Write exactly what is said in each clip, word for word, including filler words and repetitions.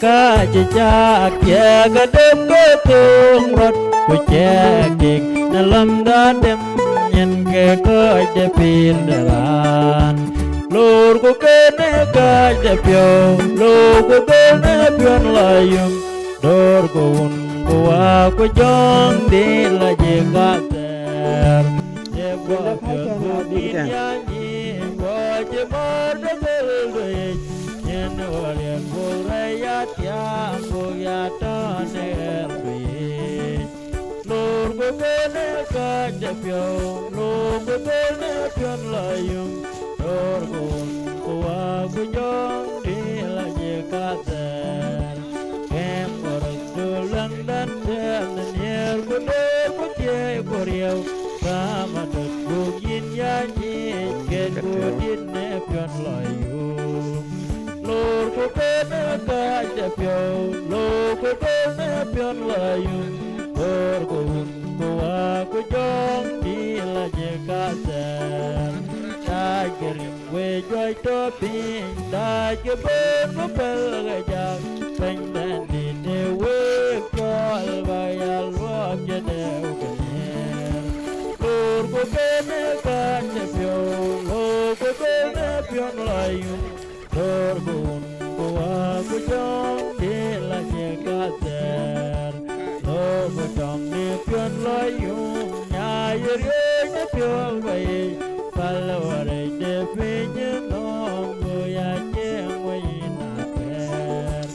Ka cï cak thiëëk adöp ke thöŋ röt, ku cɛɛk tik në lämda dem, nyin ke kɔc de pïïr de raan. Lor ku kënë kääc de piɔ̈u, lor ku kënë piɔ̈n lɔ yum, dor ku wun ku waak ku jɔŋ dït la jik athɛɛr. Ye guɔ piɔ̈th buk dït ya nyic, guɔ cï bɔ̈r de thël de yic, nyin wä riɛl buk rɛ̈c ya tiaam, buk ya tɔ̈ në ɣɛɛr ku yic. Lor ku kënë kääc de piɔ̈u, lor ku kënë piɔ̈n lɔ yum, dor ku wun ku waak ku jɔŋ dït la jik athɛɛr. Kɛm ku röt du läŋdɛn tɛ̈ɛ̈n nhiëër ku dëër ku thiëi ku riëëu, kaam adöt buk yïn ya nyic, ket buk dït në piɔ̈n lɔ yum. Lor ku kënë kääc de piɔ̈u, lor ku kënë piɔ̈n lɔ yum, dor ku wun ku waak ku jɔŋ dït la jik athɛɛr. Taac ke rim wek juëc tɔ̈ piny, taac ke bën ku pɛ̈l ke jak, bɛ̈nydɛn dït ë wek cɔɔl ba ya luɔk cï dɛ̈ɛ̈u ke nhiëër. Lor ku kënë kääc de piɔ̈u, lor ku kënë piɔ̈n lɔ yum, dor ku wun ku waak ku jɔŋ dït la jik athɛɛr. Lor ku tɔŋ në piɔ̈n lɔ yum, nya ye riëëc në piɔ̈u ba yic, päl wärëc de piny ë nhom, buk ya cieŋ wei yïn athɛɛr.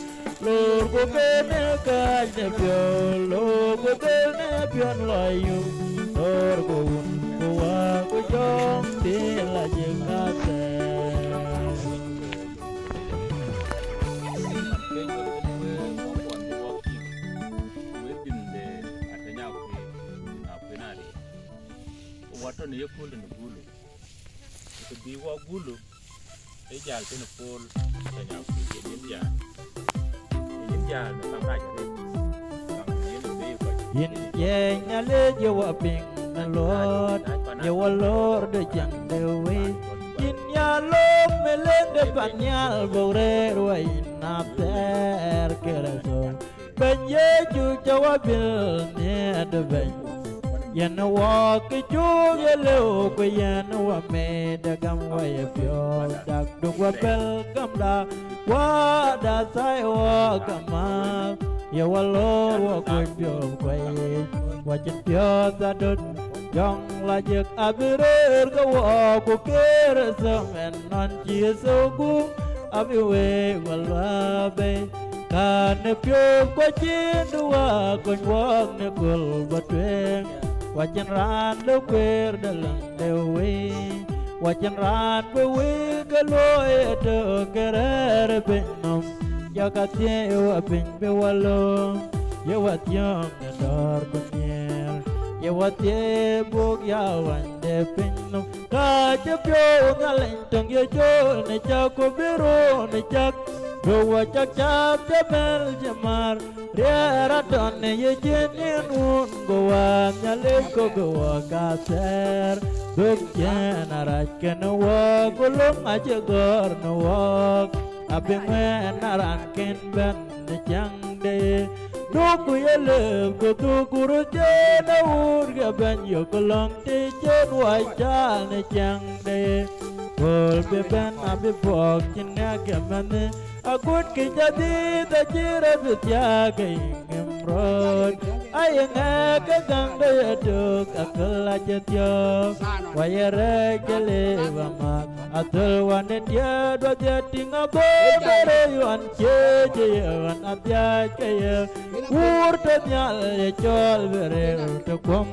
Lor ku kënë kääc de piɔ̈u, lor ku kënë piɔ̈n lɔ yum, dor ku wun ku waak ku jɔŋ dït la jik athɛɛr. Wek bïn de Atɛ̈ny Akuëi, Akuëi Nari, watɔ̈ në yeköl në Gulu, ku bï wɔ Gulu, ë jäl tënë Paul Atɛ̈ny Akuëi, yen jäl, yen jäl në kaŋ rac arëët, kaŋ yen ë bei kɔc. Yïn ye Nhialic ye wɔ piŋ në luɔt, ye wɔ lor de ciɛŋ de wei. Yïn ya lom ë lëŋ de pan nhial, buk rëër wɔ yïn athɛɛr Kërtho. Bɛ̈ny Yecu cä wɔ bil nhiëër de bɛ̈ny. Yen wɔ kë cuk ye lëu, ku yen wɔ mɛt de gam wɔ ye piɔ̈u, dak duk wɔ pɛ̈l gamda, wada thai wɔ kamääth, ye wɔ lor wɔ kuc piɔ̈u kuɛc, wɔ cïn piɔ̈ɔ̈th adöt, jɔŋ la jek abï rëër ke wɔ, ku Kërtho mɛn nɔn cï Yecu guum, abï week wɔ luääp bei. Ka në piɔ̈u kuɔc cïn duwä kony wɔɔk në köl bä tueŋ, wacin raan de kueer de läŋ de wei, wacin raan bï wei ke luɔi ëtök ke rɛ̈ɛ̈r ë piny nɔm. Jɔk athiëëc wä piny bï wä lööm, ye wä thiɔ̈ɔ̈ŋ në dɔ̈ɔ̈r ku nhiëër, ye wä thiëëc buk ya wany de piny nɔm. Ka cï piɔ̈u Nhialic töŋ ye col në cäk ku bï run ë cäk, bï wä cäk cath cï mɛ̈l cï määr, riɛɛr atɔ̈ në ye cin yen wun, ku wään Nhialic ku bï wä ka thɛɛr. Dhuk cïn arac kënë wä, ku löŋ acï gɔ̈ɔ̈r në wä, abï ŋuɛ̈ɛ̈n na raan kën bɛ̈n në ciɛɛŋde. Duk ku ye lëëth ku dhuk ku röt cïn awuut ke bɛ̈ny, yok lɔ̈ŋ të cïn wä caal në ciɛɛŋde. Kööl bï bɛ̈n abï puɔ̈k cïn ŋɛk ke mɛnhë, agut kë ca dhiëëth acï rɔt bï thiaak ke yï ŋëm röt. Aye ŋɛk ke gäŋde ye tök, aköl acï thiɔ̈k, wä ye rɛɛc ke lëëu amääth. Athöl wän ë tiɛɛt wädhiɛ tïŋ abɔ̈ bï rëëc ɣɔn cie cï ye ɣɔn adhiac ke ye. Wuur tɔ nhial ye cɔɔl bï rëër tɔ kuɔm,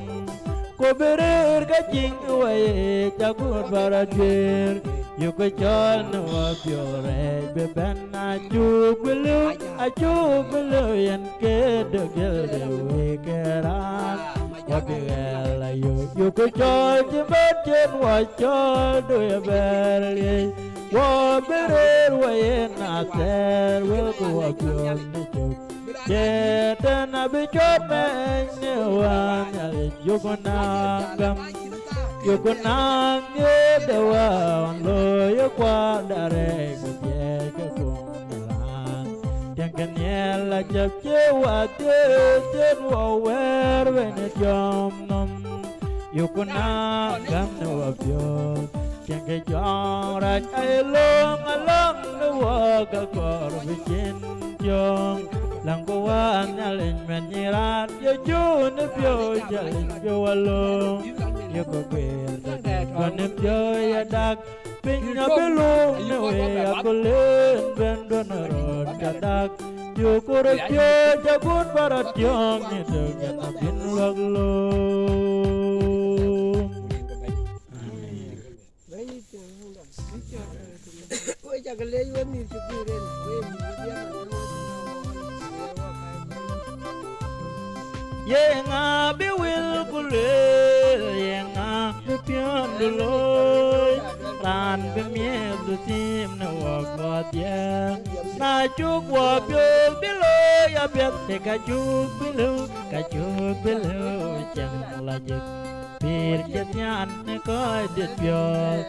ku bï rëër ke ciŋ wei cak wut bä rɔt guiëër. Yökë cɔɔl në wä piɔ̈u rɛɛc bï bɛ̈n, acuk bï lëu, acuk bï lëu yen ke dögël de wëi ke raan. Wä bï ɣɛɛl ayök, yökë cɔɔl cï bɛ̈n cïn wä cɔɔl du ye bɛ̈ɛ̈r liec. Wä bï rëër wä yen athɛɛr wël ku wä piɔ̈ɔ̈th në cök. Cï tɛ̈n abï cɔɔt mɛny në wä Nhialic, yökë naŋ gam, yökë naŋ ye de wä ɣɔn looi ye kuarda rɛɛc ku dhiɛɛc ke kuɔm de raan. Tiɛŋkë Jap cie wa thiëëc thiëëc wa wɛ̈ɛ̈r wën ë tiɔm nɔm. Yukuna gäm në wa piɔ̈ɔ̈th. Cieŋ ke jɔŋ rac aye löŋ alɔŋ në wɔ ka kɔɔr bï cin tiɔŋ. Läŋku wään Nhialic mɛn nyi raan ye jun ë piɔ̈u Nhialic bï wa löŋ. Ye kɔ guiir tëde kɔn ë piɔ̈u ye dak. Piny abï luŋ në wei aköl en bɛ̈n duɔ̈n röt ka dak. Yuku röt piööc agun bä rɔt tiɔ̈ɔ̈ŋ në döŋ yen abïn luäk lööm. Yeŋa bï wil ku lueel, yeŋa bï piɔ̈ndu looi, raan bï miëthdu thiim në wɔ guɔ̈ɔ̈th ye. Na cuk wɔ piööth bï looi apiɛth, ke ka cuk bï lëu, ka cuk bï lëu cieŋ lajik. Pïïr cï thiaan në kɔc dit piɔ̈ɔ̈th,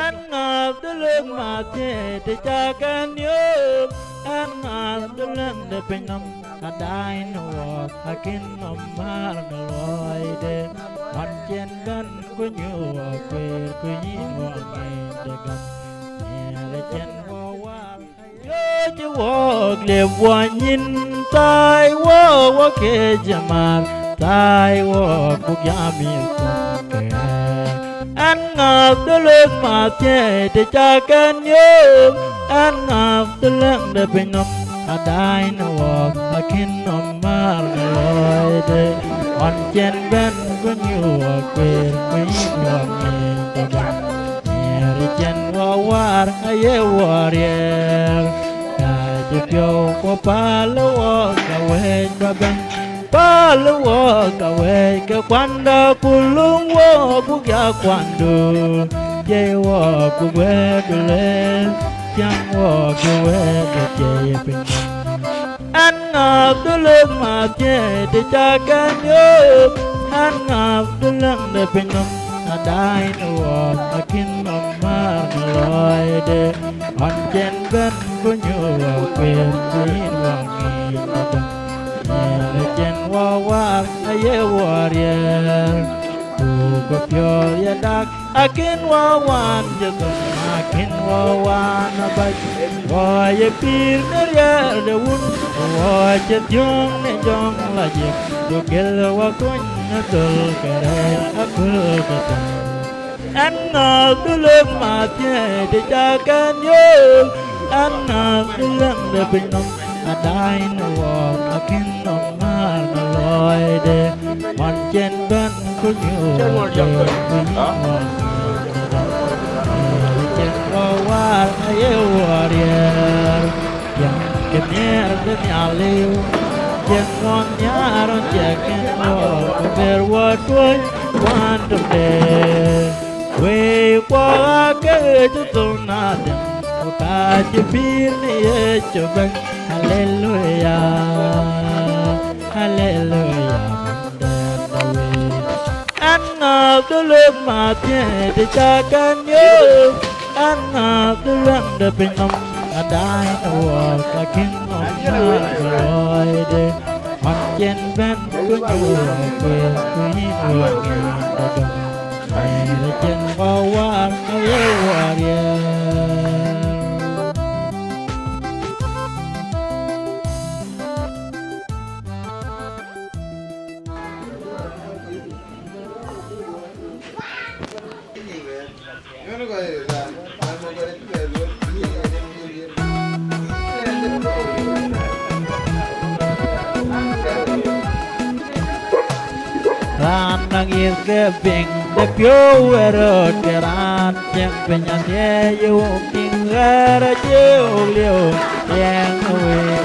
ɛn ŋäth de lëk mathiëëc të cak ɛn yöök, ɛn ŋäth de lëŋ de piny nɔm. Adaai në wɔɔk akïn nɔm määr në luɔide, ɣɔn cïn bɛ̈n ku nyuɔɔk kueer ku yïn wɔ ŋic de gam. Nhialic cïn wɔ war. Yööc wɔɔk liep wɔ nyin, thaai wɔɔk wɔ kec ë mar, thaai wɔɔk buk jam yï kuɔn ke ɣɛɛr. Ɛn ŋäth de lëk mathiëëc të cak ɛn yöök, ɛn ŋäth de lëŋ de piny nɔm. Adaai në wɔɔk akïn nɔm määr në luɔide, ɣɔn cïn bɛ̈n ku nyuɔɔk kueer ku yïn wɔ ŋic de gam. Nhialic cïn wɔ war aye wɔ riɛɛr, ka cï piɔ̈u ku päl wɔɔk ka wëëc bä bɛ̈n. Päl wɔɔk ka wëëc ke kuanda ku luŋ wɔɔk buk ya kuandu, jiëi wɔɔk buk wëëdu lueel, tiɛŋ wɔɔk bï wëëdu jiëi piny. Ɛn ŋäth de lëk mathiëëc të cak ɛn yöök, ɛn ŋäth de lëŋ de piny nɔm. Adaai në wɔɔk akïn nɔm määr në luɔide, ɣɔn cïn bɛ̈n ku nyuɔɔk kueer ku yïn wɔ ŋic de gam. Nhialic cïn wɔ war aye wɔ riɛɛr, ku ke piɔ̈ɔ̈th ye dak. Akïn wɔ wan cï thöŋ, akïn wɔ wan abac. Wɔ ye pïïr në riɛl de wun, wɔ cï thiöŋ në jɔŋ lajik, du gël wɔ kuny në thöl kërɛɛc aköl ke thöŋ. Ɛn ŋäth du lëk mathiëëc të cak ɛn yöök, ɛn ŋäth du lëŋ de piny nɔm. Adaai në wɔɔk akïn nɔm määr në luɔide, ɣɔn cïn bɛ̈n ku nyuɔɔk kueer ku yïn wɔ ŋic de gam. Nhialic cïn wɔ war aye wɔ riɛɛr, tiɛŋ ke nhiɛɛr de Nhialic, tiɛŋ ɣɔn nhiaar ɣɔn cï kën wɔ ku ber wɔ tuɔ̈c kuan töŋde. Wëi kuɔ ake cï thöŋ nadɛm, ku ka cï pïïr në Yecu Bɛ̈ny. Aleluya, aleluya, mɛnhden de wëi. Ɛn ŋäth du lëk mathiëëc të cak ɛn yöök, ɛn ŋäth du lëŋ de piny nɔm. Adaai në wɔɔk akïn nɔm määr në luɔide, ɣɔn cïn bɛ̈n ku nyuɔɔk kueer ku yïn wɔ ŋic de gam. Nhialic cïn wɔ war aye wɔ riɛɛr. Raan na ŋiɛth ke piŋ de piɔ̈u ë röt ke raan cieŋ piny athiɛɛi ye wok tïŋ ɣɛɛr acie wok lieu, yɛn ë wëëu.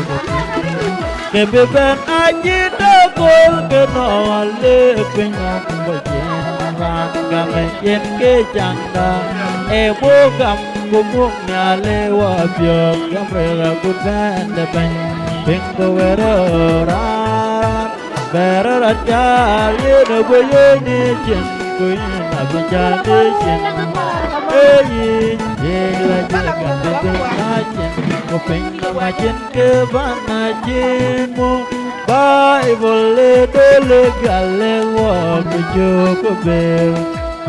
Ke bï bɛ̈n acït akööl ke nɔɔl de piny nɔm bɔ̈ ciëën raan gam ë yen ke caŋda. Ee buk gam ku buk Nhialic wɔ biöök gam rëër agut bɛ̈n de bɛ̈ny. Piŋ ku wëër raan bɛ̈ɛ̈r rɔt caar yen ë guöc yen ë cin ku yïn Abï jam ëcin, ee yic, yic la jek abï dhïn acin, ku piny nɔm acin kë bän acin muk. Baibul ë döl ë gäl ë wɔ ku cök bër,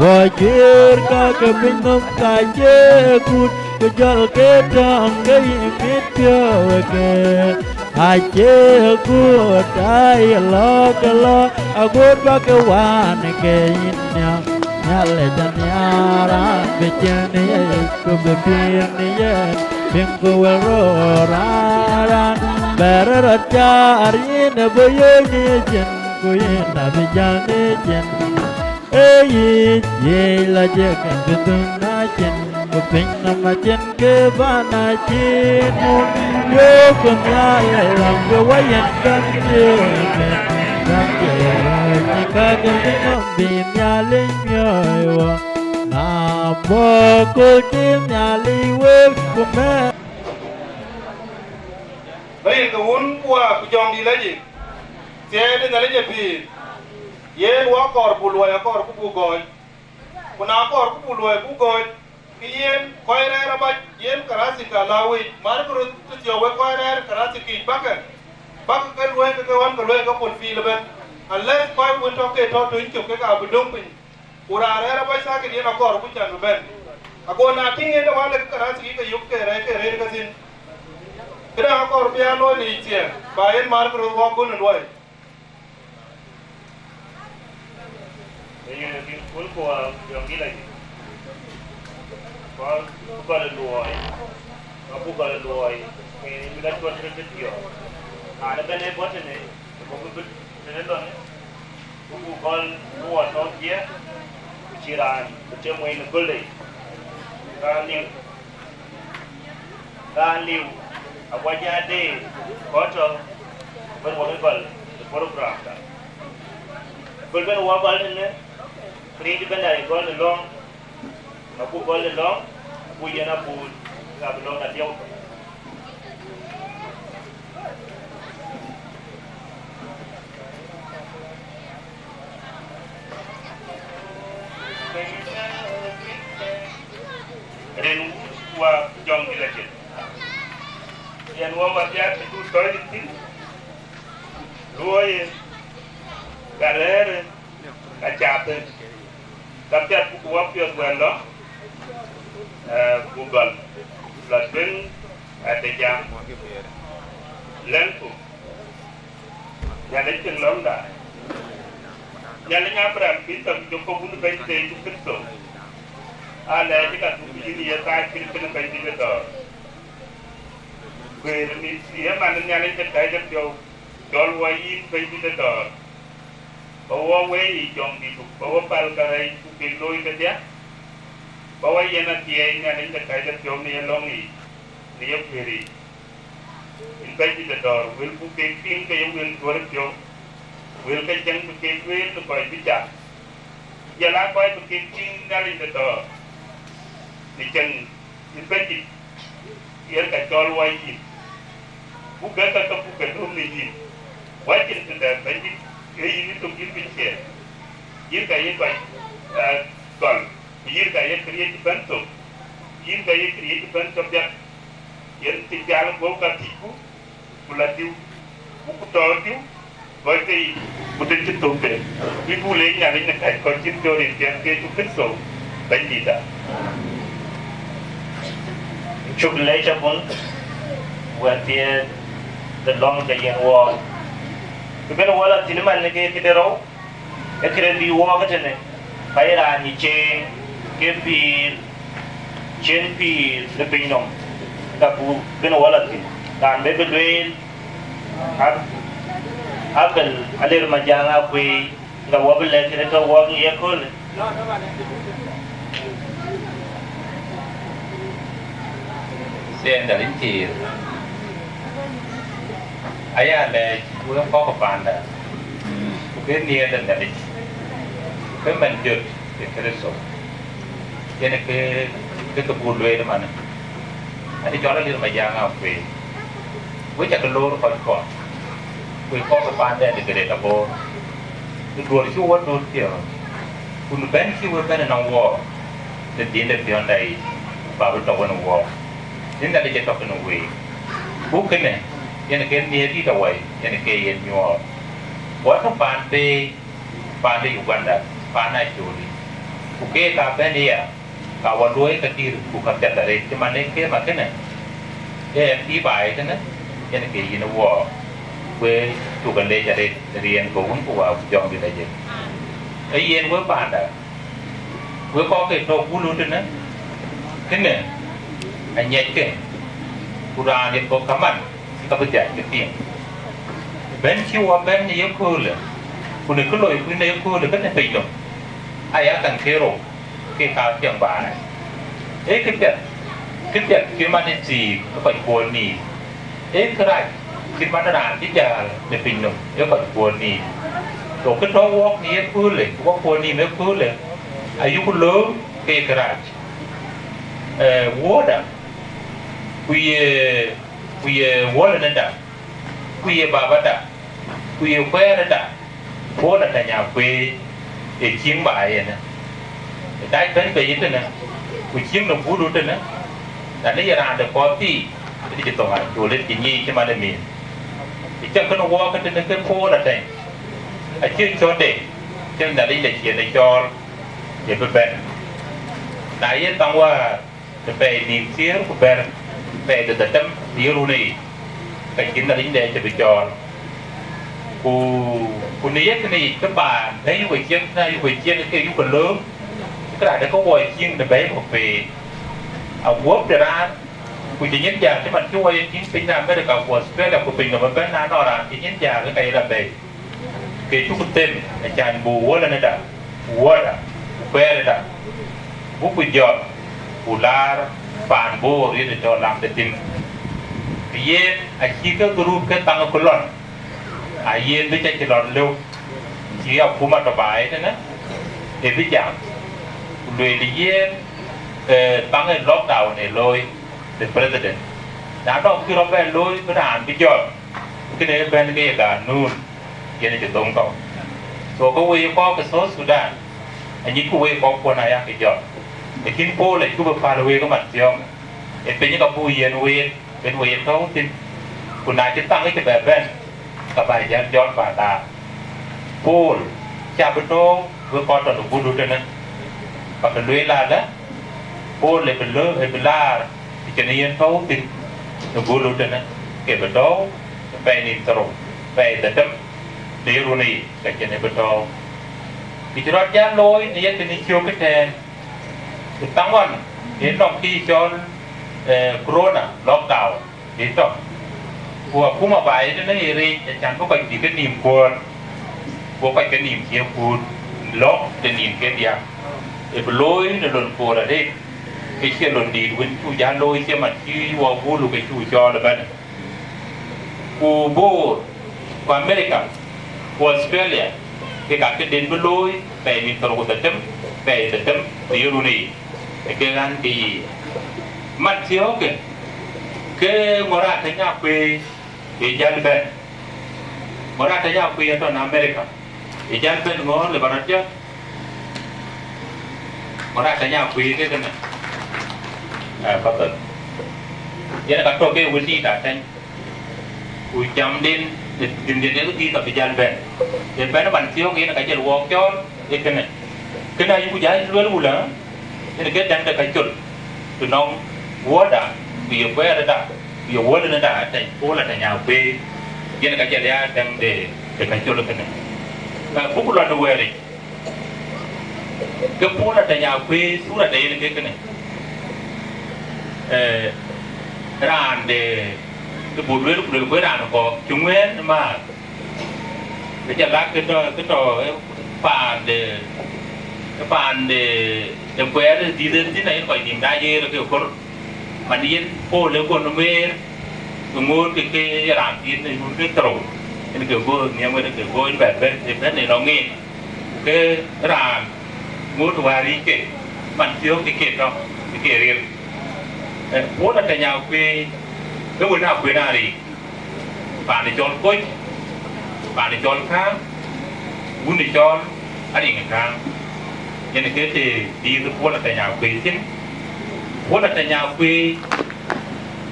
wɔ cuëër ka ke piny nɔm ka cie kut, ku jɔl ke tɔŋ ke yï mit piɔ̈u ë ke. Acie kut aa ye lɔ ke lɔ, agut bä ke wään ke yïn nhiam. Nhialic anhiaar raan bï cïn ë yec, ku bï pïïr në yen, piŋ ku wël röör raan, raan bɛ̈ɛ̈r rɔt caar yïn ë bï yööc në cin, ku yïn abï jäl në cin. Ee yic, yic la jek bï dhun acin, ku piny nɔm acin kë bän acin muk. Yöökë Nhialic lam ke wä yen gäm cieŋ, gäm cieŋ, ka ke piny nɔm bï Nhialic miɔɔc wɔ. Na bɔ̈ kööl cï Nhialic wek ku mɛ̈ɛ̈r. Bä yen ke wun ku waak ku jɔŋdït lɔ jik, thiëëi de Nhialic ë pïïr. Yen wɔ kɔɔr buk luɔi, akɔɔr ku buk gɔ̈ɔ̈c. Ku na kɔɔr ku buk luɔi buk gɔ̈ɔ̈c, ke yen kɔc rɛ̈ɛ̈r abac, yen karasi ka la wec, markë röt tëthiɔ̈k wek kɔc rɛ̈ɛ̈r karasi kiic, bäkë, bäkë ke luɔi ke ke ɣɔn ke luɔi ke fulfill ëbɛ̈n. Unless kɔc wën tɔ̈ ke tɔ̈ töny cök kek abï döŋ piny. Ku raan rɛ̈ɛ̈r abac sakit yen akɔɔr ku can bï bɛ̈n. Ago na tïŋ yen de wälë ke karasi ke yök ke rɛ̈ɛ̈r ke rëër ke thïn. Këdäŋ akɔɔr bï aa looi në yic thiëëk, ba yen markë röt wɔ kun ë luɔi. Ee yen kïn kun ku jɔŋdït lɔ yic. Ku gɔl ë luɔi, ku gɔl ë luɔi, ke mïth acuɔt röt bï thiɔ̈ɔ̈k. Raan ëbɛ̈n ë bɔ̈ tënë, ë bɔ̈ bï bï tënë lɔn, ku buk gɔl bï wɔ tɔ̈ jiɛɛk, ku cï raan bï tem wei në göl yic. Raan liu. Raan liu, aguɔ jɔ deer, kɔc tɔ̈, bën wɔ bï gɔl ë program da. Bën bën wɔ gɔl tënë, këriëëc ëbɛ̈n aa ye gɔl ë lɔ̈ŋ, abuk gɔl ë lɔ̈ŋ, abuk yen abun, ka bï lɔ̈ŋ adiɔ̈u. Rin wut wa jɔŋdït lɔ cin. Yen wɔ wa piath cï du tɔ̈c thïn. Luɔi, ka rɛ̈ɛ̈r, ka cath. Ka piath buk wa piɔ̈ɔ̈th wɛ̈n lɔ, eh, ku gɔl. Lɔ tueŋ, eh, de jam. Lɛ̈ŋku. Nhialic piŋ lɔ̈ŋda. Nhialic Abraham, Yithak, Jakop, wun Bɛ̈nydït Yecu Kërtho. Alɛɛc ka dhuk yïn ye thaar cït kënë Bɛ̈nydït ë dɔ̈ɔ̈r. Guëër mit ye man Nhialic de kɛ̈c ë piɔ̈u, cɔl wɔ yïn Bɛ̈nydït ë dɔ̈ɔ̈r. Ba wɔ wëi yic jɔŋdïtdu, ba wɔ päl kärɛc ku kek looi kedhie. Ba wɔ yen athiɛɛi Nhialic de kɛ̈c ë piɔ̈u në ye lɔ̈ŋ yiic, në ye guëër yiic. Yïn Bɛ̈nydït ë dɔ̈ɔ̈r, wël buk kek piŋ ke ye wël duɔ̈ɔ̈r ë piɔ̈u, wël ke cäŋ bï kek lueel në kɔc bï cak, ku jɔl aa kɔc bï kek tïŋ Nhialic de dɔ̈ɔ̈r në cäŋ. Yïn Bɛ̈nydït, yen ka cɔl wɔ yïn, buk ke ka ke buk ke döm në yïn. Wɔ cïn tëde Bɛ̈nydït, ee yïn ë tök yïn bï ciëër. Yïn ka ye kɔc, eh, gɔl, ku yïn ka ye këriëëc ëbɛ̈n thök, yïn ka ye këriëëc ëbɛ̈n tɔ piɛth. Yen cï pial guɔ̈p ka thiëcku, ku la diu, ku ku tɔ̈ diu, gɔc ke yic, ku të cï thökde, bï buk leec Nhialic në kɛ̈c kɔc cïn piɔ̈u rin piɛth ke Yecu Kërtho, Bɛ̈nydïtda. Cuk leec abun, wɛ̈t thiëëth de lɔ̈ŋ de yen wɔɔk. Kë ben wɔ la thïn man ke këde rou, ee këde bï wɔɔk ëtënë, ka ye raan yï ceeŋ ke pïïr, cïn pïïr në piny nɔm, ka ku ben wɔ la thïn. Raan bï bï lueel, Ab-, Abel Alir Majaŋ Akuëi, ka wɔ bï lɛ̈k këde tɔ wɔɔk në ye köölë. Thiëëndal yïn thiëër. Aya lɛɛc wek kɔ̈k ë panda, ku ke nhiëër de Nhialic, ku ke mɛn jöt ë Kërtho. Yen ke, ke ke buk lueel ëmanë. Adï cɔl Alir Majaŋ Akuëi. Wek cakë loor kɔc kɔ̈k, wek kɔ̈k ë panda de Greater Bor. Ë duɔ̈ɔ̈r cï wɔ döt piɔ̈ɔ̈th. Ku në bɛ̈n cï we bɛ̈n ënɔŋ wɔɔk, në dhiënde piɔ̈nda yic, ba bï tɔ̈ wën wɔɔk, në Nhialic ë tɔ̈ kenë week. Ku kënë, yen ke nhiëër dït awäi, yen ke yen nyuɔɔth. Ku atɔ̈ paan peei, paan de Uganda, paan Acholi. Ku keek aa bɛ̈n ëya, ka wä luɔi ka dïr ku ka piɛth arëët, cï man ë kem akënë, ee M P baai ëtënë, yen ke yïn ë wɔɔk, we cuk ë leec arëët, riɛɛn ke wun ku waa ku jɔŋdït ajël. Ee yen we paanda, we kɔc ke tɔ̈ Gulu tënë, kënë aŋiɛckë, ku raan yen kɔ̈k kaman, ka bï dhiac ke piŋ. Bɛ̈n cï wɔ bɛ̈n në yeköölë, ku në kë loi kuïn në yeköölë kënë piny nɔm, aya käŋ ke rou, ke ka piɛŋ baai. Ee këpiɛth, këpiɛth cït man ë thiik ë kɔc kuɔɔr nïïm. Ee kërac cït man raan cï jäl në piny nɔm ë kɔc kuɔɔr nïïm. Ku kë tɔ̈ wɔk në yeköölë, wɔ kuɔɔr nïïm ëköölë, ayuku lööm ke kërac. Ee, wuɔ̈ɔ̈da, ku ye, ku ye wuɔ̈lënëda, ku ye babada, ku ye kuɛɛrëda, Paul Atany Akuei ë ciëŋ baai ënë. Ë dac bɛ̈n bei ëtënë, ku ciëŋ në Gulu tënë, na në ye raan de kɔɔr thii, ëdï cï thoŋ Acholi cï nyiic cï man ë mïth. Ë cäk kënë wɔɔk ëtënë ke Paul Atany, acie cɔ̈tde, cïn Nhialic de ciɛɛn ë cɔɔl, ye bï bɛ̈n. Na ye thaŋ wäär, të pɛɛi nïn thiëër ku bɛ̈t, pɛɛi de dhetem ë ye run ë yic, ka cïn Nhialic de cï bï cɔɔl. Ku, ku në ye kënë yic, ke paan bɛ̈i yuku ciëŋ, na yuku ciëŋ ke yuku lööm, ke raan de ke wɔ ciëŋ në bɛ̈i kɔ̈k pei. Aguɔ̈p de raan, ku cï nyin jäl cï man cï wɔ ye tïŋ piny në America ku Australia ku piny nɔm ëbɛ̈n, na nɔŋ raan cï nyin jäl ke ka ye la bɛ̈i. Ke cuk them, acan buk wuɔ̈lënëda, wuɔ̈ɔ̈da, ku kuɛɛrëda, buk ku jɔt, ku laar paan Bor yen ë tɔ̈ lamde thïn. Ku yen acï ke dhurup ke thaŋ ku lɔn, a yen bï ca cï lɔn lëu, cï akuma tɔ̈ baai ëtënë, ë bï jam, ku lueel yen, eh, thaŋ ë lockdown ë looi, the president. Na nɔŋ kë rɔt bɛ looi, bï raan bï jɔt, kënë ë bɛ̈n ke ye ganun, yen acï dhoŋ kɔ̈u. So, ke wek kɔc ke South Sudan, anyicku wek kɔckuɔn aya ke jɔt. Lakin Paul acuk päl wek ë man thiɔ̈k, ë piny ka buk yiɛ̈n wek, bïn wek ye tɔ̈u thïn. Ku na cï thaŋ cï bɛ bɛ̈n, ka bä jäl jɔt bä laar. Paul, ca bï tɔ̈u wek kɔc tɔ̈ në Gulu tënë, ka bï lueel alë, Paul ë bï lö-, ë bï laar, të cïn yen tɔ̈u thïn në Gulu tënë, ke bï tɔ̈u ë pɛɛi nïn thiërrou, pɛɛi dhetem në ye run ë yic, ka cïn ë bï tɔ̈u. Kë cï rɔt jäl looi në ye kënë cök ëtɛ̈ɛ̈n, ku thaŋ ɣɔn ë nɔŋ kë cɔl, eh, corona lockdown. Ë tɔ̈. Ku akuma baai ëtënë ye reec, acan bï kɔc bï kenïïm kuɔ̈ɔ̈t, ku kɔc kenïïm cie kuut, lɔ̈k de nïïm ke diäk. Ë bï looi në lon koor arëët, ke cie lon dïït wën cuk jäl looi cï man cï wɔ Gulu ke cuk cɔɔl ëbɛ̈n. Ku Bor, ku America, ku Australia, kek aa këden bï looi pɛɛi nïn thiërrou ku dhetem, pɛɛi dhetem në ye run ë yic. Ë ke ɣän ke yiic. Man thiɔ̈kë, ke ŋɔ̈r Atany Akuei ë jäl bɛ̈n. Ŋɔ̈r Atany Akuei atɔ̈ në America. Ë jäl bɛ̈n ŋɔ̈ɔ̈r le bä rɔt jɔt. Ŋɔ̈r Atany Akuei ke kënë. Ë, fadhal. Yen ka tɔ̈ ke wëndït Atany. Ku jamden, ë, jamden ë dhil ka bï jäl bɛ̈n. Ë bɛ̈n man thiɔ̈k yen ka jël wɔɔk cɔɔl, ë kënë. Kënë ayuku jäl lueel wulë, yen ke dɛ̈ŋ de ka col. Të nɔŋ wuɔ̈ɔ̈da, ku ye kuɛɛrëda, ku ye wuɔ̈lënëda Atany, Paul Atany Akuei. Yen ka jël ya dɛ̈ŋ de, de ka col kënë. Ë, buk lɔ në wɛ̈ɛ̈ric. Ke Paul Atany Akuei thura de yen ke kënë. Eh, raan de, de buk lueel, ku lueel ku raan kɔ̈k cï ŋuɛ̈ɛ̈n ë määr. Ke jɔ lak ke tɔ̈, ke tɔ̈, eh, paan de, paan de, de kuɛɛr dïït en thïn, ayen kɔc nïïm da yer ke kor. Man yen Paul ë kɔn ë mëër, ë ŋoot ke ke ye raan thiin ë run ke thiërrou, en ke go nhiam wën ke go en bɛ bɛ̈n, ë bɛ̈n ë nɔŋ en. Ku ke raan ŋoot wäär yic ke, man thiɔ̈k ke ke tɔ̈, ke ke ril. Ë, Paul Atany Akuei, ke wën Akuei na ri. Paan ë cɔl Koc, paan ë cɔl Kääŋ, wun ë cɔl Ariŋ ë Kääŋ. Yen ke të dhiëth Paul Ateny Akuëi thïn. Paul Ateny Akuëi,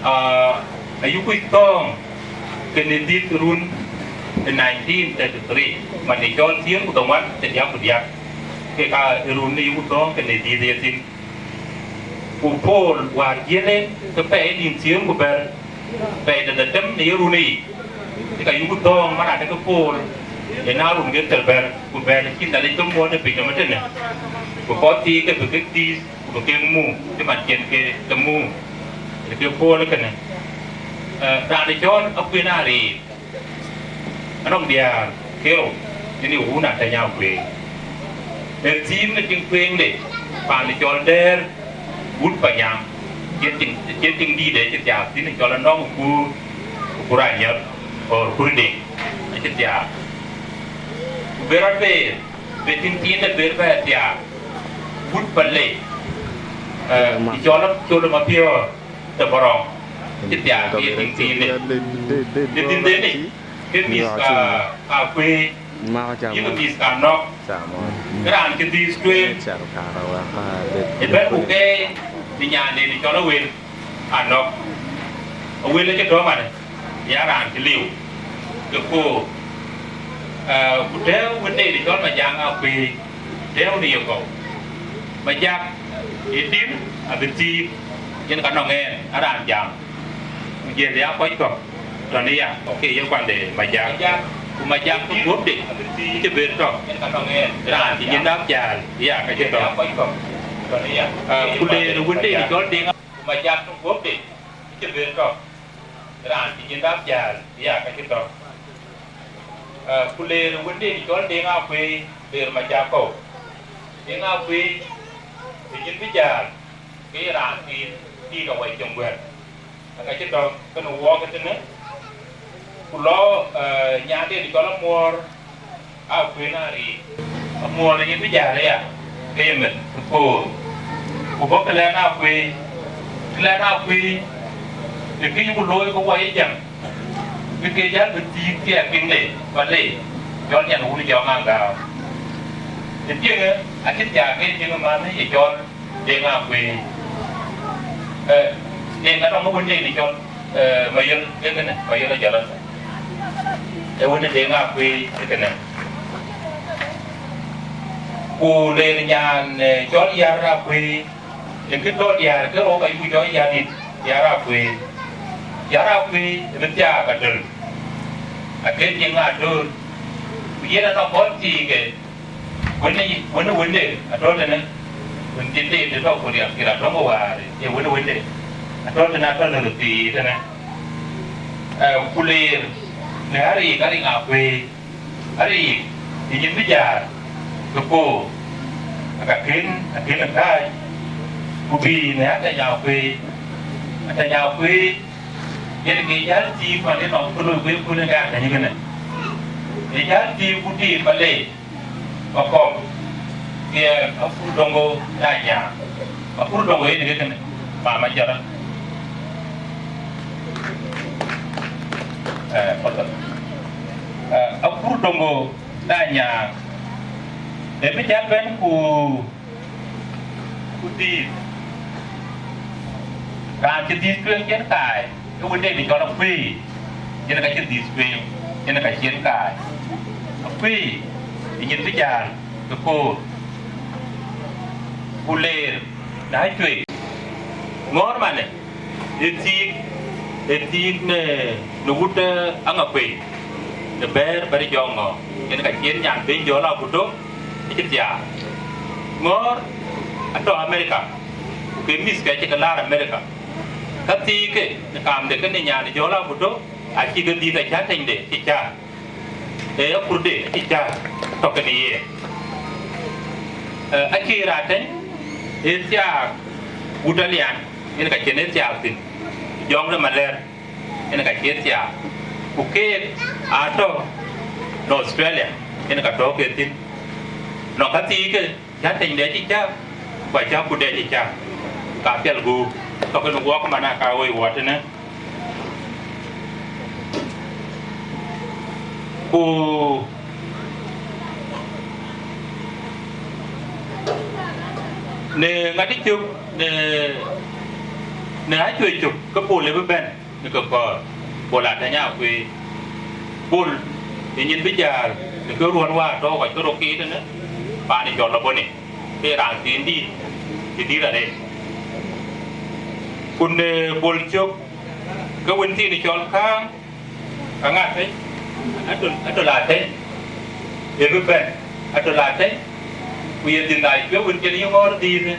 aa, ayuku thɔ̈ɔ̈ŋ kenë dhiëth run ë nineteen thirty-three, man ë cɔl thiëër ku dhoŋuan ke diäk ku diäk, ke ka ë run ë yuku thɔ̈ɔ̈ŋ kenë dhiëth ye thïn. Ku Paul wäär jiël en, ke pɛɛi nïn thiëër ku bɛ̈t, pɛɛi de dhetem në ye run ë yic, ke ka yuku thɔ̈ɔ̈ŋ man adekë Paul, yen aa run ke thel bɛ̈t, ku bɛ̈t cï Nhialic ke muɔ̈ɔ̈th ë piny nɔm ëtënë, ku kɔc thii ke bï kek dhiëth, ku bï kek muk, cï man cïn ke, ke muk, ë ke Paul kënë. Ee, raan ë cɔl Akuën Ariik, anɔŋ diäär kerou, yen ye wun Ateny Akuëi. Ee thiin në tiŋ tueŋde, paan ë cɔl Dɛ̈ɛ̈r wut Panyaŋ, cïn tiŋ, cïn tiŋ dïïtde cï thiaak thïn, ë cɔl Anɔŋ Kuur, Kuur Anyɔl, or Kuur Deŋ, acï thiaak. Ku bï rɔt beer, bï tiŋ thiinde bï bɛ thiaak, wut Palei, ee, ë cɔl, cɔl Mapiɔ̈ɔ̈r de Bɔrɔŋ, cï thiaak ke ye tiŋ thiinde. Në dhiëthden yic, ke mïth ka, ka Akuëi, yïk mïth ka Anɔ̈k, ke raan cï dhiëth tueŋ, ë bɛ̈n ku ke në nyanden ë cɔl Awel Anɔ̈k. Awel acï tɔ̈ manë, ya raan cï liu, ke koor. Ee, ku tɛ̈ɛ̈u wënden ë cɔl Majak Akuëi, tɛ̈ɛ̈u në yekɔ̈u. Majak ë tim abï thiëëk, yen ka nɔŋ ɛn, a raan jam. Ku jiël ya kɔc kɔ̈k tɔ̈ në ya, okay, yen kuande Majak. Majak, ku Majak ke guöpde, cï ber tɔ̈, raan cï nyin dap jäl, ya, ka cï tɔ̈. Ee, ku leer wënden ë cɔl Deŋ, ku Majak ke guöpde, cï ber tɔ̈, raan cï nyin dap jäl, ya, ka cï tɔ̈. Ee, ku leer wënden ë cɔl Deŋ Akuëi, leer Majak kɔ̈u. Deŋ Akuëi, ë nyin bï jäl, ke ye raan thiin, tiit awai cieŋ guɛ̈t. Aka cï tɔ̈ kenë wɔɔk ëtënë, ku lɔ, ee, nyanden cɔl Amuɔ̈ɔ̈r Akuën Ariik. Amuɔ̈ɔ̈r ë nyin bï jäl aya, ke ye meth, ke koor. Ku bɔ̈ Kilɛn Akuëi, Kilɛn Akuëi, ë kë yuku looi ke wɔ ye jam, bï ke jäl bï thiëëk thiɛɛk piŋde, Palei, cɔl nyan wun jɔŋ aŋgääu. Ë piɛŋë, acï thiaak ke tiŋ ë man ë ye cɔl Deŋ Akuëi. Ee, Deŋ anɔŋ wënden ë cɔl, ee, Mayol, ee kënë, Mayol Ajɔl. Ee wënden Deŋ Akuëi, ee kënë. Ku leer nyan, ee, cɔl Yar Akuëi, ë kë tɔ̈ diäär kerou ka yuku cɔl Yardït, Yar Akuëi. Yar Akuëi ë bï thiaak Adöl. Ake tiŋ Adöl. Ku yen anɔŋ kɔc thiike, Wënë, wënë wënde atɔ̈ tënë, wën cïn de de tɔ̈ ku riɛl kï rɔt dɔ̈ŋ wäär, ye wënë wënde atɔ̈ tënë, atɔ̈ në röt thii tënë. Ee, ku leer në Ariik, Ariik Akuëi, Ariik, ë nyin bï jäl, ke koor, aka kën, akën kääc, ku bï në Atany Akuëi, Atany Akuëi, yen ke jäl thii, man ë nɔm ke loi guëër kun ë gäär Atany kënë. Ë jäl thii ku tiit Palei, Makɔ̈k, ke Akur Dɔŋgo Danya. Akur Dɔŋgo yen ke kënë, mama jara. Eh, pardon. Eh, Akur Dɔŋgo Danya. Ë bï jäl bɛ̈n ku, ku dhiëth. Raan cï dhiëth tueŋ cïn kaai, ë wënde ë cɔl Akuëi, yen ka cï dhiëth tueŋ, yen ka cïn kaai. Akuëi, ë nyin bï jäl, ke koor. Ku leer, na cuëi. Ŋɔ̈ɔ̈r manë, ë thiik, ë thiik në, në wut, eh, Aŋakuëi, në bɛ̈ɛ̈r bɛ̈ɛ̈r jɔŋ ŋɔ̈ɔ̈r, yen ka cïn nyan piny jɔl Abuto, ë cï thiaak. Ŋɔ̈ɔ̈r atɔ̈ America, ku ke mïthke cï ke laar America. Ka thiike, në kaamde kënë nyan jɔl Abuto, acï ke dhiëth acä tënyde, cï cä. Ee, akurde, acï cä tɔ̈ kenë yen. Ee, acï raan tëny, ee thiaak wut Alian, yen ka cïn ee thiaak thïn. Jɔŋ de Malɛr, yen ka cï ee thiaak. Ku keek aa tɔ̈ në Australia, yen ka tɔ̈ ke thïn. Nɔŋ ka thiike, cä tënyde cï cä, ku acä kurde cï cä. Ka piɛl guur, tɔ̈ kenë wɔɔk man aa ka woi wɔ tënë. Ku Në ŋadï cök, në, në acuëc cök, ke Bol ë bï bɛ̈n në ke kɔ̈ɔ̈r, Bol Atɛ̈ny Akuëi. Bol ë nyin bï jäl në ke ruɔ̈n wäär tɔ̈u kɔc ke röt kiit ënë, paan ë cɔl Laboni, ke raan thiin dït, të dït arëët. Ku në Bol cök, ke wën thiin ë cɔl Kääŋ, Kääŋ Atɛ̈ny, Adöl, Adöl Atɛ̈ny, ë bï bɛ̈n, Adöl Atɛ̈ny, ku ye dhiënh aa cuë wën cïn yï ŋɔ̈ɔ̈r dhiëëth,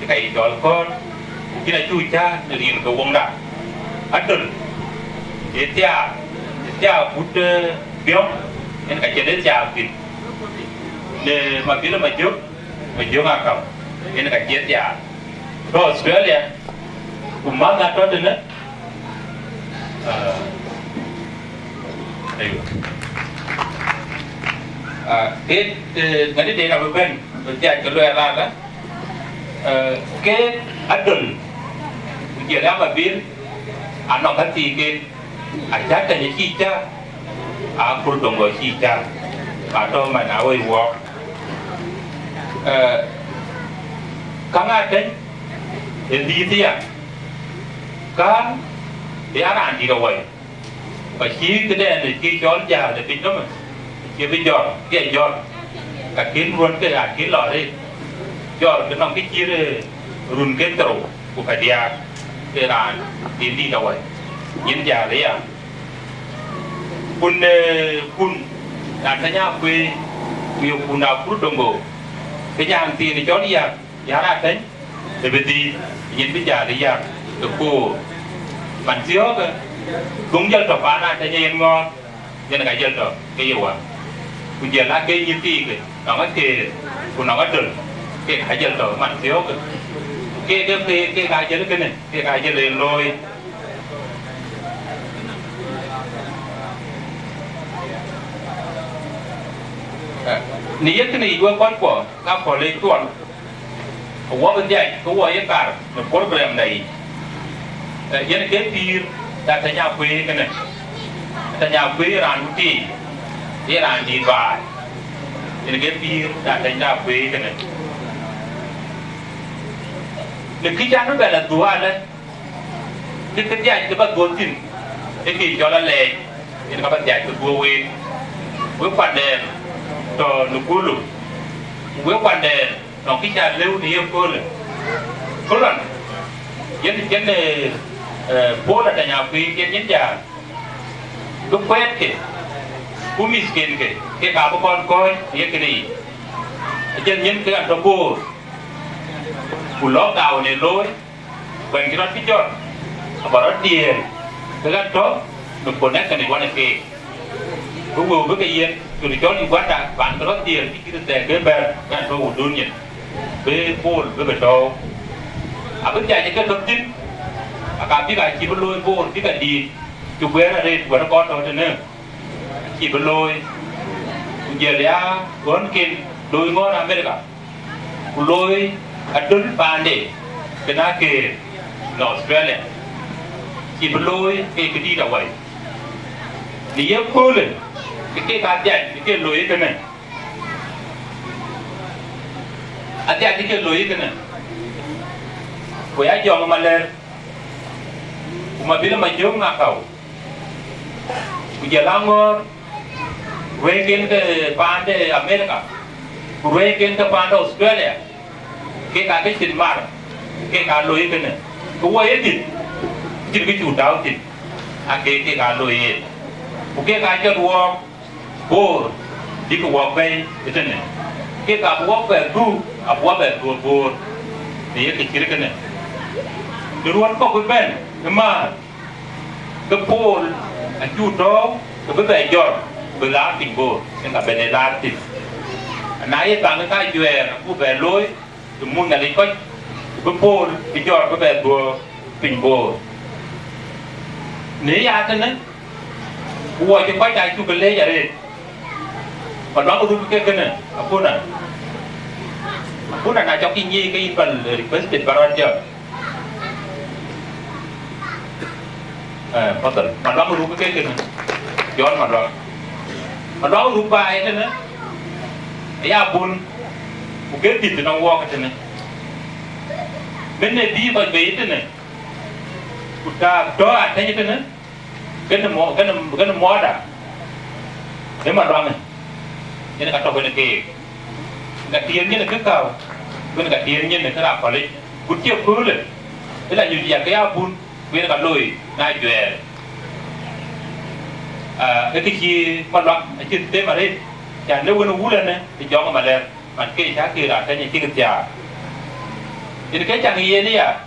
ë ka yï cɔl kɔ̈ɔ̈r, ku kïn acuk cä në rin ke woŋda. Adöl, ë thiaak, ë thiaak kut, eh, biɔ̈ŋ, yen ka cïn ë thiaak thïn. Në Mabil Majök, Majök Akau, yen ka cï ë thiaak. Tɔ̈ Australia, ku manh atɔ̈ tënë, Ah, aywa. Ah, ke, eh, ŋadï den abï bɛ̈n, bï dhiac ke luɛɛl raan, eh, ke Adöl, ku jɔl a Mabil, anɔŋ ka thii ke, acä Atɛ̈ny acï cä, a Kur Doŋ Gɔ̈u acï cä, ka tɔ̈ man awoi wɔɔk. Eh, Kääŋ Atɛ̈ny, ë dhiëëth ya, Kääŋ, ë ya raan dït awɔi. Ka cï këdɛn ë cï cɔl jäl ë piny nɔm, cï bï jɔt, cï jɔt, ka kïn ruɔ̈n ke akïn lɔ arëët. Jɔt ke nɔm kë cït, eh, run ke thërou, ku ka diäär, ke raan dït dït awɔi. Nyin jäl aya. Kun, eh, kun, Atɛ̈ny Akuëi, ku ye kun Akur Doŋ Gɔ̈u, ke nyan thiin cɔl Yäär, Yäär Atɛ̈ny, ë bï dhiëëth, nyin bï jäl ë Yäär ë koor. Man thiɔ̈kë, dhuŋ jɔl tɔ̈ paan Atɛ̈ny ë yen ŋɔ̈ɔ̈r, yen ka jɔl tɔ̈ ke ye wä. Ku jɔl aa ke nyin thiikë, nɔŋ Akeer, ku nɔŋ Adöl, kek ka jɔl tɔ̈ man thiɔ̈kë. Ku kek, kek, kek, kek ka jɔl kënë, kek ka jɔl ë looi. Në ye kënë yic wek kɔckuɔ, ka kɔ̈l ë cuɔl, ke wɔ bï dhiac, ke wɔ ye kar në programda yic. Eh, yen ke pïïr da Atɛ̈ny Akuëi kënë. Atɛ̈ny Akuëi raan wun tiic, ye raan dït baai. Yen ke pïïr da Atɛ̈ny Akuëi kënë. Në kë can bï bɛ la dhuɔ̈k alë, kë, kë dhiac kë bä dhuɔ̈k thïn, ë kë cɔl alɛɛc, yen ka bä dhiac kë dhuɔ̈k week. Wek kuanden tɔ̈ në Gulu, ku wek kuanden nɔŋ kë cä lëu në ye köölë. Köölë, yen cïn, eh, eh, Bol Atɛ̈ny Akuëi cïn nyin jäl, bï kuɛɛtkë, ku mïthken ke, kek aabï kɔn kɔ̈ɔ̈c në ye kënë yic. Acïn nyin ke ɣɛn tɔ̈ Bor, ku lockdown ë looi, Kuɛn cï rɔt bï jɔt, abä rɔt tiëël, ke ɣɛn tɔ̈ në connection ë wan ë keek. Bï wëu bï ke yen, cï röt cɔl Uganda, bän ke rɔt tiëël, bï cï röt thɛɛr ke bɛ̈ɛ̈r, ɣɛn tɔ̈ wudun nyin, bï Bol bï ke tɔ̈ɔ̈u. Abï dhiac ë ke tɔ̈ thïn, aka bïk aa cï bï looi Bor, bï ke dïït, cï guëër arëët wën ë kɔn tɔ̈ tënë, cï bï looi. Ku jël ya ɣönken looi ŋɔ̈ɔ̈r America. Ku looi Adöl paande, kën Akeer në Australia, cï bï looi ke këdït awai. Në ye köölë, ke kek adhiac ke looi kënë. Adhiac ke looi kënë. Ku ya jɔŋ malɛr, ku Mabil Majök Makau. Ku jɔl aŋɔ̈ɔ̈r ruɛ̈ɛ̈iken ke paande America, ku ruɛ̈ɛ̈iken ke paande Australia, kek aa ke cïn mar, kek aa looi kënë. Ku wɔ ye dït, cïn kë cuk tääu thïn, ake kek aa looi yen. Ku kek aa jɔt wɔɔk Bor, bïk wɔɔk bɛ̈i ëtënë. Kek abï wɔɔk bɛ dhuk, abï wɔɔk bɛ dhuɔ̈k Bor, në ye kë cït kënë. Në ruɔ̈n kɔ̈k bï bɛ̈n ëmääth, ke Bol acuk tɔ̈ɔ̈u, ke bï bɛ jɔt, bï laar piny Bor, yen ka bɛn ë laar thïn. Na ye baŋ ka juɛɛr, abuk bɛ looi, të muk Nhialic kɔc, ku bï Bol bï jɔt, bï bɛ dhuɔ̈k piny Bor. Në ya tënë, ku wɔ cï kɔc acuk ke leec arëët. Maluaŋ Ruk ke kënë, akuna. Akuna na cɔk yï nyic ke yïn bä requested bä rɔt jɔt. Eh, fadhal. Maluaŋ Ruk ke kënë. John Maluaŋ. Maluaŋ Ruk ba ë tënë. Ya bun. Ku ke dït nɔŋ wɔɔk tënë. Mën ë bïï kɔc bei tënë, ku taak tɔ̈ atɛ̈ny tënë, kënë mɔ-, kënë, kënë mɔɔda, ë Maluaŋ, yen ka tɔ̈ kënë keek. Ka tiëër nyin ë kë kääu, ku yen ka tiëër nyin ë kë raan kɔlic, ku cï köölë, ë la nyuc ya ke ya bun, ku yen ka looi na juɛɛr. Ah, ë kë cï Maluaŋ acï them arëët, ca në wën wulënë ë jɔŋ ë malɛr, man ke cä ke raan tɛ̈ny cïk thiaak. Yen ke caŋ yen ya,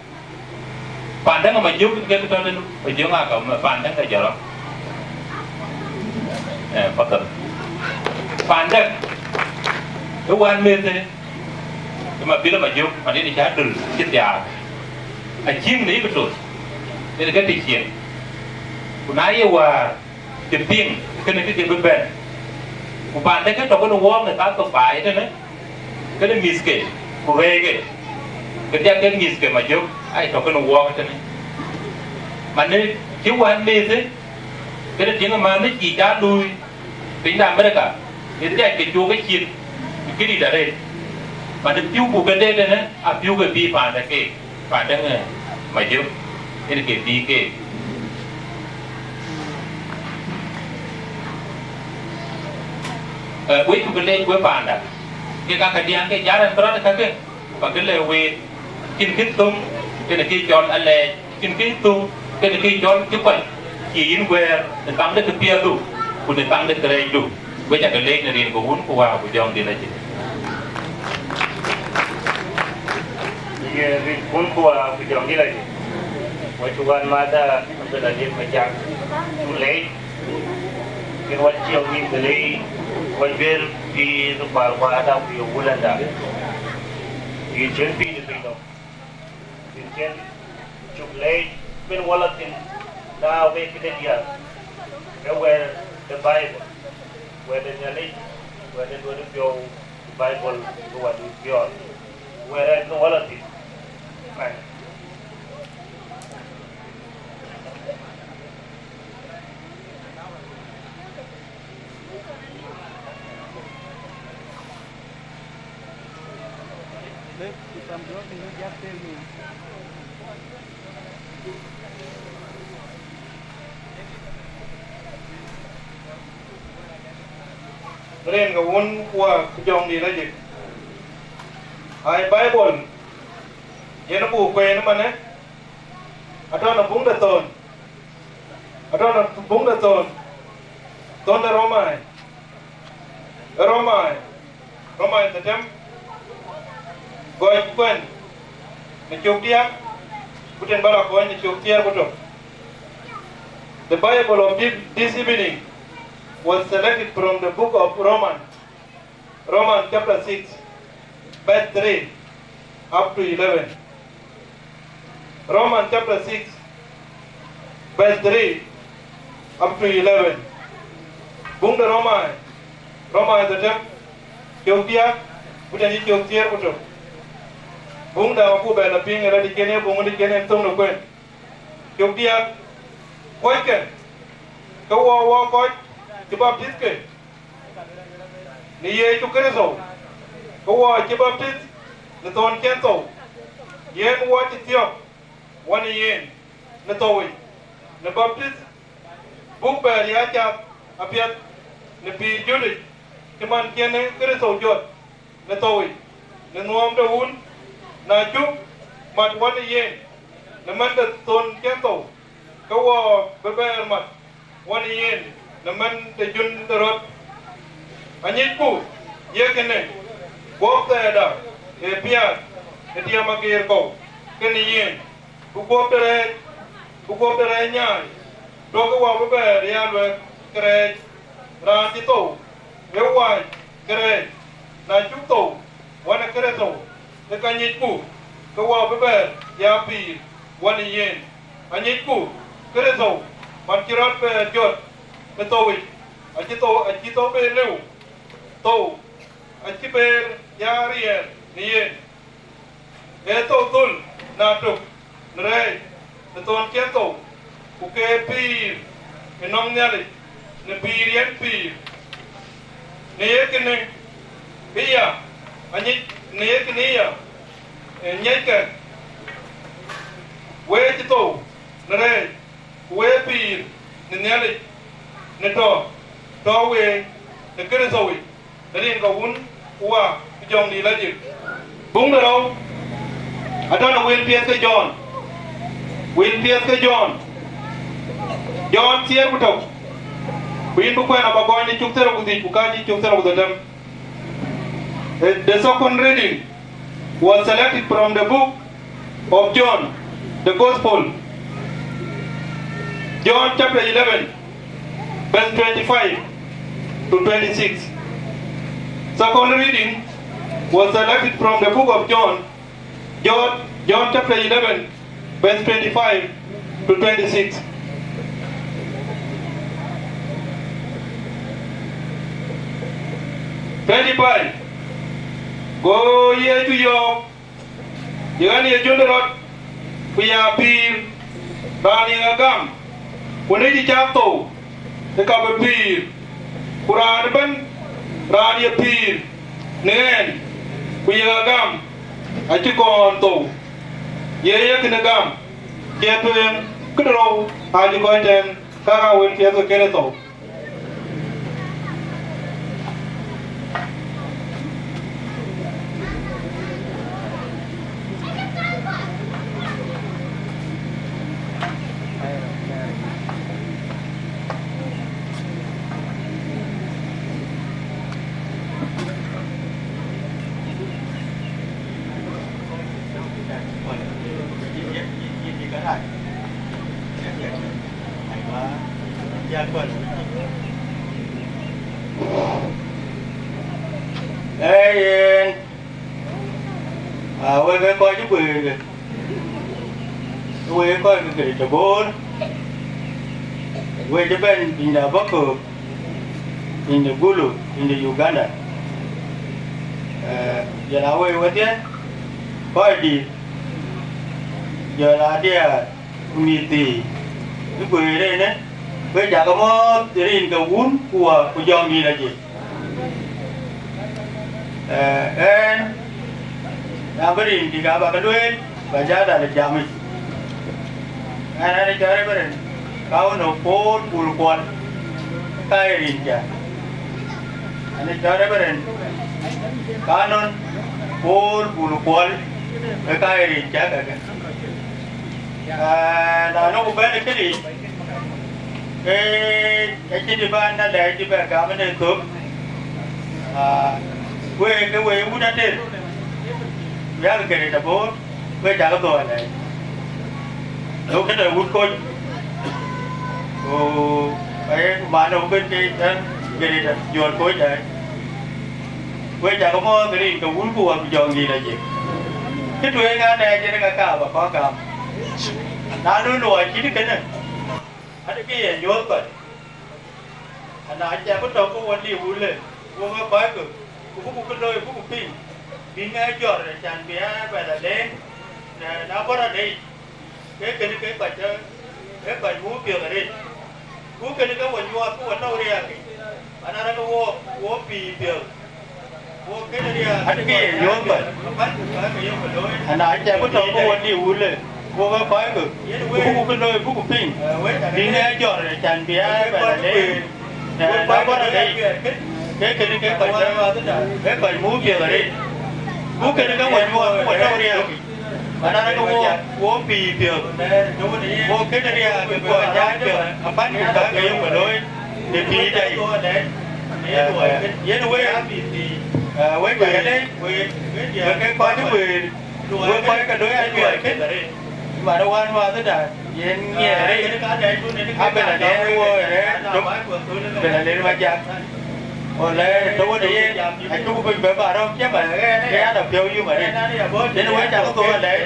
Pandäŋ ë Majök ke tɔ̈ tënë Majök ŋa ka, Pandäŋ ke jɔrɔ. Eh, padhal. Pandäŋ ë wään meth ë Mabil ë Majök, man yen cä döl cï thiaak. Acïŋ në yïk tol, yen ke të cieŋ. Ku na ye wäär, të piŋ kënë kë ke bï bɛ̈n. Ku Pandäŋ ke tɔ̈ kënë wɔɔk në ka thok baai tënë, kënë mïthke, ku rɛɛcke, ke diäk ke mïthke Majök, aa tɔ̈ kënë wɔɔk tënë. Manë cï wään meth ë, kënë tiëŋ ë mäthë cï ca luui piny de Amerika, ë dhiac ke cuk ë cin, bï këdït arëët. Manë pïu ku ke de tënë, a pïu ke bïï Pandäŋ keek. Pandäŋ, eh, Majök, yen ke bïï keek. Eh, wek cuk leec we panda, ke ka ke diäŋ ke jar ɛn bï rɔt kakë, ba ke le week, cïn kë thöŋ, kënë kë cɔl alɛɛc, cïn kë thöŋ, kënë kë cɔl cï kɔc, cï yïn guɛɛr, në thaŋ de këpiɛthdu, ku në thaŋ de kërɛɛcdu. Wek ca ke leec në rin ke Wun ku Wät ku Jɔŋdït Lajik. Ye rin Wun ku Wät ku Jɔŋdït Lajik. Wek cuk ɣän madha Abdul Aziz Majak. Cuk leec. Kën wɛ̈t ciɛɛŋ nïïm ke leec. Wɛ̈t juëër pïïr kual Wäda ku ye wulënda. Yïn cïn pïïr ë piny nɔm. Yïn cïn cuk leec. Kën wä lɔ thïn na wek këde diäk. Ee wɛ̈t de Baibol. Wɛ̈t de Nhialic, wɛ̈t de duɔ̈t piɔ̈u, Baibol, ke wɛ̈t du piɔ̈ɔ̈th. Wɛ̈t rɛɛc ke wä lɔ thïn. Mɛn. Rin ke Wun ku Wät ku Jɔŋdït Lajik. Ai Baibol, yen buk kueen ëmanë, atɔ̈ në buŋ de Thon, atɔ̈ në buŋ de Thon, Thon de Romai, ë Romai, Romai dhetem, gɔc kuɛn në cök diäk, ku tën bä la kɔc në cök thiëër ku tök. The Bible of thi-, this evening was selected from the book of Romans, Romans chapter six, verse three up to eleven. Romans chapter six, verse three up to eleven. Buŋ de Romai, Romai dhetem, cök diäk, ku tën cök thiëër ku tök. Buŋ de abuk bɛ la piŋ rɛ̈t cïn ee buŋ de cïn en thöŋ de kuën. Cök diäk, kuɔckë, ke wɔ wɔ kɔc cï baptith ke në Yecu Kërtho, ke wɔ cï baptith në thon cïn thou, yen wɔ cï thiɔ̈k wɔ në yen në thou yic, në baptith buk bɛ riääc cath apiɛth në pïïr jöt yic, cï man cïn Kërtho jɔt në thou yic, në nuɔɔm de Wun, na cuk mat wɔ në yen në mɛn de thon cïn thou, ke wɔ bï bɛɛr mat wɔ në yen në mɛn de jun de rɔt. Anyicku, ye kënë, guɔ̈p thɛɛrda ë piath në tiɛm ageer kɔ̈u kenë yen, bï guɔ̈p de rɛɛc, bï guɔ̈p de rɛɛc nyaai, duɔ̈kkë wɔ bï bɛɛr ya luɛk kërɛɛc. Raan cï thou ë wääc kërɛɛc, na cuk thou wɔ në Kërtho, ke ka nyicku, ke wɔ bï bɛɛr ya pïïr wɔ në yen. Anyicku, Kërtho, man cï rɔt bɛɛr jɔt në thou yic, acï thou, acï thou bɛɛr lëu, thou acï bɛɛr ya riɛɛr në yen. Ee thou dhöl na tök në rɛɛc në thon cïn thou, ku ke pïïr ë nɔm Nhialic në pïïr yen pïïr. Në ye kënë ë ya, anyic, në ye kënë ë ya, ë nyiɛckë tɔ̈ week ë Kërtho yic, rin ke Wun ku Wä ku Jɔŋdït Lajik. Buŋ de rou atɔ̈ në wël piɛth ke Jɔn, wël piɛth ke Jɔn, Jɔn thiëër ku tök, ku yïn bï kuɛn aba gɔny në cök thiërrou ku dhïc ku kääc cök thiërrou ku dhetem. Eh, the second reading was selected from the book of John, the Gospel, John chapter eleven, verse twenty-five to twenty-six. Second reading was selected from the book of John, John, John chapter eleven, verse twenty-five to twenty-six. Twenty-five. Go Yecu yɔ̈ɔ̈k, ye ɣɛn ye jön de rɔt, ku ya pïïr, raan ye ɣa gam, ku në cï cak thou, ë ka bï pïïr, ku raan ëbɛ̈n, raan ye pïïr në ɣɛn, ku ye ɣa gam, acï kɔn thou. Ye ye kënë gam, cie tueŋ, këde rou acï kɔc tɛ̈n, ka ka wël piɛth ke Kërtho. Ee yen, aa, wek ee kɔc cï guëër, wek ee kɔc ke Greater Bor, wek cï bɛ̈n piny de Abaköök, piny de Gulu, piny de Uganda. Ee, jɔl a wek wedhie, kɔc dït, jɔl a diäär, ku mïth thii, cï guëër ënë, wek cakë mɔ̈ɔ̈th rin ke Wun ku Wä ku Jɔŋdït Lajik. Ee, ɣɛn, na bï rin kï ka bä ke lueel, bä jal dal ë jamic. Ɣɛn, ɣɛn ë cɔl Reverend Kauno Paul Bul Kuɔl, ka ye rin cä. Ɣɛn ë cɔl Reverend Canon Paul Bul Kuɔl, ka ye rin cä kakë. Aa, na nɔŋ ku bɛ̈n ë këdï, ke acïn dï bän na lɛɛc cï bɛ gam ënë thök. Aa, wek ke wek wut ater, ku yak Greater Bor, wek cakë thou alɛɛc. Lok këde wut kony. Ku aye man ë wukën ke tɛ̈n Greater Bor kony ai. Wek cakë mɔ̈ɔ̈th rin ke Wun ku Wä ku Jɔŋdït Lajik. Kë tueŋ alɛɛc yen ka ka bä kɔ̈k gam. Na nu luɔi cït kënë, adï ke ye nyuöth kɔc. Ana cä bï tɔ̈ ke wä liu wulë, wok ë kɔckë, ku buku kë looi buku piŋ, bï ŋɛk jɔt, acan bï aa bɛ lɔ leŋ, na, na bɔ̈ rɔt yic. Ke kënë ke kɔc, ke kɔc muk piɔ̈ɔ̈th arëët. Ku kënë ke we nyuɔɔth ku we tɔ̈u riääkic, mana rɔt ke wook, wook pïïr piɔ̈ɔ̈th. Wook kënë riääk. Adï ke ye nyuɔɔth kɔc. Apan ku ka ke yök looi. Ana cä bï tɔ̈ ke wä liu wulë, wok ë kɔckë, ku buku kë looi buku piŋ, bï ŋɛk jɔt, acan bï aa bɛ lɔ leŋ. Ee, na bɔ̈ rɔt yic, ke kënë ke kɔc, ke kɔc muk piɔ̈ɔ̈th arëët. Ku kënë ke we nyuɔɔth ku we tɔ̈u riääkic, mana rɔt ke wook, wook pïïr piɔ̈ɔ̈th. Wook kënë riääk ke kɔc jai piɔ̈ɔ̈th, apan ku ka ke yök looi në pïïr tei. Ee, yen wek, ee, wek cakë leec, wek, wek ke kɔc cï guëër, wek kɔc ke looi ajuɛɛr kënë. Mana wään wäthëda, yen ŋiɛɛr rëër, abï lɔ lɛɛr wɔ rɛ̈ɛ̈r tök, bï lɔ lɛɛr Majak. Ku lɛɛr tɔ̈u wën ë yen, acuk piny bɛ bä rɔ̈m cï bä ɣɛn ë yan apiɔ̈u yum arëët. Yen wek cakë thou alɛɛc,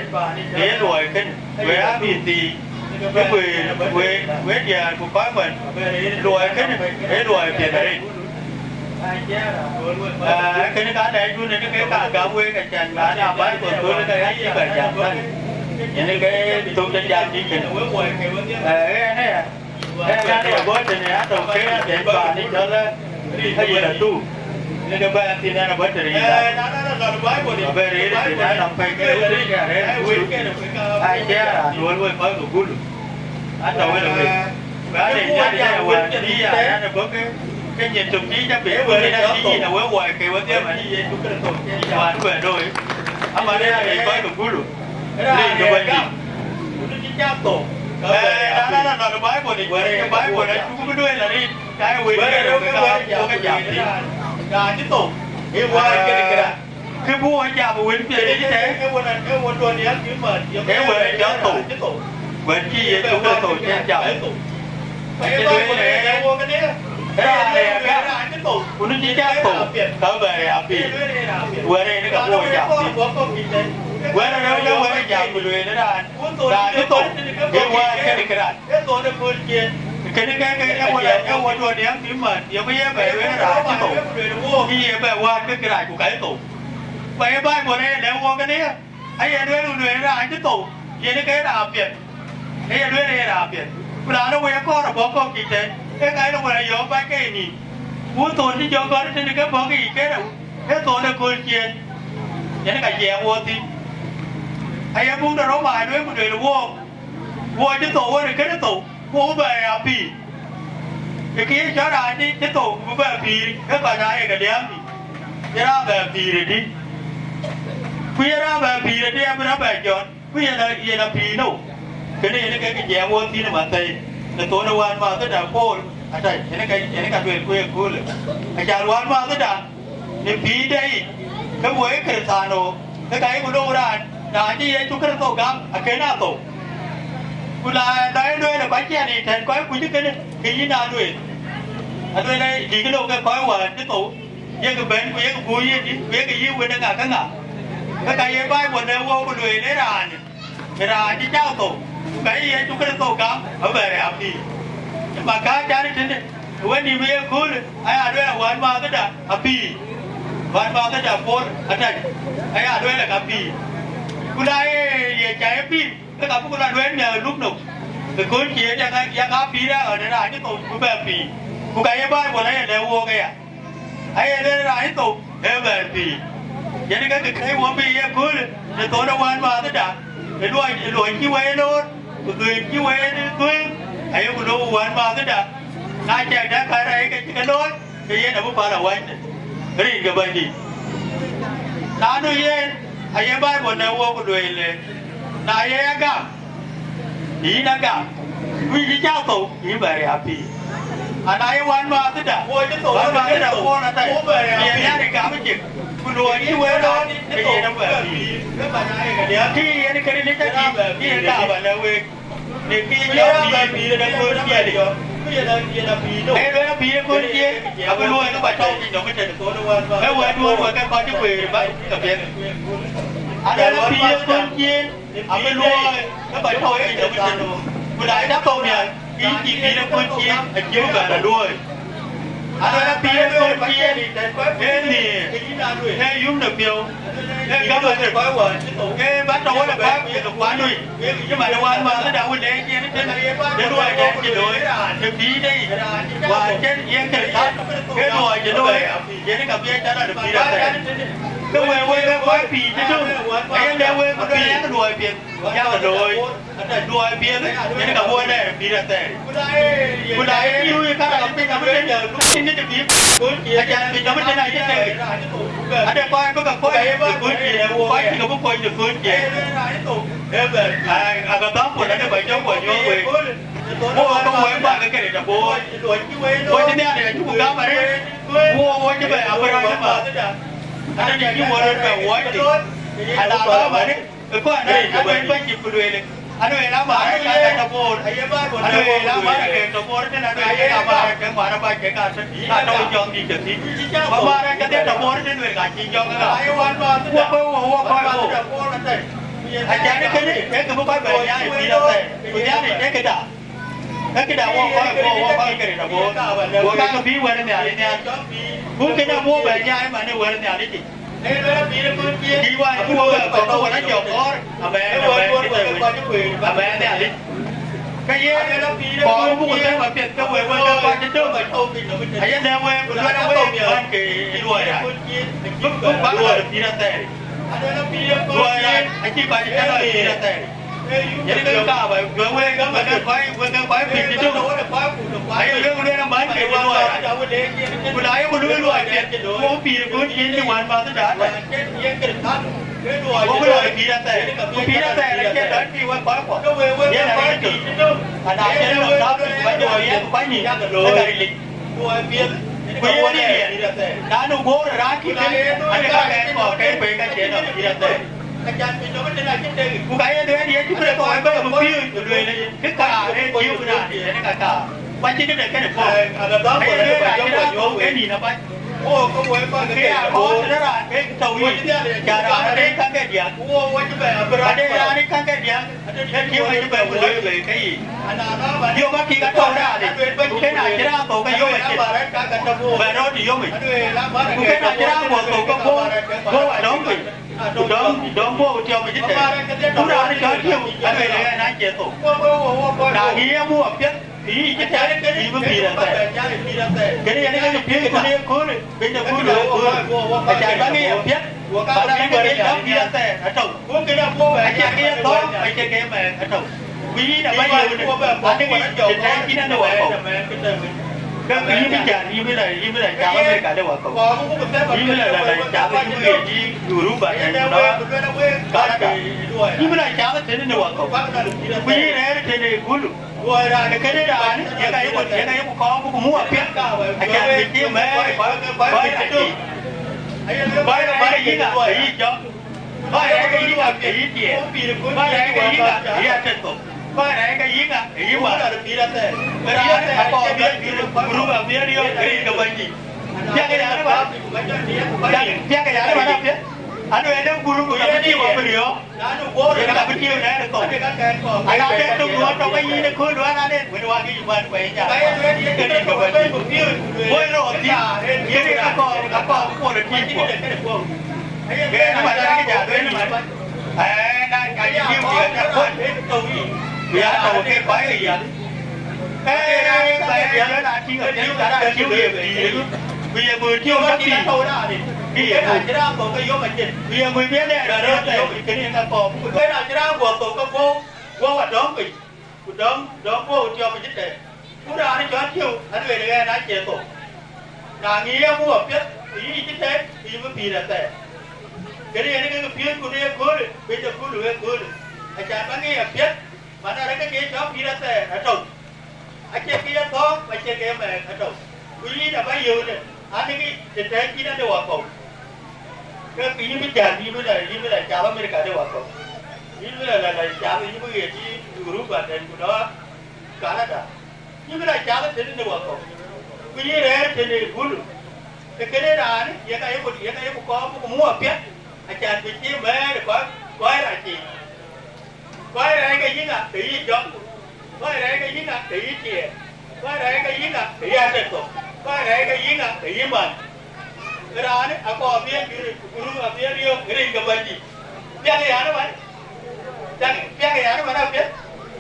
ë ye luɔi kënë, wek aa mïth thii, cï guëër, wek, wek diäär ku kɔc ŋuɛ̈n, luɔi kënë, ë luɔi piɛth arëët. Aa, kënë ka lɛɛcdun ënë ke ka gäm wek, acan, man aa baai ku thöl ke ɣɛn cï bɛ jam tënë. Yen ke thök de jam dït kënë. Ee, ɣɛn aya, ɣɛn aya bɔ̈ tënë, atɔ̈ ke ɣɛn de paan ë cɔl, ee, Ayï Latu. Yen ke bɛ̈n thïn ɣɛn abɔ̈ tënë yïn. Abɛ rëër thïn, anɔŋ pɛ̈i ke rëër thïn, ke arëër Gulu. Aa, cï raan duöl wek kɔc ke Gulu. Atɔ̈ wël wek. Ba de nyal ya wään bï ya ɣɛn ë bɔ̈ ke. Ke nyin tök cï jam bï wël ë cï yïn awë woi ke wedhie man. Yïn wään kuɛɛr looi. Aman ë raan ë kɔc ke gulu. Rin ke Bɛ̈nydït. Ee, na, na, na, na, Baibol yic, ke Baibol acuk bï duëër la rin. Ka ye wël ke rou ke ka, ke jam thïn. Raan cï thou, ë wään kën kërac. Kë bï wɔ jam wël piɛth yic tɛ̈. Ee wël ë cɔl thou. Wɛ̈t cï Yecu Kërtho cï jam. Acï lueel ë, raan ë ya gam, ku nu cï cak thou, ka bï bɛ̈ɛ̈r ya pïïr. Wɛ̈t ë yen ka bï wɔ jam thïn. Wɛ̈t ë rɛ̈u ke wɛ̈t ë jam ku lueel ë raan, raan cï thou, ë wään kën kërac. Kënë ke, ke, ke wɔ, ke wɔ duɔ̈n yam thïn man, ye bï ye bɛ lueel raan cï thou, ke ye bɛ wään ke kërac ku ka ye thou. Ku aye Baibol aye lɛ̈k wɔ kënë ya, aye lueel, ku lueel raan cï thou, yen ke raan piɛth. Aye lueel aye raan piɛth. Ku raan ë wëi akɔɔr abɔ̈ kɔ̈k yic tɛ̈n, ke ka yen wën ayɔ̈ɔ̈k bac ke ye nïïm. Ku thon cï jɔ gɔ̈t tënë ke bɔ̈ ke yic ke rou, ee thon ë kööl ciëën. Yen ka jiɛɛm wɔ thïn. Aye buŋ de Roma lueel, ku lueel wook, wook cï thou wën ë kënë thou, ku wo bï bɛ ya pïïr. Ë kë ye cɔl raan cï, cï thou ku bï bɛ pïïr, ke kɔc aa ye ke liääm thïn. Ye raan bɛ pïïr ëdï? Ku ye raan bɛ pïïr ëdï, abï rɔt bɛ jɔt, ku yen a, yen a pïïr nou? Kënë yen ke kë jiɛɛm wɔ thïn ë Mathai, në thon ë wään mäthëda Paul Atac, yen ke, yen ka lueel ku ye köölë. Acan wään mäthëda, në pïïrde yic, ke woi Kërthiano, ke ka yeku lok raan, raan cï Yecu Kërtho gam, akën a thou. Ku na, na ye lueel ë kɔc ciɛɛn yic tɛ̈n kɔc kuc kënë, ke yïn a lueel. Alueel ë dïk lok ke kɔc wään cï thou, yek bɛ̈n, ku yek guur yedï, ku yek yï wën ë ŋa ke ŋa. Ke ka ye Baibol lɛ̈k wɔ ku lueel ë raan, ë raan cï cak thou, ku ka ye Yecu Kërtho gam, abï bɛ̈ɛ̈r ya pïïr. Ë ma ka can tënë, ë wën nïïm ye köölë, aya lueel wään mäthëda apïïr. Wään mäthëda Paul Atac, aya lueel ka pïïr. Ku na ye, ye ca ye pïïr, ke ka bï ku la lueel miäk ë luk nɔm. Ë kööl ciëën yak, yak a pïïr ë ɣɔn ë raan cï thou bï bɛ pïïr. Ku ka ye Baibol aye lɛ̈k wook aya. Aye lueel raan cï thou ee bɛ̈ɛ̈r pïïr. Yen ke kë kɛ̈i wɔ bï ye köölë, në thon ë wään mäthëda, ë luɔi, ë luɔi cï wɛi loor, ku dhuëëŋ cï wɛi dhuëëŋ, ayeku lok wään mäthëda. Na cɛk dɛ̈ kärɛc ke cï ke looi, ke yen abï päl awänyde, rin ke Bɛ̈nydït. Na nu yen, aye Baibol lɛ̈k wɔ ku lueel, na ye ya gam, yïn a gam, ku yïn cï cak thou, yïn bɛ̈ɛ̈r ya pïïr. Ana ye wään mäthëda, wään mäthëda Paul Atac, ye Nhialic gam ë cik, ku luɔi cï wël rɔt, ke yen abï bɛ pïïr. Kï yen kënë në cä cï, kï yen ka bä lɛ̈k week. Në kï jɔ pïïr, pïïr ë kööl ciëën. Ee lueel pïïr ë kööl ciëën, abï luɔi ke bä tɔ̈u piny nɔm ëtënë. Ee wɛ̈t duöör wek ke kɔc cï kueer bä ke piɛth. Alueel pïïr ë kööl ciëën, abï luɔi ke bä tɔ̈u piny nɔm ëtënë. Ku na cä thou miäk, ke yïn cïï pïïr ë kööl ciëën, acïï bï bɛ lɔ luɔi. Alueel pïïr ë kööl ciëën, ee nhiëër, ee yum në piɔ̈u, ee gäm ëtök, ee bä tɔ̈u wën ë bä kuëth ë kuan wei. Cï man ë wään mäthëda wën ee ciëën ëtënë, ë luɔi dɛn cï looi, në pïïrde yic, wään cïn yen kërkät, ee luɔi cï looi, yen ka bï ë cä lɔ në pïïr athɛɛr. Ke wek, wek ee kɔc pïïr cï döŋ, ayen dɛ wek ku luɔi ë luɔi piɛth, yak looi. Ata luɔi piɛth, yen ka bɔ̈ lɛɛr pïïr athɛɛr. Ku na ye luui ka raan piny nɔm ëtënë, piny ë të bï, acan piny nɔm ëtënë acï tek. Ade kɔc bï ke kɔc ë kööl ciëën, kɔc cï ke bï kony në kööl ciëën. Ai, aka dham puɔl ade kɔc cɔk kɔc nyuɔɔth wei. Wo ke wei bä ke këde tɔ boor. Wo cï Nhialic acuk gam arëët. Wo, wo cï bɛ Abraɣam ë ma. Ade cï wo röt bɛ wuɔ̈c thïn. Ana dham arëët. Ë kɔn ë rɛ̈ɛ̈c ke Bɛ̈nydït cï ku lueel, alueel, amaan ë ka tɔ boor, alueel, amaan ë kek tɔ boor tënë, alueel, amaan ë kek ŋuan abac kek ka tɔ, ka tɔ jɔŋdït ke thïn. Ku amaan ë ka dhil tɔ boor tënë, lueel, ka cï jɔŋ ë ɣa. Wo kɔc wo, wo kɔc wo. Acan ë kënë, ee kë bï kɔc bɛ nyaai ë pïïr athɛɛr, ku Nhialic ee këda. Ee këda wo kɔc, wo, wo kɔc ke rëët abɔ̈. Wo ka ke bï wɛ̈t ë Nhialic nhial. Ku kënë wo bɛ nyaai man ë wɛ̈t ë Nhialic yic. Kï wään cï wo bɛ kɔ̈k ke wën a jɔ kɔɔr, amɛɛn, amɛɛn cï tɛ̈ wën, amɛɛn Nhialic. Ke yen kɔɔr buk them apiɛth ke wek, wek ke kɔc cï döŋ. Aye lɛ̈k wek, ku luɛl wek, bän ke luɔi rac. Buk, buk bäk lɔ pïïr athɛɛr. Luɔi rac acï kɔc cï lɔ pïïr athɛɛr. Yen ke ka ba, we, we, we, we ke kɔc, we ke kɔc piny cï tök. Aye lueel, lueel, bäny ke luɔi. Ku na ye ku lueel luɔi piɛth, ku pïïr kun cïn cï wän mäthda ata. Wo bï lɔ pïïr athɛɛr, ku pïïr athɛɛr acie dɔc pïïr wek kɔc kuɔ. Yen aye tök. Ana cïn nɔm tɔ̈ piny, ku bä jɔ yen, ku bä nyin, ë gäri lic. Ku ye riɛl, na nu guɔ̈ɔ̈r raan cï kën, ade ka kɛn kɔɔr ke kueer ka cie nɔm pïïr athɛɛr. Ku ka ye lueel ye cï bï rɔt kɔɔr bä ke bï piööc, ku lueel, kë kaar ë tiëëu bï raan ë tënë ka kaar. Ku acï këde kënë puɔ̈u. Ka ye lueel raan cï raan thou ke nïn abac. Ke ya kɔɔr tënë raan ke tɔ̈u yic, ca raan ade käŋ ke diäk. Ade raan ë käŋ ke diäk, ke tiëëu acï bɛ ku lueel bei ke yic. Yo, ka kï ka tɔ̈u raan ë, ku kën acï raan thou ke yom acïn. Bɛ rɔt yom yic. Ku kën acï raan guɔ thou ke guɔ, guɔ wa dɔm piny. Ku dɔm, dɔm guɔ tiɔm yic tɛ̈. Ku raan cɔl tiëëu, alueel ë ɣɛn acie thou. Na ŋic ye muk apiɛth, ke yï cï tɛ̈, yï bï pïïr athɛɛr. Kënë yen ke piëëc ku ne köölë, piny de köölë ë köölë. Acan bä ŋic apiɛth, bä ŋic ke cï dɔm pïïr athɛɛr atɔ̈u. Acie ke ye thɔ̈ɔ̈ŋ, acie ke ye mɛɛk atɔ̈u. Ku yïn abä yöökde, adï ŋic të tɛ̈ɛ̈c yïn ënë wakɔ̈u. Ke yïn bï jal, yïn bï la, yïn bï la cath America de wakɔ̈u. Yïn bï la, la, la cath yïn bï ɣet yï Europa tɛ̈n ku lɔ Canada. Yïn bï la cath tënë në wakɔ̈u. Ku yïn rɛ̈ɛ̈r tënë ë köölë. Kënë raan, yen ka yeku, yen ka yeku kɔɔr ku muk apiɛth. Acan bï cï mɛɛr kɔc, kɔc rac yiic. Kɔc rac ke yï ŋa, ke yï jɔŋ. Kɔc rac ke yï ŋa, ke yï tiɛɛl. Kɔc rac ke yï ŋa, ke yï atɛ̈n thok. Kɔc rac ke yï ŋa, ke yï wal. Raan akɔɔr bï, bï, bï ruk abiëër yök rin ke Bɛ̈nydït. Piɛŋkë ya rëman, piɛŋkë ya rëman apiɛth. Anu ënë gurum ku ka bï tiëëu abï riɔ̈ɔ̈k. Yen ka bï tiëëu nɛɛr thou. Ana de tök duɔ̈ɔ̈r tɔ̈ ke yïn ë kööl duɔ̈ɔ̈r anen, wën wak yic wän kuɛny nya. Ke rin ke Bɛ̈nydït. Woi rɔt thïn, yen ka kɔɔr, ka kɔɔr bï kuɔl ë tïc kuɔ. Yen ëmën ë rɛ̈ɛ̈r kë ja lueel ëmën. Ɛɛ, na, na cï tiëëu cï ka kuɔny. Ku ya tɔ̈u ke kɔc ke yiɛ̈n. Ee, ba ye piɛth na tïŋ apiɛth, ka raan tïŋ ye pïïr, ku ye mui tïŋ ka pïïr, kë ye mui. Ku ye mui bï ënɛɛn rɔt yök, kënë yen ka kɔɔr. Ku na cï raan guɔ thou ke guɔ̈u, guɔ̈u adɔm piny, ku dɔm, dɔm guɔ̈u tiɔm ë cï tɛ̈ɛ̈n. Ku raan cɔl tiëëu, alueel ɣɛn acie thou. Na ŋic ye muk apiɛth, ku yï cï tɛ̈ɛ̈n, ku yï bï pïïr athɛɛr. Kënë yen ke ke piööcku në ye köölë, piny de köölë wek köölë. Acan bä ŋic apiɛth, man arëk ke ke cɔl pïïr athɛɛr atɔ̈u. Acie ke ye thɔ̈ɔ̈ŋ, ku acie ke ye mɛɛk atɔ̈u. Ku yïn abä yöökde, anïkï të tɛ̈ɛ̈c yïn ade wakɔ̈u. Ke yïn bï jäl, yïn bï la, yïn bï la cath America de wakɔ̈u. Yïn bï la, la, la cath, yïn bï ɣet yï Europa tɛ̈n ku lɔ Canada. Yïn bï la cath tënë në wakɔ̈u. Ku yïn rɛ̈ɛ̈r tënë ë köölë. Ke kënë raan, yen ka yeku, yen ka yeku kɔɔr buk muk apiɛth, acan bï cï mɛɛr ë kɔc, kɔc rac yiic. Kɔc rɛɛc ke yï ŋa, ke yï jɔŋ. Kɔc rɛɛc ke yï ŋa, ke yï tiɛɛl. Kɔc rɛɛc ke yï ŋa, ke yï atɛ̈n thok. Kɔc rɛɛc ke yï ŋa, ke yï man. Raanë akɔɔr bï en jur, ku ruk abï en riöök rin ke Bɛ̈nydït. Piɛŋkë ya rëman. Piɛŋ, piɛŋkë ya rëman apiɛth.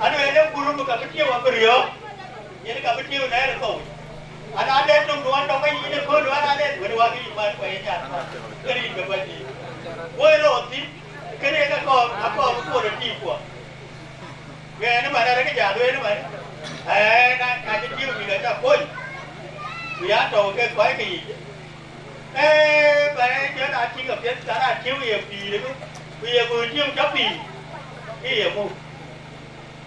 Anu en ë ku ruk ka bï tiëëu abï riöök. Yen ka bï tiëëu nɛɛr ë thou. Ana de töŋ duɔ̈ɔ̈r tɔ̈ ke yïn ë kööl duɔ̈ɔ̈r anen, wën wak yï man kuɛny ë nyan. Ke rin ke Bɛ̈nydït. Woi rɔt thïn, kënë ye ka kɔɔr, akɔɔr bï kuɔl ë tïïk kuɔ. Ɣɛn ëmën arëk ja lueel ëmën, ɛɛ, na, na cï tiëëu bïk acä kony, ku ya tɔ̈u ke kɔc ke yic. Ee, ba ë jɔt a tïŋ apiɛth, ka raan tiëëu ye pïïr ëbï, ku ye kɔc tiëëu cä pïïr, ke ye muk.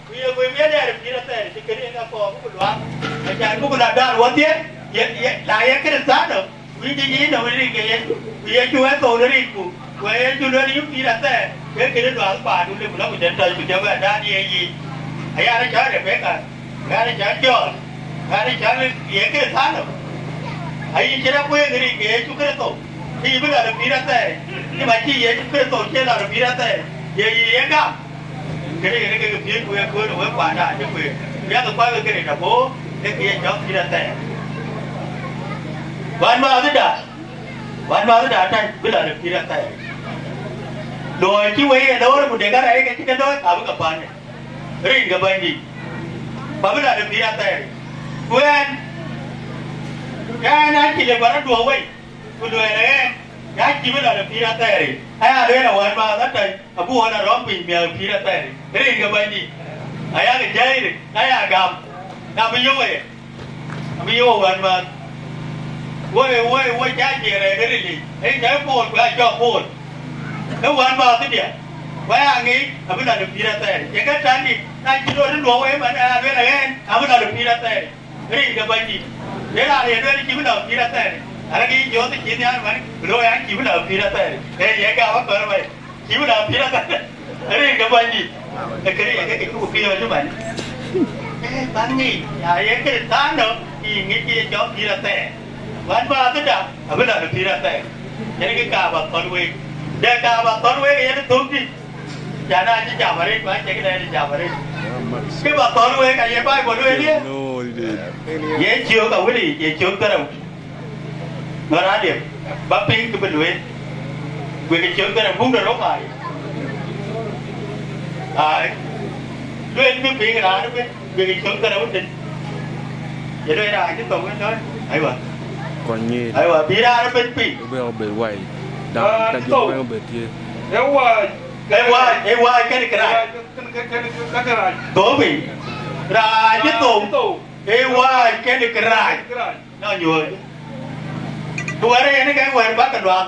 Ku ye kɔc miɛt dɛɛr pïïr athɛɛr, cï kënë yen ka kɔɔr buk luaak, acan buk la dɔl wodhie, ye, ye, la ye Kërthiano, ku yïn cï nyin nɔm rin ke Yecu, ku Yecu ë thou në rinku, ku Yecu lueel yïn pïïr athɛɛr, ke kënë luaak paandu lëu lɔ ku jɔt tɔc ku jɔ bɛ daan ye yic. Aya rɔt cɔl Rebeka, aya rɔt cɔl Jɔn, aya rɔt cɔl ye Kërthiano. Ayï cïn akuëëŋ rin ke Yecu Kërtho, ke yï bï lɔ në pïïr athɛɛr, cï man cï Yecu Kërtho cie lɔ në pïïr athɛɛr, ye yï ye gam. Kënë yen ke ke piëëc ku ye kööl ë wek kuanda acï kueer, ku yak kɔc ke kënë tɔ boor, ee kë ye cɔk pïïr athɛɛr. Wän mäthda, wän mäthda atac bï lɔ në pïïr athɛɛr. Luɔi cï wek ye loor ku de kärɛc ke cï ke looi, abï ke päl rin ke Bɛ̈nydït, ku abï lɔ në pïïr athɛɛr. Ku ɣɛn, ɣɛn acï lëu bä rɔt duɔ̈k wei, ku luɛɛl ë ɣɛn, Ka cï bï lɔ në pïïr athɛɛr yic, aya lueel awän bä dhätɛ̈, abï ɣɔn a rɔ̈m piny miäk pïïr athɛɛr yic, rin ke Bɛ̈nydït. Aya ke jai rin, aya gam, na bï yök aya, abï yök awän bä. Woi, woi, woi, ca jiɛɛr ë ril yic, ë jai Paul, ku acɔk Paul. Ë wän bä këdiä, ku aya ŋic, abï lɔ në pïïr athɛɛr yic. Ye ke tändït, na cï rot luɔk wei man, aya lueel aɣɛn, abï lɔ në pïïr athɛɛr yic. Rin ke Bɛ̈nydït, ë raan ye lueel cï bï lɔ pïïr athɛɛr, arëk yï Joth cï nhiaar man, bï looi an, cï bï lɔ pïïr athɛɛr, ee ye gam akɔ̈r wei, cï bï lɔ pïïr athɛɛr. Rin ke Bɛ̈nydït, ee këriëëc ke cuk piɔ̈ɔ̈c man. Ee bäk ŋic, ya ye Kërthiano, yï ŋic ye cɔl pïïr athɛɛr. Wän bä këda, abï lɔ në pïïr athɛɛr. Yen kë ka bä thɔ̈n week. Dɛ ka bä thɔ̈n week yen thökdï. Jana cï jam arëët, ku acï këdɛn jam arëët. Kë bä thɔ̈n week aye Baibol lueel ye. Ye ciök awël yic, ye ciök dhorou. Ŋɔ̈r adï, bä piŋ kë bï lueel. Wek ciök dhorou, buŋ de Roma yic. Ai. Lueel bï piŋ raan ëbën, wek ciök dhorou tën. Ye lueel raan cï thou wën lɔ̈ɔ̈i. Aiwa. Kɔn nyiit. Aiwa, bï raan ëbën piŋ. Bï ɣɔn bɛ̈t wai. Dam, raan cï thou wën bɛ̈t thiëëc. Ee wai. Ee wai, ee wai kën kërac. Kën, kën, kën, kën kërac. Thou piny. Raan cï thou. Raan cï thou. Ee wai kën kërac. Kërac. Nɔ nyuɔɔc. Ku wɛ̈ɛ̈r yen ke wɛ̈ɛ̈r bäk ke luaak.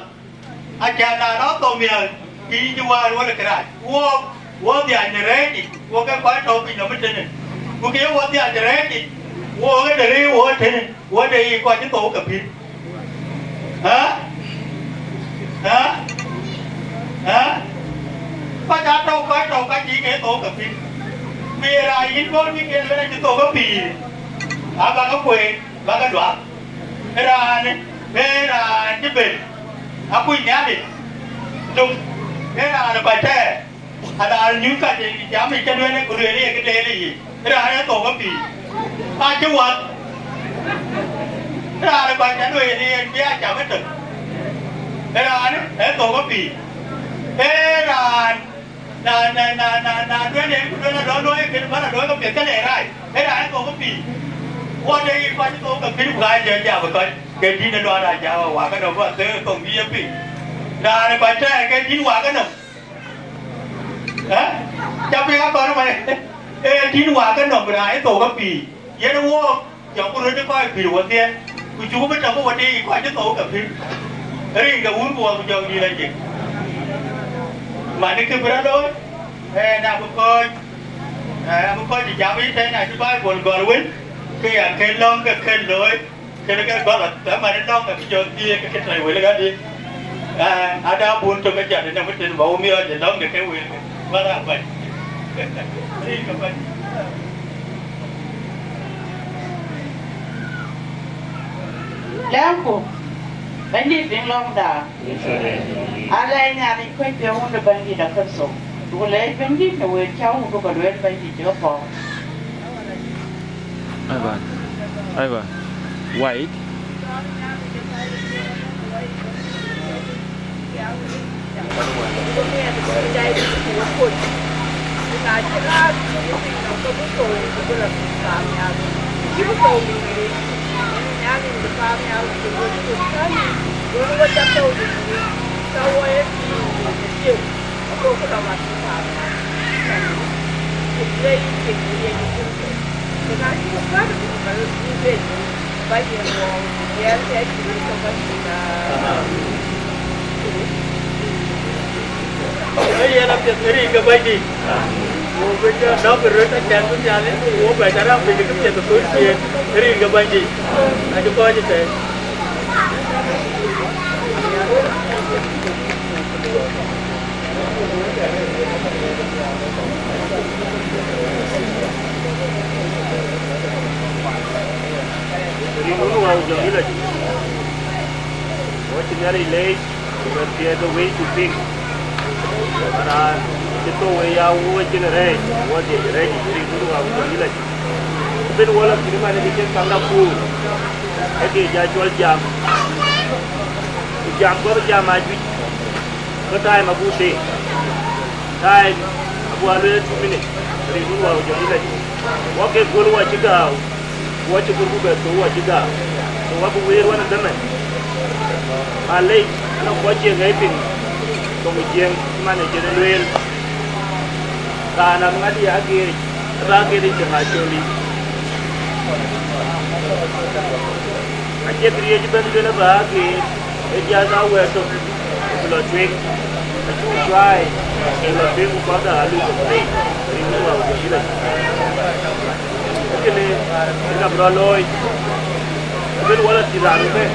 Acan na lɔ thou miäk, ke yïn cï wai wal kërac. Wok, wo dhiac në rɛ̈ɛ̈c yic, wo ke kɔc tɔ̈u piny nɔm ëtënë. Ku ke wo dhiac në rɛ̈ɛ̈c yic, wo ke de rëër wo ëtënë. Wɔ de yï kɔc cï thou ke pïïr. Ë? Ë? Ë? Kɔc aa tɔ̈u, kɔc tɔ̈u ka cï ke thou ke pïïr. Ku ye raan yïn duɔ̈ɔ̈r bï ke lueel acï thou ke pïïr. Abäk ke kueen, bäk ke duak. Raan, ee raan cï ben. Akuc Nhialic. Duk. Ee raan ë kɔc tɛɛr. Ala nyuc ka de jam yic ke lueel, ku lueel ye këde le yic. Raan ë thou ke pïïr. Acï wath. Raan ë kɔc ke lueel yen bï a jam ëtök. Raan ë thou ke pïïr. Ee raan na, na, na, na, na lueel yen ku lueel adɔ̈ looi kënë bän adɔ̈ ke piɛth ke le rac. Ee raan ë thou ke pïïr. Wɔ de yï kɔc thou ke pïïr ku ka jɔ jam ë kɔc. Ke dïn ë luɔɔn a jam a wak ënɔm bä thëë thoŋ bï ye piŋ. Raan ë kɔc tɛɛr ke dïn wak ënɔm. Ë? Ca piŋ akɔn ëmën, ee dïn wak ënɔm raan ë thou ke pïïr. Yen wook, jɔku röt ë kɔc pïïr wodhie, ku cuk bï tɔ̈ ke wodhie yï kɔc cï thou ke pïïr. Rin ke wun ku wɔ ku jɔk dïït acïk. Man ë kë bï rɔt looi, ë, na bï kɔc, ë, abï kɔc cï jam yï tɛ̈n acï Baibol gɔl wën, ke ya kën lɔ̈ŋ ke kën looi. Kën ke gɔl, ë man ë lɔ̈ŋ abï jɔ thiëëk ke tɔ̈ wël kadï. Ë, ada bun tök ke jat ënɔm ëtën bä wo miɔɔc ë lɔ̈ŋ de ke wël ke. Bä raan bäny. Rin ke bäny. Lɛ̈ŋku, Bɛ̈nydït piŋ lɔ̈ŋda. Alɛɛc Nhialic kuec piɔ̈u wun de Bɛ̈nydït a Kërtho. Duku lɛɛc Bɛ̈nydït në wël cä wun duku lueel Bɛ̈nydït cï ke pɔ̈k. Aiwa, aiwa. White. Ë yen apiɛth ë rin ke Bɛ̈nydït. Wo bï jɔ dɔ̈k ë röt acan bï Nhialic, wo bɛ cä rɛ̈m piny kë piɛth ë thöl ciëën ë rin ke Bɛ̈nydït. Acï kɔc ëtɛ̈ɛ̈n. Rin wun wä jɔ yïn acï. Wo cï Nhialic leec, ku bɛ piɛth ë wëi ku piŋ. Raan cï thou ë ya wuɔ̈c cïn rɛɛc, wuɔ̈c dhiëc rɛɛc yic, rin wun wä jɔ yïn acï. Bën wɔ lɔ thïn man ë cïn kaŋda kuur. Ë ke ja cɔl jam. Ku jam guɔ̈p jam ajuëc. Ke time abuk tïŋ. Time abuk a lueel two minutes. Rin wun wä jɔ yïn acï. Wɔ ke göl wɔ cï gääu. Wɔ cï göl ku bɛ thou wɔ cï gääu. So wɔ bï wëër wën ë dhamën. Malec. Anɔŋ kɔc cie ŋɛi piŋ thoŋ Jiëŋ cïman ë cïn lueel. Raan amäthdiɛ̈ ageec, aba ageec ë cïn acöl yic. Acie këriëëc ëbɛ̈n lueel aba ageec, ë diäk aa wɛ̈ɛ̈t tök, ku lɔ tueŋ. Acuk cuai, ku lɔ tueŋ, ku kɔ̈k aa luui thok pei, rin wä ku jɔ bï lɔ. Kënë, ë ka bï rɔt looi, ëbën wä lɔ tït raan ëbɛ̈n.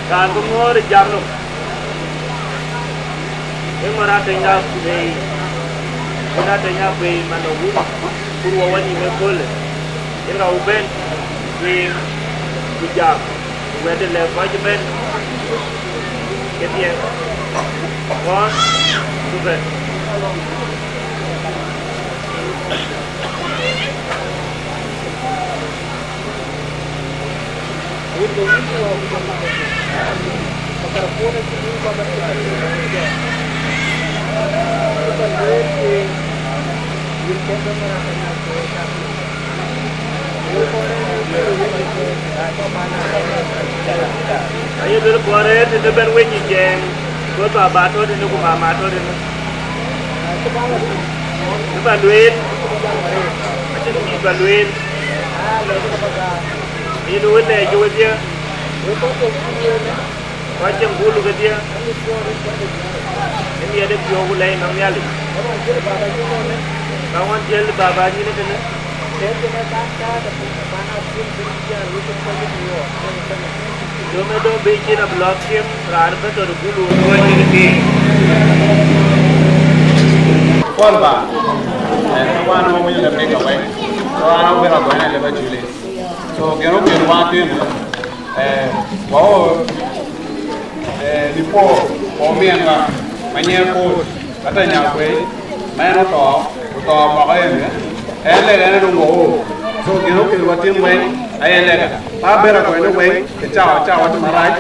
Raan bï ŋɔ̈ɔ̈r ë jam nɔm, ë ŋɔ̈ɔ̈r ateny akuei, yen ateny akuei man ë wun, ku ruɔu wä nïïm ëköölë, yen ka wä bɛ̈n tueŋ ku jam. Wɛ̈t de lɛ̈k kɔc ëbɛ̈n kedhie, ŋɔ̈ɔ̈r ku bɛ̈n. Aye luel kɔɔr ëë tënë bɛ̈n wec ë Jiëëŋ, ku baba tɔ̈ tënë, ku mama tɔ̈ tënë. Ë ba lueel, acïn kï ba lueel. Aye lueel lɛɛc ke wedhie, kɔc cieŋ gulu kedhie. Ë miɛt ë piɔ̈u ku lɛc nɔm Nhialic. Ka ɣɔn jiël baba nyin ë tënë. Dom ë dom bï cin abï lɔ thiëm raan bï tɔ̈ gulu ë tuɔɔc kekë piny. Kuɔl ba, eh, ka wan ŋɔ̈k winy lë piny away. So an abï rɔt bɛ̈n lë ba culi. So gɛ̈n rɔt gɛ̈n wan thiëm, eh, wä ɣöö, eh, before, wä miɛn ɣa, ma nyiɛɛr koor. Ata nyakuei, ma en ë thɔɔk, ku thɔɔk mɔk en ë, en lɛ̈k en ë döŋ wɔ wook. So gɛ̈n rɔt kën wä tiŋ wɛ̈ŋ, aye lɛ̈k ë. Ma bɛ̈r akuɔny në wɛ̈ŋ, ë cawa, cawa të marac,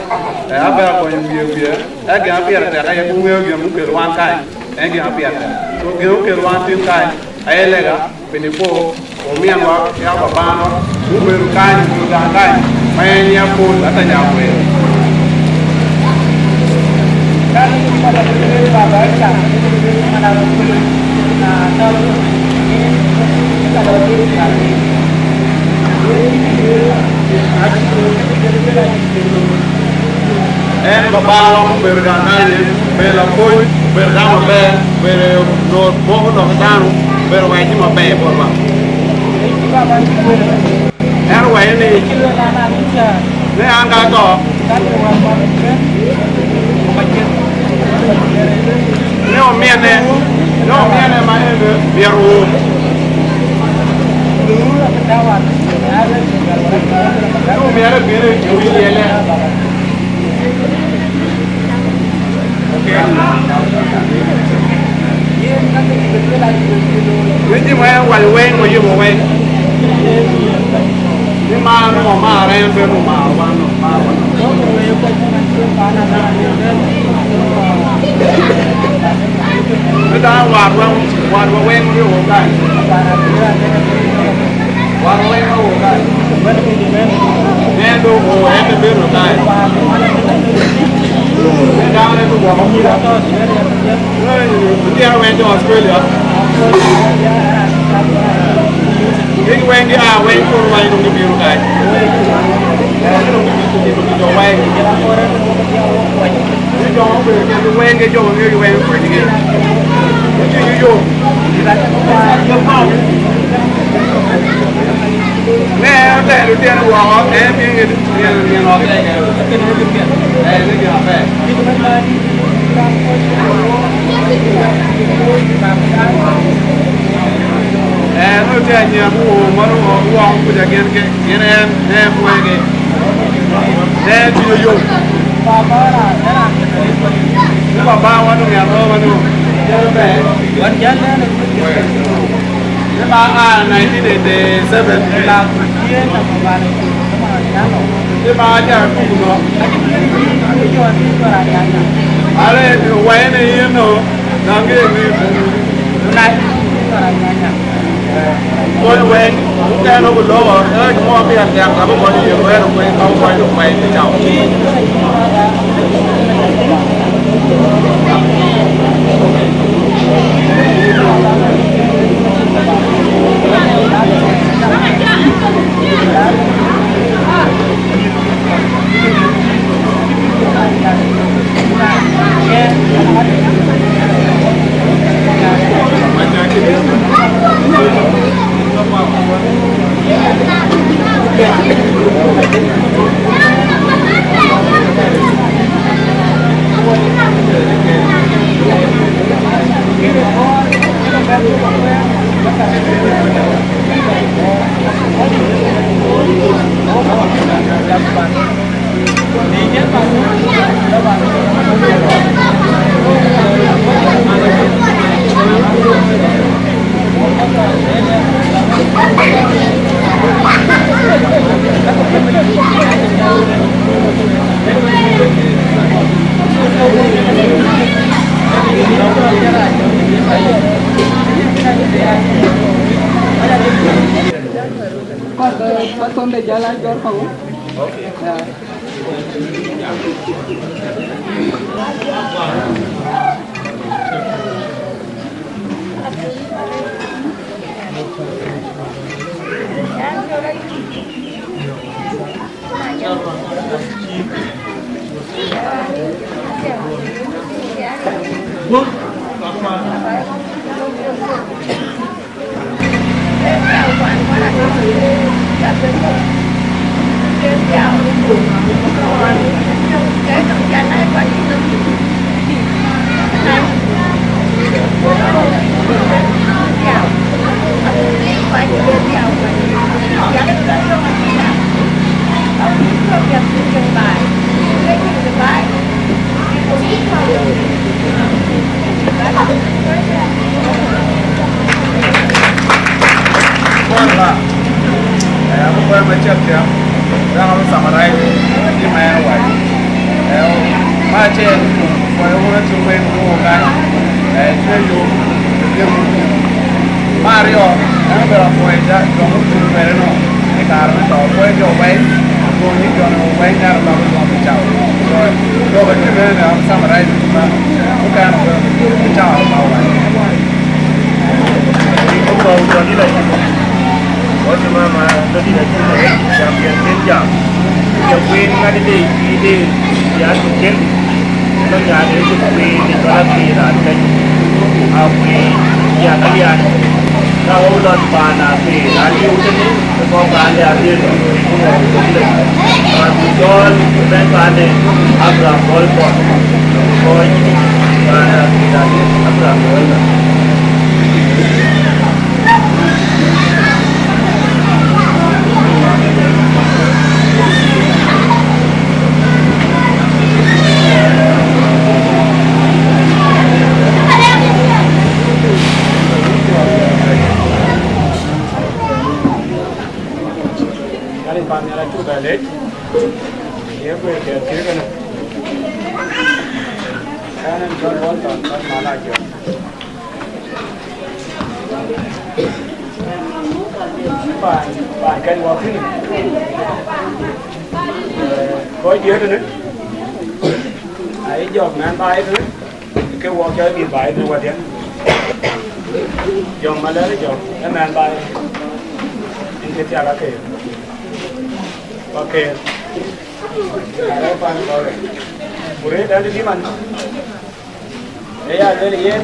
ë, abɛ̈r akuɔny wiëë wiëë, ë gɛ̈n apiɛth tɛ̈k, aye ku ŋëë gɛ̈n muk kën wan kany, en gɛ̈n apiɛth tɛ̈k. So gɛ̈n rɔt kën wan tiŋ kany, aye lɛ̈k ë. Piny puɔ̈u, ku miɛn wä, ya bä baan wä, ku bɛ̈ru kany, ku gäŋ kany, ma en ya puɔ̈u, ata nyakuei. En bä bä lɔ ku ber gäŋ kany, ber lɔ kony, ber gäŋ maber, ber lɔ bɔ̈ ku lɔ ke thaanu, ber wɛɛc cï maber bɔ̈ bä. En wɛɛc ni, ni an ka tɔ. Ni o miɛnɛ, ni o miɛnɛ ma en biɛr wo. Ni o miɛnɛ biɛr wi yɛlɛ. Wec cï wɛ̈ɛ̈ŋ wal wɛ̈ɛ̈ŋ, wä yom wɛ̈ɛ̈ŋ. Cï maar nɔm maar ɛn bɛ̈n nɔm maar wän nɔm maar wän nɔm. Ëdan war wɛ̈ɛ̈ŋ, war wɛ̈ɛ̈ŋ wï wok gany. War wɛ̈ɛ̈ŋ wï wok gany. Mɛn do ko ɛn de ben ro gany. Ëdan ëdu wok. Diɛɛr wɛ̈ɛ̈c de Australia. Kek wɛ̈ɛ̈ŋ de aa wɛ̈ɛ̈ŋ kor wany nɔm de biiru gany. Jɔ wɛ̈ɛ̈ŋ. Jɔ wɛ̈ɛ̈ŋ ke jɔ wɛ̈ɛ̈ŋ kor jige. Jɔ yom. Ŋɛɛ, ŋɛɛ, ŋɛɛ, ŋɛɛ, ŋɛɛ, Ɛɛ, ŋö cä nyiɛɛm ku wok man wok, wok ku jɔ gen ke, gen ɛn, ɛn kuɛɛk e. Ɛn tï yom. Ku baba wanu ŋɛɛr rɔɔk wanu. Jɛ bɛ. Wan jɛ nɛn. Ëma aa nineteen eighty seven. Ëma aa jam tuk nɔ. Are wayne yen nɔ. Nangë ŋic. Kɔc wɛɛc, ku kɛn ë ku lɔ̈k ɣɔn, ɣɛɛc mɔɔk bï a thiaŋ, ka bï kɔc ë ye wɛɛr ë kueeny, ka bï kɔc ë kuɛɛny bï cam. Kɔc, kɔc thonde jäl a jɔr kɔ̈u. Okay. Yeah. Kɔn ba, eh, abï kɔc ba cak thiaŋ, raan abï summarize, cï mɛɛn wai. Eh, ma cɛ, kɔc wun acï wëŋ ku wok kan, eh, cuɛ yök, ku dhiëk wun. Mario, ɛn bɛ rɔ kuɔc da, jɔŋ wun cuk bɛ̈ɛ̈r ënɔ, ë kaar ëmën tɔ̈ kuɔc jɔ wɛi, ku jɔŋ wun cuk bɛ̈ɛ̈r ënɔ, ë kaar ëmën tɔ̈ kuɔc jɔ wɛi, jɔŋ wun cuk bɛ̈ɛ̈r ënɔ, summarize, ku ba, ku kan, ku cak ba wai. Ku ba wun jɔ dït la cï. Wɔ cï mama dɔ̈ dït la cï, jam piɛth kën jam. Jam kueen ŋadï de, cï de, ya tuken. Ka nyaade cï kueen de jɔl a kueen raan kɛc. A kueen ya ka lian. Ka wɔ lɔn paan a kueen raan liu tënë, ke kɔn paan de a liu. Ku wɔ ku le. Raan ku jɔl bɛ̈n paan de Abraham Bol Bol. Kɔc paan a kueen raan Abraham Bol Bol. Yaani, pan nhial acuk bɛ lec, ye guëër kɛɛr cït kënë. Ɛn en cɔl Bolton, cɔl Malajɔ. Paan, paan kɛc wɔ thïn. Kɔc diëër tënë, ayï jɔk mɛn baai tënë, ke wɔ cɔl mïth baai tënë wädiɛn. Jɔk Malɛr jɔk, ë mɛn baai. Yen ke thiak akëër. Akëër. Arɛ̈ɛ̈r paan kɔɔr. Ku rëër dɛ̈n dï man. Ë ya lueel yen,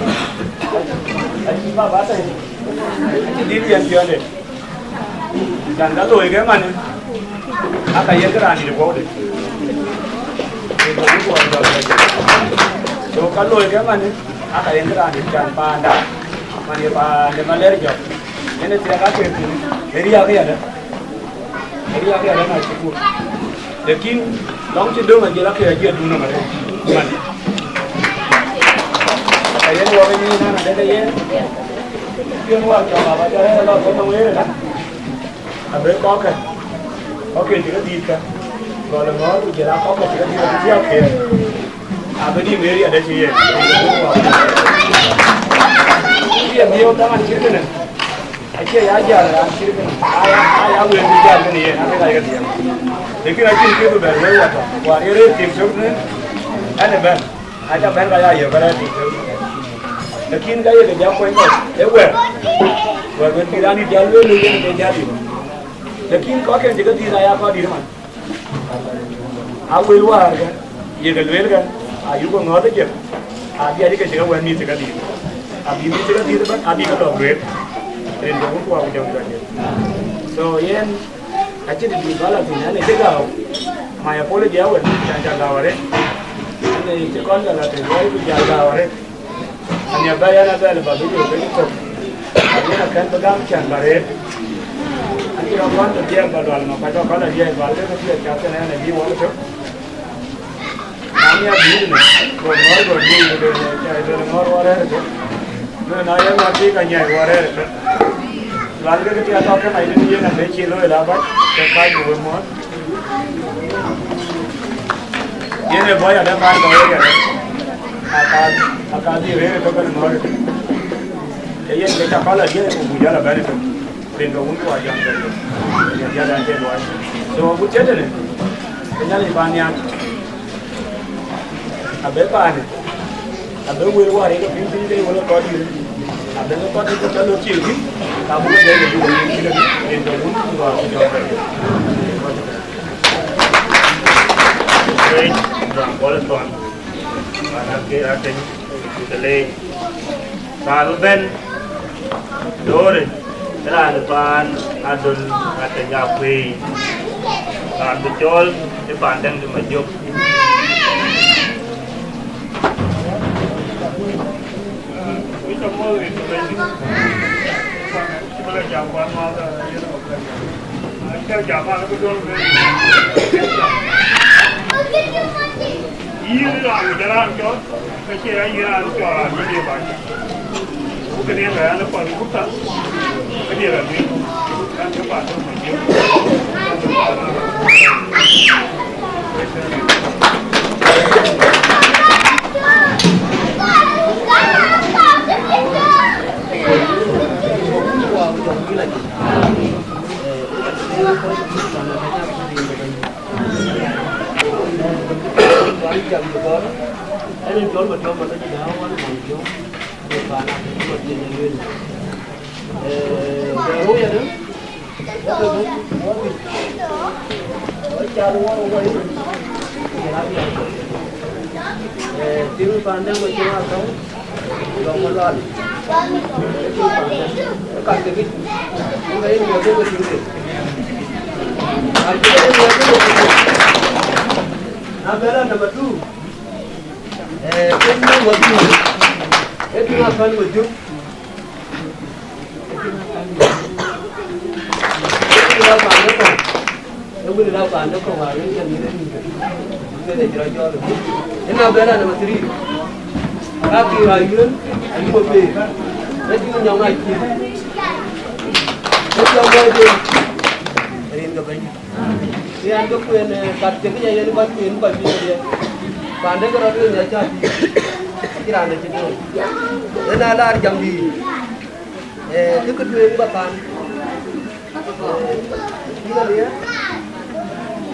acï baba tɛ̈, acï dhil yen piɔ̈nde. Can ka looi ke man, aka yen kë raan dït ë puɔ̈ude. So ka looi ke man, aka yen kë raan dït can paanda, man ye paande Malɛr jɔk. Yen ë thiak akëër thïn, ë riääk yadë. Ë riääk yadë na cï kut. Lakin lɔŋ cï döŋ ajiël akëër ajiël dun nɔm arëët. Man. Ka yen wɔ ke nyin nɔn adek ke yen. Piɔ̈n wal cɔk aba jɔ rɛ̈ɛ̈r lɔ ke nɔm ɣer ëlä. Abë kɔ̈kkë. Kɔ̈kkë cï ke dhiëth kä. Gɔl ë ŋɔ̈ɔ̈r ku jël a kɔ̈kkë cï ke dhiëth cï thiäk këër. Abë dïm ɣer yadë cï yen. Cï yen dhiëëu dhaman cït kënë. Cie ya jäl raan cït kënë, aya, aya wël bï jäl kënë yen, ake ka ye ke dhiëëŋ. Lakin acïn kë bï bɛ̈n wël watɔ̈, wäär ye rëër tim cök në, ɛn ë bɛ̈n, aca bɛ̈n ka ya yök bä rɛ̈ɛ̈r tim cök. Lakin ka ye ke jam kuany kɔc, ee wɛ̈ɛ̈r, wɛ̈ɛ̈r wën bï raan dït jäl wël, yen ke jäl yök. Lakin kɔcken cï ke dhiëth aya kɔc dït man. A wël wäär kë, ye ke lueel kë, ayuk ke ŋɔ̈ɔ̈th ë jëk, abï adï ke cï ke wɛ̈n mïth cï ke dhiëth, abï mïth cï ke dhiëth ëbɛ̈n, abï ke lɔ lueel, rin ke wun kuak ku jɔŋ jɔŋ. So yen acïn të dït bä la thïn, an, ë cï gääu, my apology awën, can ca gääu arëët, an, ë cï kɔn ka la të luɔi ku jal gääu arëët. Ania bɛ yɛn abɛl ba bï jɔ ke cök. Ania kɛn bï gam cän ba rëër. Ani rɔ kɔn bï dhiɛl ba lual ma kuac ba kɔn a dhiɛl ba ke ke piɛth ca thɛn ɛn a bï wɔ ke cök. Ani a bï ne go ŋɔr go bï de de de de ŋɔr wɔ rɛɛr ke. Ne na yɛn ma bï ka nyai wɔ rɛɛr ke. Lual ke ke tiat tɔ ke na yïn yen a be ci looi la ba ke ka ju we mɔn. Yen ë bɔ̈ yadë man lɔ ë yadë, aka, aka dhil rëër ëtök kën ŋɔ̈ɔ̈r ëtök. Ke yen ke cä kɔl adï ku buk jäl abɛ̈n ëtök, rin ke wun ku ajam ke yen, yen jäl an cï luɔi. So agut cï tënë, ke Nhialic bä nhial, abë paanë, abë wël wäär ye ke piŋ piny ke ye wël ë kɔc dït, abë ke kɔc dït ke cä lɔ cil thïn, ka buk ke dɛ̈t ke buk ke yen cït ëtök, rin ke wun ku ajam ke yen. Wec, Luaŋ Kuɔl Thuɔn, Luaŋ Aker Ateny, Kuteleec. Raan bï bɛ̈n, Doore, ë raan ë paan Adöl Ateny Akuëi. Raan bï cɔɔl ë paan Dɛ̈ŋ de Majök. Yïn raan, jɔl raan cɔl, ke cie ya yïn raan cɔl raan yïn ye bac. Ku kënë yen raan ë pɔl gup tha, kënë yen raan yïn, raan ke paan tök ma jiëk. Tiŋ panden ma cïn a thɔ̈u, lɔ ma lɔl. Ka ke git, ka yen wɔ ke tiŋ de. Ka ke yen wɔ ke tiŋ de. Na bela number two. Eh, ken ni wɔ ke. E tiŋ a kan ma juk. Ë wën la paande kɔ̈u wäär yen cä ŋiɛc ë nïn ke, ŋiɛc ë cï rɔt jɔɔk ë. Yen abɛ̈n raan number three. Ka pïïr ayuën, ayup ë peer. Ë tïŋ nyɔŋ acïï. Ë jɔ muɔɔc den, rin ke Bɛ̈nydït. Ë yɛn ke kueen, eh, kat cï kë ya yen kɔc kueen kɔc pïïr kedhie. Paande ke rɔt yen ya cä tïŋ. Acïn raan de cï dööc. Yen aa laar jam dïït. Eh, kë kë tueŋ ba than. Eh, yïn Aliɛɛr,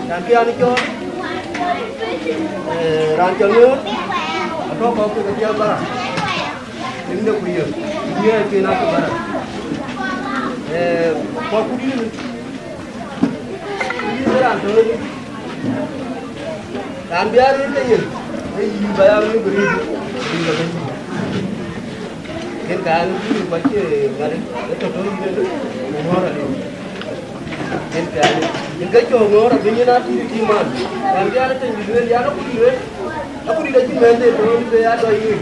raan kë an cɔɔl, eh, raan cɔl Ŋoor, atɔ̈ kɔ̈k ke ke piɛth barak. Tiŋ de ku yök, ku yök ken akï barak. Eh, kɔc ku dït, ku yïn raan töŋ ëdï. Raan bï aa rëër ke yen, ee yïn ba ya ŋic bï rëër, yïn ba bɛ̈ny. Yen ka an, bï yïn kɔc ke ŋäth, ee tɔ̈ tɔ̈ yïn ëlë, ku ŋɔ̈ɔ̈r alë. Yen ka an, yen ke cɔ̈ɔ̈k ŋɔ̈ɔ̈r abï nyin aa tïŋ tïŋ man. Raan bï aa rëër ke yïn lueel, ya lɔ ku lueel, aku dït acïn mɛnhde tɔ̈ yïn ke ya dɔc ŋic.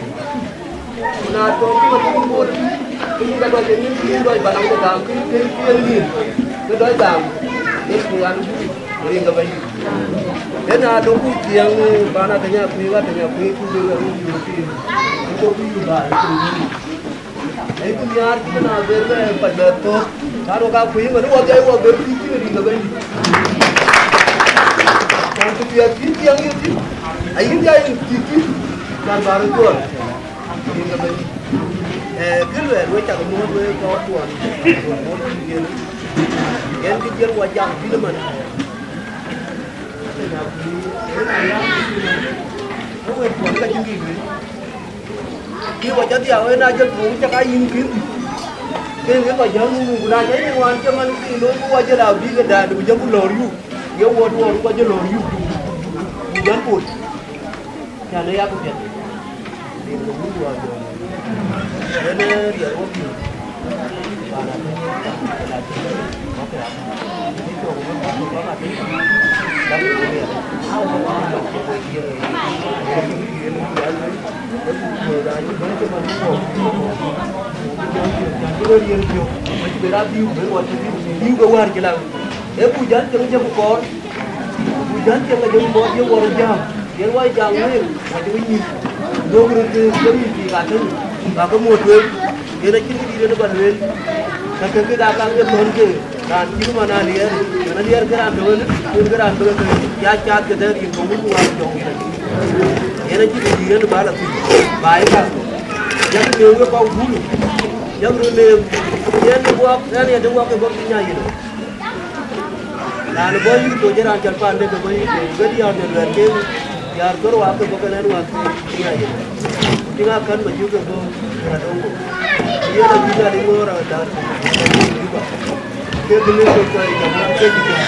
Ku na tɔ̈ cï ma thïn Bor, ke yïn ka dɔc ë nïn, ke yïn dɔc ba lam ke gam, ke, ke, ke yen nïn, ke dɔc gam, yen ku an, bï rin ke Bɛ̈nydït. Yen na dɔ̈ku ciɛɛŋ, eh, paan Ateny Akuëi, Ateny Akuëi, ku bï rɔt yök piny. Ku bï yök ba, ku bï yök. Ee ku nhiaar cï na ber bɛ kɔc bɛ thök. Ka rɔt ka kuëi, ŋäni wɔ dhiɛl wɔ ber pïïr cïn rin ke Bɛ̈nydït. Ku ku piɛth cï ciɛɛŋ yïn thïn, ayïn ya yïn thïn thïn, kan ba rɔt juɔ̈ɔ̈r. Rin ke Bɛ̈nydït. Ee, kë luɛɛl wek cak muɔ̈ɔ̈th wek kɔc tuɔɔn, tuɔɔn muɔ̈ɔ̈th yen. Yen kë jiël wa jam bï man. Wek tuɔɔn ka cïn kë lueel. Kï wa ca dhiau en a jël tuɔɔn cak a yïn kïn. Ken ke kɔc jäŋ nu ku na ca yïn wan cï man kï looi ku wa jël a bï ke daai ku jɔku lɔ̈ɔ̈r yuk. Ye wuɔt wuɔt ku wa jël lɔ̈ɔ̈r yuk. Ku jɔn pol. Cän ë yak piɛth. Rin ke wun duɔɔr jɔɔr. Yen ë riɛl wok yï. Pan atïŋ, pan atïŋ. Wok ya. Ni cok wun wok wok atïŋ. Dak wun riɛl. Au wok wok wok wok yï. Yen ë riɛl. Ë ku kuöör raan cï bɛ̈n cï man cï wok. Cän cï röt yen piɔ̈u. Wek cï ben a biu ben wɔ cï biu. Biu ke wäär cï la. Ë ku jän cï röt jɔku kɔɔr. Ku jän cï ŋa jɔku mɔɔth ye wɔ röt jam, yen wai jam wëëu, wa cï wïc nyïïn. Duökï röt ke ke mïth thii ka tënë, ka ke muɔ̈th tueŋ, yen acïn kë dït en ë ba lueel. Ka ke kek aa kaŋ ke thɔ̈n ke, raan cït man aliɛɛr, man aliɛɛr ke raan tök en, yen ke raan bï ke ke ya cath ke dhɛ̈ɛ̈r yïn, ke wun ku wään jɔŋ yïn acï. Yen acïn kë dït en ë ba la thïn, ba ye kath. Yak neem wek kɔc wulu, yak röt neem, yen ë guɔk, yen ë yɛn de guɔk ke guɔk cï nya yïn. Raan bɔ̈ yïk toc, raan cɔl paande ke bɔ̈ yïk toc, ke diäär de luɛɛl ke diäär kör wak ke bɔ̈ ke lɛ̈n wak ke ŋiɛc. Ku tïŋ akän ma yïk ke bɔ̈ ke adöŋ bɔ̈. Yen abï Nhialic ŋɔ̈ɔ̈r raan däär Juba. Ke bï lëk ke kɔc jam ke cï jam.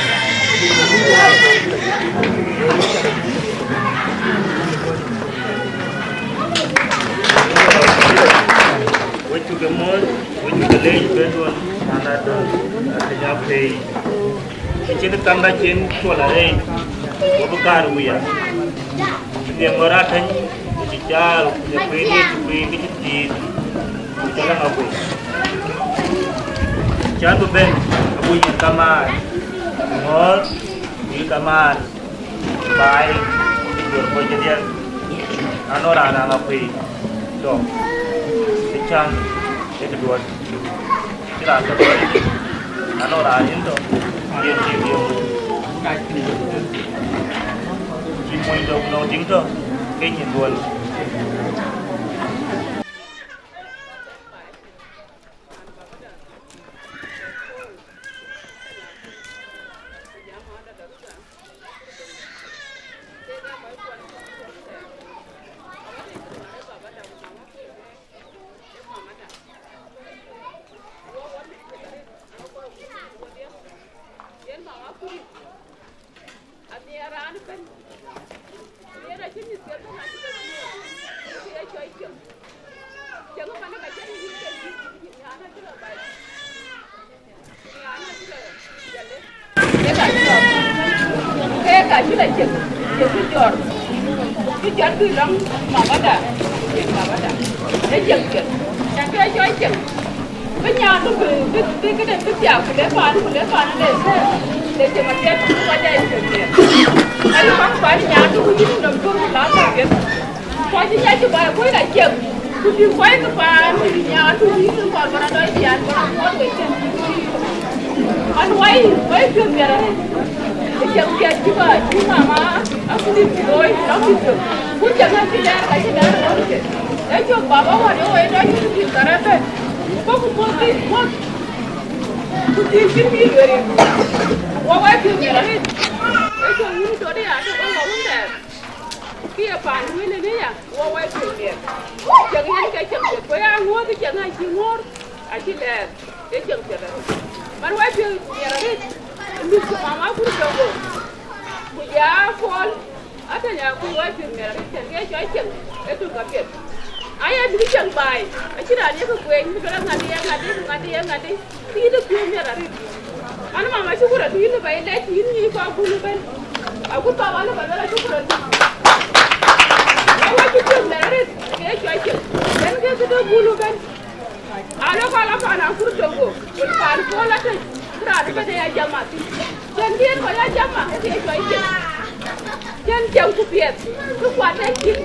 Wek cuk ke muɔ̈ɔ̈th, wek cuk ke leec, bɛ̈n duɔ̈n, man adöŋ, athinya pei. Cïn kam ba cïn cuɔl arëëc, wo bï kaar wia. Cï dhiëŋ ŋɔ̈ɔ̈r atëny, ku cï caal, ku cï kuëëny, ku kuëëny, ku cï thiëëth, ku cï lɔ ŋa kuëëny. Cän bï bɛ̈n, ago yïn kamaan, ŋɔ̈ɔ̈r, yïn kamaan. Baai, jɔl kɔc cï dhiɛl, anɔŋ raan raan akuëi tɔ̈, ë cän, ë këduɔ̈ɔ̈t, cï raan tɔ̈ kɔc, anɔŋ raan yïn tɔ̈, yen cï dhiëëu. Cï mony tɔ̈ ku nɔŋ tïŋ tɔ̈, ke nyin duɔ̈l. Ke ka cï lɔ cieŋ, cieŋ cï jɔt, cï jɔt kï lɔŋ mamada, cieŋ mamada, ee cieŋ cieŋ, cieŋ ke cɔl cieŋ. Bï nyan bï, bï, bï, bï këde bï thiaak, ku le paan, ku le paan le, le cieŋ apiɛth, ku kɔc aa cieŋ piɛth. Ka cï kɔc kuany nyan bï ku yïn nɔm tuɔ̈k, ku la thar piɛth. Kɔc cï nya cï baai kuɔ̈c la ciɛk, ku bï kuɔc ke paan bï nyaai, ku bï ke kɔɔr bä rɔt dɔc piaan bä rɔt kuɔɔt wei cïn. Man wai, wai piɔ̈u miɛt arëët. Ë ciɛk piɛth cï bä cï mama Akulip looi lɔ bï piɔ̈u. Ku ciɛk ë cï lɛɛr ka cï lɛɛr ë rɔt ke. Ë cök baba wär ë wei dɔc ku bï thar ëbɛ̈n. Ku bä ku puɔ̈th bï puɔ̈th. Ku cïn cïn bï lueel. Wa wai piɔ̈u miɛt arëët. Ë cök wun tɔ̈ dï ya tök bä wä wun thɛɛr. Kë ye paan wël ënë ya, wo wai piɔ̈u miɛt. Cieŋ yen ke cieŋ piɛth, ku ya ŋuɔ̈ɔ̈th cieŋ acï ŋuɔ̈ɔ̈r, acï lɛɛr, ke cieŋ piɛth arëët. Man wai piɔ̈u miɛt arëët, mïth cï mama Akur Dogo, ku ja Paul, atënya ku wai piɔ̈u miɛt arëët, cieŋ ke cɔl cieŋ, ee tök apiɛth. Aya bï cieŋ baai, acïn raan ye ke kueeny, bï ke lɔ ŋadï, ye ŋadï, ku ŋadï, ye ŋadï. Yïn ë piɔ̈u miɛt arëët. Man mama, shukran, yïn ë ba yï lɛc, yïn ë kɔc bulu bɛ̈n. Agut baba lë ba lɔ shukran. Mama cï piɔ̈u miɛt arëët, ke cɔl cieŋ. Yen ke këde bulu bɛ̈n. Alo kɔn la paan Akur Dogo, wën paan Paul atëny, raan ë bɛ̈n ë ya jam athïn. Cieŋ kï yen kɔc aa jam, ë ke cɔl cieŋ. Cieŋ cieŋ ku piɛth, ku kuat ë cieŋ.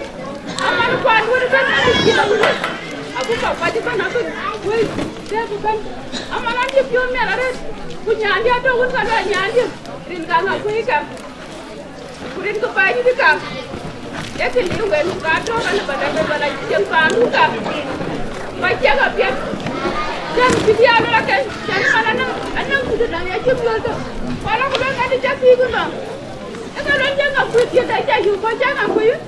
Aman kuat wën ëbɛ̈n, ë cieŋ awunë. Agut ba kuac ëbɛ̈n abï wëi dɛ̈p ëbɛ̈n. Aman an cï piɔ̈u miɛt arëët, ku nyaandiɛ̈ tɔ̈ wun ka luɛɛl nyaandiɛ̈, rin ka ŋa kuëëi kam. Ku rin kë pany dï kam, ee kë liu wën, ku ka tɔ̈ kan ba dap ba la cieŋ paandu kam. Kɔc ciɛk apiɛth. Cän cï bï aa luel akën, cän man anäŋ, anäŋ kudït däŋ ya cï piɔl tök. Ku ala ku luel ŋadï cä thiëëk ënɔɔnë. Ë ka luel cä ŋa kuëth thiëth acä yök kɔc cä ŋa kuëth.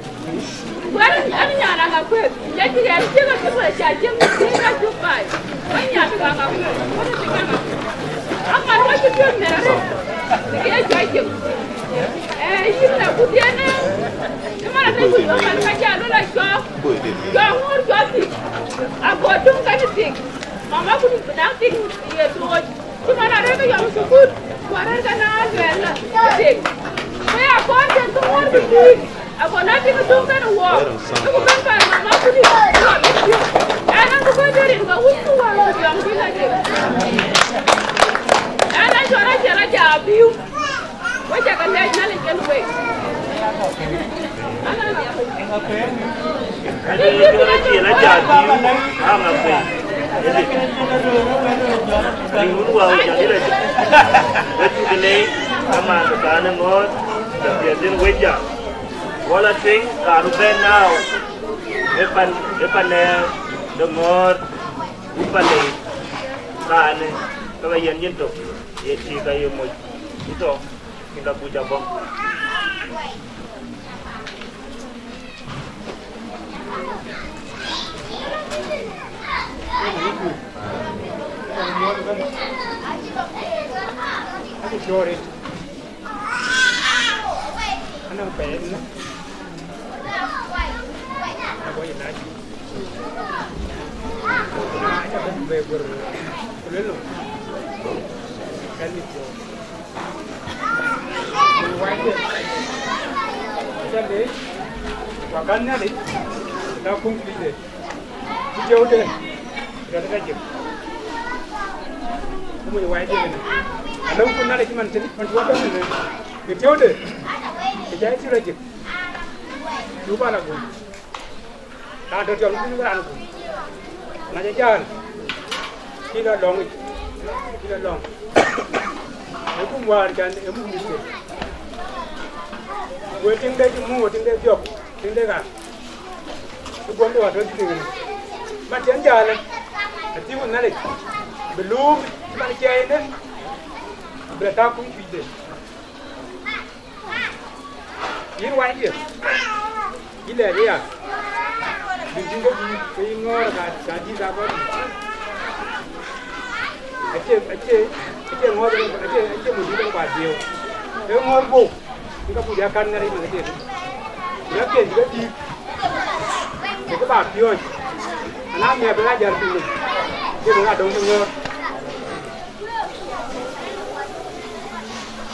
Ku ɛn, ɛn nyan aŋa kuëth. Ya cï ɣɛn ciëk acï wël cä ciëk në thiëëk acuk baai. Wën nyan ka ŋa kuëth. Wën cï ka ŋa kuëth. Aman wä cï piɔl mɛr arëët. Kë ye cɔl ciëk. Ee, yïn la ku dhiënë. Ë man atëc ku yök man ka cä luel acɔɔk. Jɔ ŋuɔ̈r jɔ thïn, ago döŋ kɛn thik. Mama kudït bï naŋ thik ye tooc. Cï man arëër ke yɔm thukul, ku arëër ke na luɛɛl thik. Ku ya kɔn cïn ke ŋuɔ̈r bï thïn, ago na thik döŋ kɛn wuɔɔk. Ku bɛ̈n pan mama kudït, ku yɔm thïn. Ɛn an, ku bɛ̈n dërin ke wut ku wä yɔm thïn adï. Ɛn an, jɔt acïn aja abiu. Wek ca ke lɛc Nhialic kën wek. Ënë jɔt acïn aja biu, aŋa kuëth. Ënë. Rin wun wä jɔt dït acï. Wek cuk ke lɛc, aman ke paan ë ŋɔ̈ɔ̈th, ke piɛth dhil wec jam. Wala tueŋ, raan bɛ̈n naaw. Ë pan, ë pan ë de ŋɔ̈ɔ̈th, wun pan lɛc. Raanë, ke ba yɛn nyin tök, ye tik aye moc. Ëtɔ. Ë ka kuc abɔ̈. Anɔŋ pɛɛi ënë. Abɔ̈ yï lac. Na ca bɛ̈n bɛ guër, ku luel nɔm. Kɛn mit piɔ̈u. Wai de. Aca leec, wa kan Nhialic, la kuŋ kuc de. Ku tiɔude, rɛ̈t ka jik. Ku mony wai de kënë. Alëu ku Nhialic man tënë, man tuɔɔk bɛ̈n kënë. Ku tiɔude, ke jai thïr ajik. Du ba la guöm. Raan tɔ̈ tiɔp bï raan guöm. Na ca jäl, cï lɔ lɔ̈ŋ yic, cï lɔ lɔ̈ŋ. Ë gum wäär can ë muk mïthke. Wël tiŋde cï muk, tiŋde dhiɔp, tiŋde ɣaar. Ë guömde wäär tɔ̈ cï tiŋ. Man cïn jäl, athiëëu Nhialic, bï luup cï man ciɛɛi ënë, bï la tak kuny cuëcde. Yïn wanydiɛ̈, yïn lɛɛr ëya, bï yïn ke bï ke yïn ŋɔ̈ɔ̈r ka, ka dït ka kɔc. Acie, acie, acie ŋɔ̈ɔ̈r, acie, acie mudït kuat dhiëëu. Ee ŋɔ̈ɔ̈r guɔ̈u, yïn ka buk ya kan Nhialic man ke dït. Ya piɛth bï ke dït, bï ke ba piɔ̈ɔ̈c. Ana miɛt bï la jäl piny nɔm, ke bï la dɔ̈ŋ ke ŋɔ̈ɔ̈r.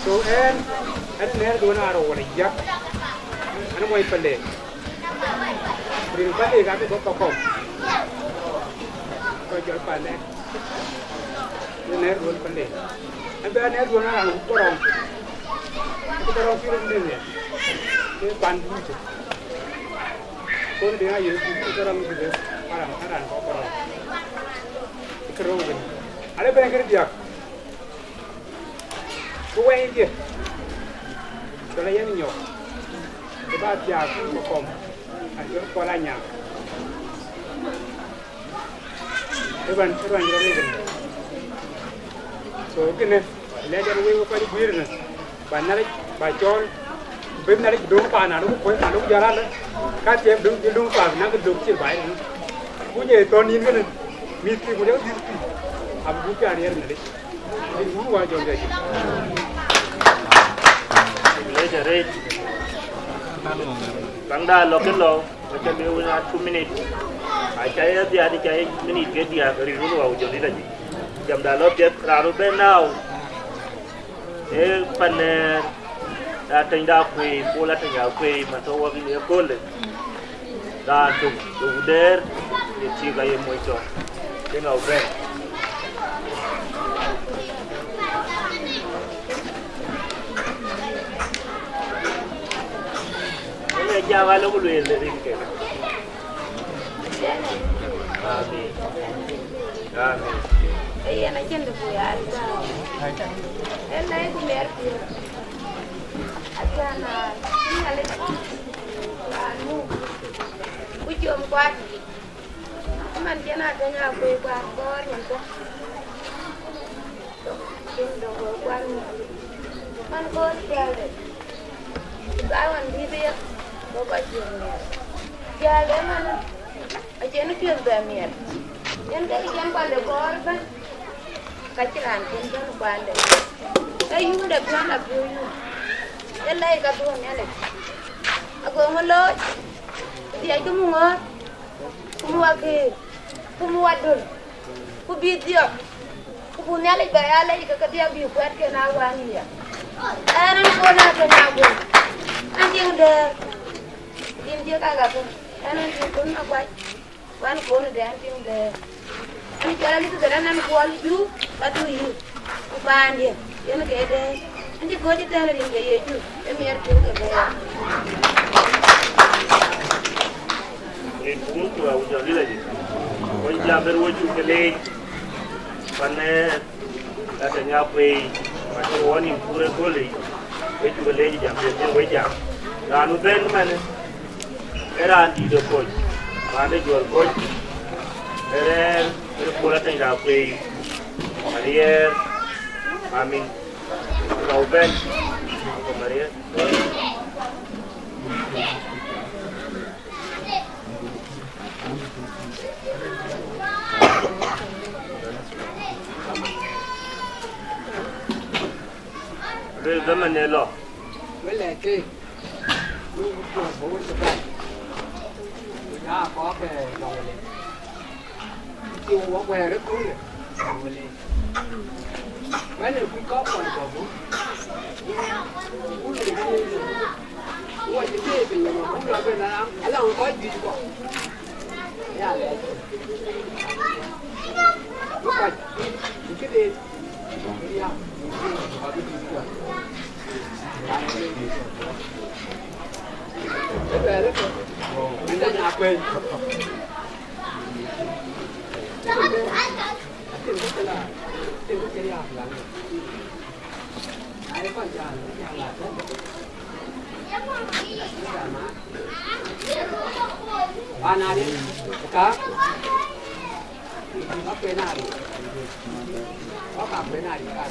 So ɛn, ɛn nɛ̈ɛ̈r duön aa rou wala yak, ɛn mɔc Paleek. Rin Paleek abï bɔ̈ Pakɔm. Kɔc jɔl Paleek. Ɛn nɛ̈ɛ̈r duön Paleek. Ɛn bï anɛ̈ɛ̈r duön aa raan ku Kɔrɔŋ. Ku Kɔrɔŋ cï röt lëŋ ë. Ke pan duucë. Kon de aye ku Kɔrɔŋ cï de. Aran, aran kɔc Kɔrɔŋ. Kërou kënë. Alë bɛ̈n kënë diäk. Ku wɛ̈ɛ̈cdiɛ̈, jɔl a yɛn nyɔk, ku ba thiaak Pakɔm, an cɔl Kuɔl Anyaŋ. Ëbɛ̈n, ëbɛ̈n rɔt ëkënë. So kënë, lɛc ɛn wek kɔc guiir ënë, ba Nhialic, ba cɔɔl, ku bï Nhialic bï döŋ paan, na lok kuöc, na lok jäl alë, ka thiɛɛk döŋ, dhil döŋ paan, na kë dök cil ba ënë. Ku ye thɔn yïn kënë, mïthkï ku jɔl dhil pïïr, abï buk piath riɛl Nhialic. Rin wun wä jɔŋ de. Lec arëët. Baŋda lɔ kë lɔ, wek ca lueel wën a two minute. Aca ye dhiath, ca ye minute ke diäk, rin wun wä jɔŋ dït ajï. Jamda lɔ piɛth, raan rɔt bɛ̈n naaw. Ee pan nɛ̈ɛ̈r, Ateny da Kuei, Pol Ateny Akuei, man tɔ̈ wɔ bï ye köölë. Raan tök ë wudɛɛr, ye tik aye moc tɔ̈, ke ŋa bɛ̈n. Ënë jam alɔ ku lueel rin ke. Amin. Amin. Ee yen acïn dë bï ya tääu. Ee lɛc ku mɛr piɔ̈u. Acan a cï Nhialic raan muk. Ku com kuat. Ëmën An cïn Ateny Akuei kuan kɔɔr nyin tök. Cïn dɔ̈k wek kuan nyin. Man kɔɔr thialde. Ku ka ɣɔn bï bï ye, go kɔc cïn miɛt. Thialde man, acïn piɛth bɛ miɛt. Yen ke cïn kuande kɔɔr ëbɛ̈n. Ka cï raan cïn bɛ̈n kuande. Ee yum de piɔ̈n apiööc yum. Ee lɛc ka dhuɔ̈n Nhialic. Ago ŋö looi? Dhiac kë mu ŋɔ̈ɔ̈r. Ku mu wakëër, ku mu wadöl, ku bï dhiɔp, ku buk Nhialic bɛ ya lɛc ke kedhie bï kuɛ̈ɛ̈t ke na wan yia. Ɛn, ɛn kɔn Ateny Akuei, ɛn tiŋ dɛ̈ɛ̈r, yïn cï kaka thïn, ɛn, ɛn tiŋ kɔn akuac, ku ɛn kɔn dɛ̈ɛ̈r, ɛn tiŋ dɛ̈ɛ̈r. Ɛn cɔl Elizabeth, ɛn, ɛn kuɔl yï, ka dhuk yï. Ku paandiɛ̈, yen ke dɛ̈ɛ̈r, ëcï kɔ̈ɔ̈c ëtɛ̈ɛ̈n rin ke Yecu, ë miɛt piɔ̈u ke bɛ̈ɛ̈r. Rin puur ku awuc jɔl lila jik. Wec jam ber wec cuk ke leec. Pan, eh, Ateny Akuei, wacï wɔ nïm puur ë kööl yic. Wec cuk ke leec jam, yen wec jam. Raan wën bɛ̈n ëmɛnë, ee raan dït ë Koc, raan de Juɔl Koc, ee rɛ̈ɛ̈r ë Kuɔl Ateny Akuei, Mariɛɛr, Mamin, Rau Bɛ̈n, Uncle Mariɛɛr. Luel dhaman ë lɔ. Wek lɛ̈k keek, wek kuɔ̈th bä wek cï bɛ̈n, ku ja kɔ̈k ke lɔ wëlë. Cï wɔ guɛ̈ɛ̈r ë köölë, lɔ wëlë. Wɛ̈n ë kuc kɔ̈k kɔn kɔ̈k buk, buk lɔ wëlë. Wɔ cï tëë piny, buk lɔ ben ala, ala kɔc juëc kɔ̈k. Ya lɛ̈k. Buk kɔc, buk këde. Pan Aril, ka, ka Kuɛn Aril, ka, ka Kuɛn Aril, ka,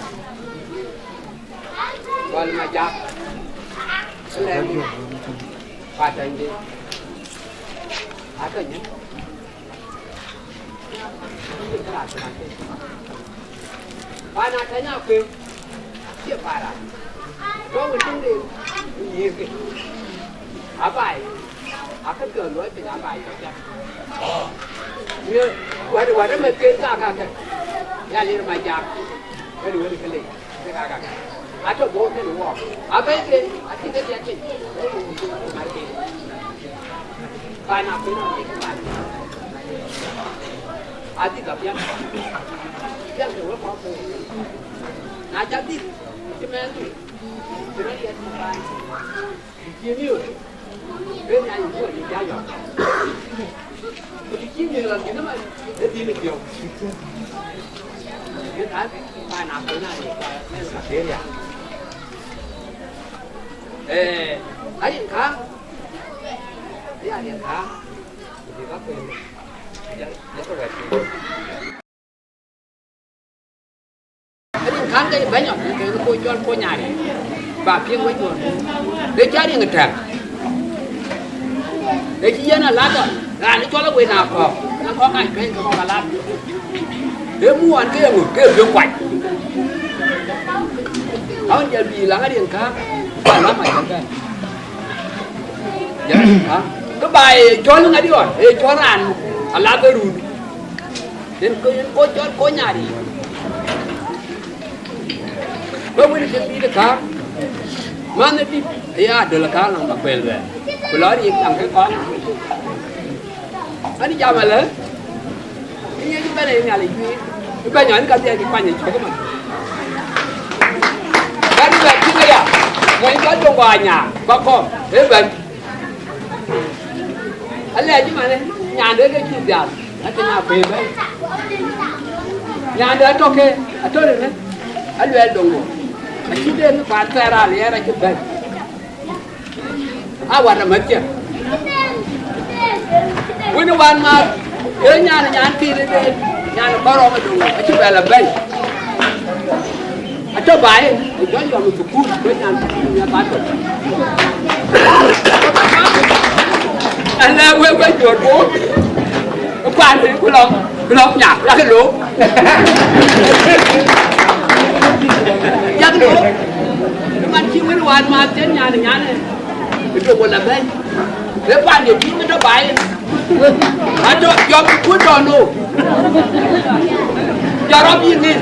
Gɔl Majak, Lɛŋ, Patɛnyde, Ateny. Pan Ateny Akuei, cie para. Tɔ̈ wën tïŋ de, ku yïïrkï. Abai, akë piɔ̈ɔ̈th luɔi piny abai tɔ̈ piɛth. Ye, wɛ̈t, wɛ̈t ë meth ken ka kakë. Ya lir Majak, wɛ̈t, wɛ̈t kë lei. Atɔ̈ bɔ̈ tënë wɔɔk. Abɛ̈i ke, acïn ke diɛt piny. Mar ke. Pan Akuei nɔn ke pan. Adhik apiɛth. Piɛth ke wek kɔ̈k. Na ca dhik, cï mɛnhdu, cï rɔt yɛt pan. Cï miöör, ben ya yï guɔ yï ya yɔ̈k. Ku të cï miöör lɔ thïn ëmën, ë dhil ë piɔ̈u. Yen ka, pan Akuei na ye, yen ka ber ya. Eh, arin ka, ya rin ka, ku bï ka kuëë, ya, ya ke wɛ̈t piny. Rin kän ke bɛ̈ny ɔ, ke ke cɔl Kony Aril, ba piŋ wec ŋuɔ̈t. Ë cä riŋ tɛ̈m. Ë cï yen alathɔ, raan ë cɔl Awen Akɔ̈k, na kɔ̈k ŋac pɛ̈ny ke kɔ̈k alath. Ë muɔɔn ke ye ŋö, ke ye biöŋ kuany. Awën jɔl bï laŋ ariŋ kän, ba laŋ ma jɔl bɛ̈n. Jɔl ariŋ kän. Kë ba ye cɔl ŋadï ɣɔn, ë cɔl raan alath ë run. Yen ko, yen ko cɔl Kony Aril. Ba wën cïn dït ë kääŋ, man ë dït aya döl ë kääŋ nɔm ka kuɛl bɛ, ku lɔ riik nɔm ke kɔn. Ani jam alë, ë yen bɛ̈n ë Nhialic juëc, ë bɛ̈ny ɣɔn ka dhiɛl cï kuany ë cök ëmën. Bɛ̈n bɛ tïŋ aya, mony cɔl Joŋ Gɔɔny Anyaar, ba kɔm, ë bɛ̈ny. Alɛɛc ëmënë, nyande ke cï dhial, ake nya kuëë bɛ̈i. Nyande atɔ̈ ke, atɔ̈ rënë, aluɛɛl doŋ. Acï den kuan thɛɛr aliɛɛr acï bɛ̈i. A wat amäthkiɛ̈. Wën ë wan maar, Ke nyan, nyan kï de, nyan kɔrɔŋ ë döŋ, acï bɛ lɔ bɛ̈ny. Atɔ̈ baai, ku jɔ yɔm ë thukul, ku nyan thukul nya ba tɔ̈. Ala we, we jɔt bo. Kuan ku lɔ, ku lɔ nya, la ke lo. Ya ke lo. Man cï wën wan ma cen nyan, nyan. Ë döŋ wala bɛ̈ny. Ë pan de tïŋ ë tɔ̈ baai. Ato jɔm ku tɔ̈ no. Jɔrɔ bï ŋic.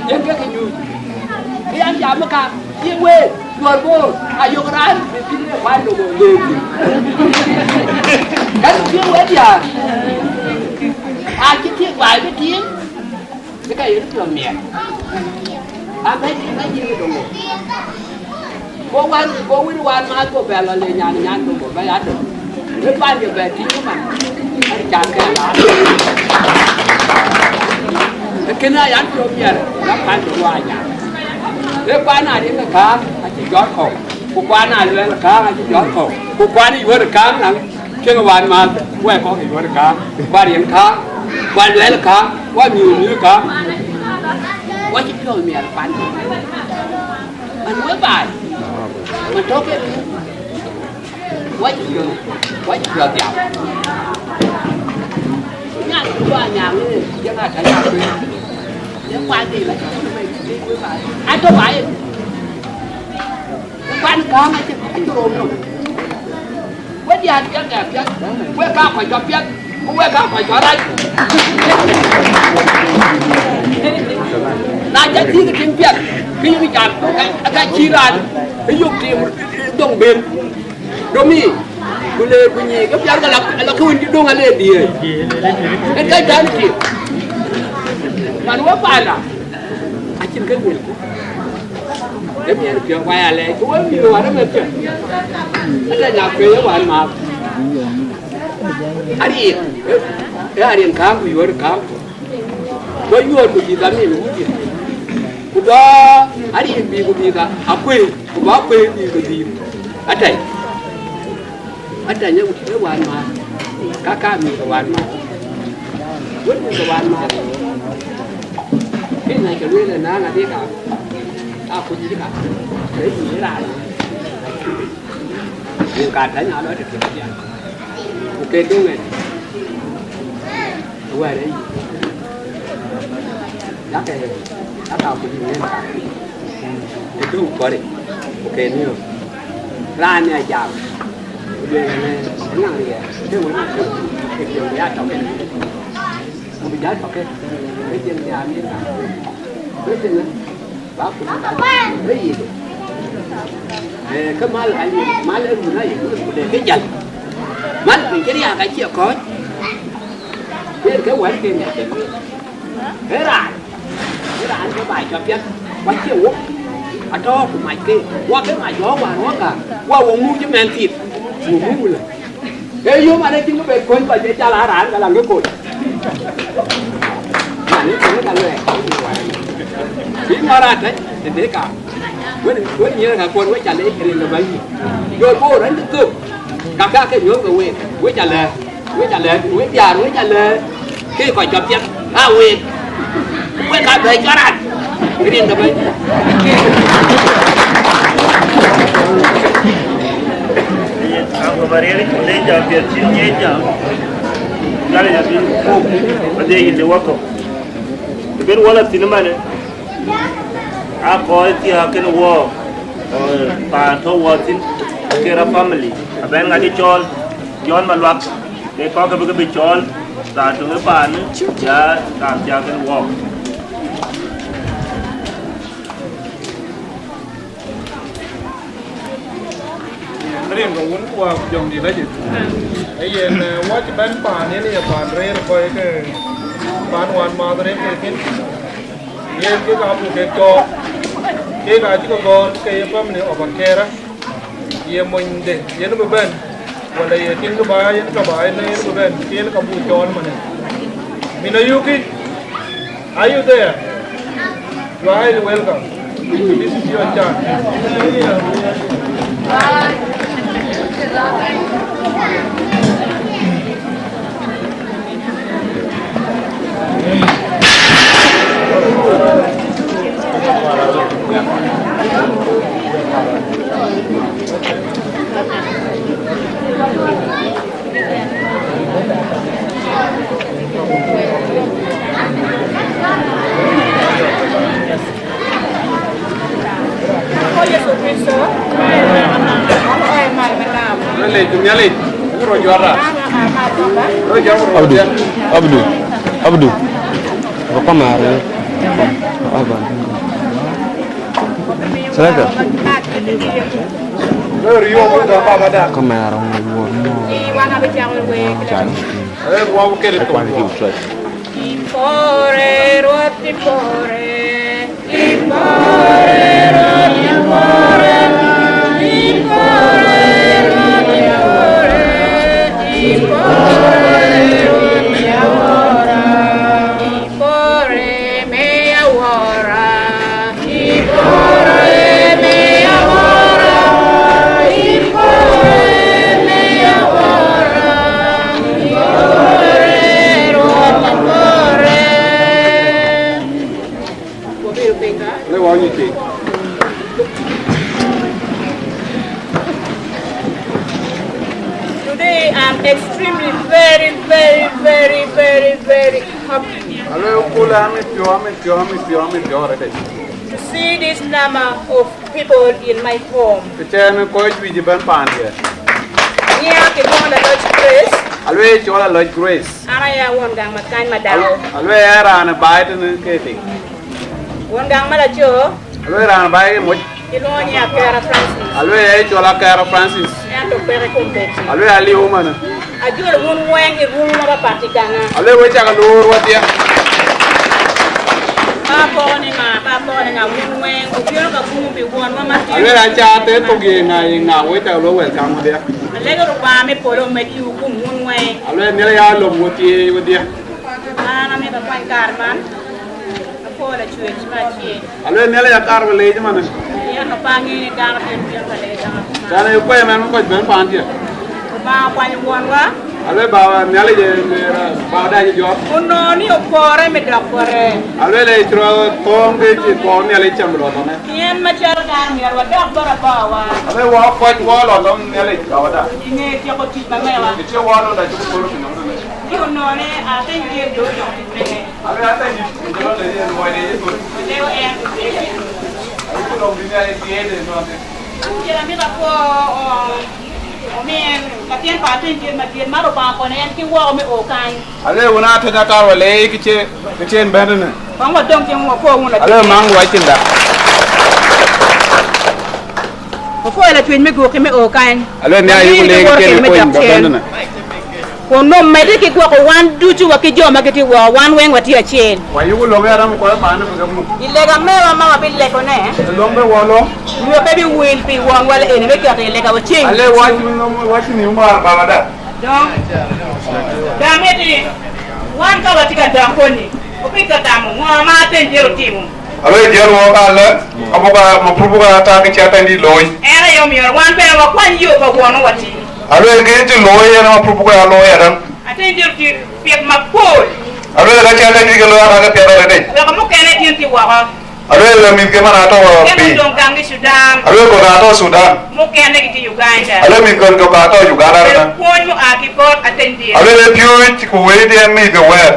Yen ke ke nyuc. Ke yan jam ka, ye we, yuɔr bo, ayok raan, bï pïn e kuan do go le. Kan ye we dia. A cï tiek baai bï tiŋ. Ke ka ye piɔ̈u miɛt. Abɛ̈ny, bɛ̈ny yïn ke döŋ. Go wan, go wïn wan ma go bɛ lɔ le nyan, nyan döŋ go bɛ ya döŋ. Ë pan ke bɛ tïŋ man. An cam ke la. Ë kënë ayan piɔ̈u miɛt, la pan ke wa nya. Ë kuan a riŋ ke kääŋ, acï jɔt kɔ̈u. Ku kuan a luɛl kääŋ, acï jɔt kɔ̈u. Ku kuan ë yuɔ̈t kääŋ naŋ. Cïn wään määth, wɛ̈ɛ̈k kɔ̈k ë yuɔ̈t kääŋ, ku ariɛn kääŋ, ku aluɛɛl kääŋ, ku amiɔ̈ɔ̈r miɔ̈ɔ̈r kääŋ. Wacï piɔ̈u miɛt pan. Man wek baai, man tɔ̈ ke pïïr. Wacï piɔ̈u, wacï piɔ̈u dhiau. Nyan ku jɔ anyaŋ ë, jëŋ atɔ̈ ya kueer. Ye kuany dï la cï tun ëmɛn cï dï wek baai. Atɔ̈ baai. Kuan kääŋ acï, acï rom nɔm. Wek diäär piɛth, diäär piɛth. Wek ka kɔc jɔ piɛth, ku wek ka kɔc jɔ rac. Na ca thïn tiŋ piɛth, ke yïn jam, ka, ka cï raan, ë yök tim, ë dhoŋ ben. Domi, ku le ku nyi, ke piɛth ka la, la ku wën cï döŋ ale diëër. En ka jam tim. Man wek panda, acïn kë luel. Ë miɛt piɔ̈u, wai alɛɛc, ku wek mïth wään ëmɛn piɛth. Ëtɛ̈ny akuëc ë wään maath. Ariɛk, ë, ë ariɛn kääŋ ku yuɔ̈t kääŋ. Bɔ̈ yuɔ̈t ku dhil amin wudït. Ku bɔ̈ ariɛk bï ku dhil akuëc, ku bɔ̈ akuëc bï ku dhil. Atɛ̈ny. Atɛ̈ny ë wään määr, ka ka mïth ke wään määr. Wën mïth ke wään määr. Kë na cä lueel ë naaŋ adï ka, ka kuc dï ka, ke yï raan. Ku ka tɛ̈ny alɔ të kï diaal. Ku ke döŋ ɛn. Wɛ̈ɛ̈r ë yï. Yakë, yakë akuc ŋën ka. Të döŋ kɔ̈ric, ku ke niɔ̈ɔ̈k. Raan ë jam, ku lueel ënë, ënɔŋ riɛl, të wën ë tök, ke piɔ̈u ya tɔ̈ kënë. Ku bï jäl tɔ̈ kënë, ke cieŋ de Amerika. Ku piŋ ë, ba ku ë yic. Ee, ke mal ka yic, mal ë run ayï, ku le ke jäl. Mal piny cï riääk acie kɔ̈ɔ̈c. Yen ke wɛ̈t ke ŋiɛc. Ee raan, ee raan ke baai cɔk piɛth, ku acie wok, atɔ̈ ku mac ke, wa ke mac wɔ wäär wɔ gäär, wa wok muk cï mɛn thith, wok muk lë. Ee yom an, acïn kë ben kony kɔc, ee jal aa raan ke la ŋic kony. Man, ee kony ka luɛɛk. Bï ŋɔ̈ɔ̈r atɛ̈c, tëde kaam. Wën, wën nyiëër ka kuɔn, wek ca leec rin ke bäny. Jɔl Bor, ɣɛn cï thök, ka ka ke nyuɔ̈th ke week, wek ca lɛ̈ɛ̈r. Wek ca lɛ̈ɛ̈r, wek diäär, wek ca lɛ̈ɛ̈r, ke kɔc jɔ piɛth, aa week. Wek ka bɛ̈ɛ̈i cɔl raan, rin ke bɛ̈ɛ̈i. Uncle Mariël, le jam piɛth cï ŋiɛc jam. Jal ya bin kok, adhie yïn de wakɔ̈u. Të ben wala thïn manë. Aa kɔc thiääk kën wɔɔk, ee, paan tɔ̈ wɔ thïn, ke rɔt family. Abɛ̈n ŋa cï cɔɔl, John Maluak, ke kɔ̈k ke bï ke bï cɔɔl, raan töŋ ë paan, ya raan thiääk kën wɔɔk. Rin ke wun ku waak jɔŋdït acï. Ee yen, ee, wɔ cï bɛ̈n paan yen ye paan rëër kɔc ke paan wään maath rëër ke kën. Yen kek abuk kek cɔɔl, kek acï ke gɔ̈ɔ̈r ke ye family of Akera, ye monyde yen bï bɛ̈n, wala ye tiŋ kë ba yen ka ba yen, yen bï bɛ̈n, ke yen ka buk cɔɔl manë. Min Ayuki, are you there? You are highly welcome. This is your chance. Abdu, Abdu, Abdu. Apa mari? Apa? Silakan. Kamera ngol wor mo. Jan. Ipore, Ruoth, ipore. Ipore, Ruoth, ipore. Ipore, Ruoth, ipore. Ipore, miya wora. Ipore, miya wora. Ipore, miya wora. Ipore, Ruoth, ipore. Wabiro piny ka? Le wa nyi piny. Today I'm extremely very, very, very, very, very happy. Alo, kula, amit pio, amit pio, amit pio, amit pio, rede. To see this number of people in my home. Ke cɛn kɔc juëc ëbɛ̈n paandiɛ̈. Nia ke mɔn la lɔc Grace. Aluɛɛl cɔl a lɔc Grace. Ana ya won gaŋ ma kany ma daw. Aluɛɛl ya raan ë baai tënë ke tik. Won gaŋ ma la cɔ. Aluɛɛl raan ë baai ke moc. Ilɔny ya Kɛra Francis. Aluɛɛl ya cɔl a Kɛra Francis. Ya to peke competi. Aluɛɛl aliu manë. Ajol wun wɛŋ i ruŋ ma ba pati gaŋa. Aluɛɛl we cak loor wadhia. Ba kɔn i ŋa, ba kɔn i ŋa wun wɛŋ, obiɔl ka guŋ bi guɔn wa ma tiŋ. Aluɛɛl aca te thok ye ŋa ye ŋa we cak loor wɛl kaŋ wadhia. Alege ru ba mi polo me ti ukum wun wɛŋ. Aluɛɛl nhial ya lom wadhie wadhia. Ana mi ba kuany kar man. Apo la cuec ma cie. Aluɛɛl nhial ya kar ba leec manë. Yɛn ka pa ŋiɛc ë gam ë piɛth ka le gam. Tɛ̈n ë kuɛɛr mɛn kɔc bɛ̈n paandiɛ̈. Ku ba kuany wuɔn wa. Aluɛɛl ba Nhialic ë, ë, ba dac jɔt. Ku nɔn yo pɔɔrɛ mi dɔk pɔɔrɛ. Aluɛɛl ë cï rɔ thɔ̈ɔ̈ŋ ke cï kɔɔr Nhialic cam lɔ tɔ̈në. Yɛn ma cɔl gam miɛt wa dɔk bɔ̈ rɔ bɔ̈ wa. Aluɛɛl wa kɔc wa lɔ lɔm Nhialic ba wa da. Ë ŋeer thiɔ̈k ku tïc ba mɛɛr wa. Ë cie wa lɔ da cï ku thol piny nɔm tënë. Yo nɔn ë a thëny ke do nɔm tënë. Aluɛɛl a thɛny dït, ku jɔl de yen luɔi de Yecu. Leo ɛn. Ayeku lɔ̈ŋ bï Nhialic thiëëc de nɔn thïn. Ku jɔl amit apuɔ, ɔ, ɔ, min, ka thiɛn pa thëny thiëëc ma thiëëc, mar ë paan kɔn ɛn ki wɔɔk mi ɣok kany. Aluɛɛl wun a thëny atar wa leec kë cie, kë cï en bɛ̈n tënë. Kɔn wa döŋ cieŋ wa puɔ wun la. Aluɛɛl maŋ wa cin da. Wa puɔ la cuec mi gök ki mi ɣok kany. Aluɛɛl nhial yïk leec kë cï en kony ba bɛ̈n tënë. Ku nöm mɛt ki guɔ ku wan ducu wa ki jɔ ma ki ti wɔ wan weŋ wa ti acien. Wa yuku lɔ̈ŋ ya ram kɔc paan bï ke muk. I lek amɛ wa ma wa bï lek kɔnɛ. Lɔ̈ŋ bï wɔ lɔ̈ŋ. Yuɔ ke bï wil pi wɔn wal en bï kɛt i lek awa cieŋ. Ale wa ci nöm wa ci ni mar baba da. Dɔŋ. Dam eti. Wan ka wa ti ka dam koni. Ku bï ka dam ŋɔ ma ten jero timu. Aluɛɛl jiɛl wɔ ka lɛ, abuk a, ma pur buk a tak cä tɛ̈n dït looi. Ɛn ayɔm yɔr wan bɛ wa kuany yök ba guɔn wa ti. Aluɛɛl ke cï looi ɛn ma pur buk a looi adam. Atɛ̈n dït ti piɛth ma pool. Aluɛɛl ka cä tɛ̈n dït ke looi aka ke piɛth arëët. Wek muk kɛn ë diën ti wakɔ. Aluɛɛl ke mïth ke man atɔ̈ piny. Kɛn döŋ gaŋ ë Sudan. Aluɛɛl kɔ̈k atɔ̈ Sudan. Muk kɛn ë ti Uganda. Aluɛɛl mïth kɔ̈k atɔ̈ Uganda rëna. Kuɔny mu a ki kɔɔr atɛ̈n dït. Aluɛɛl ë piööc ku wëi diɛn mïth ke wɛɛr.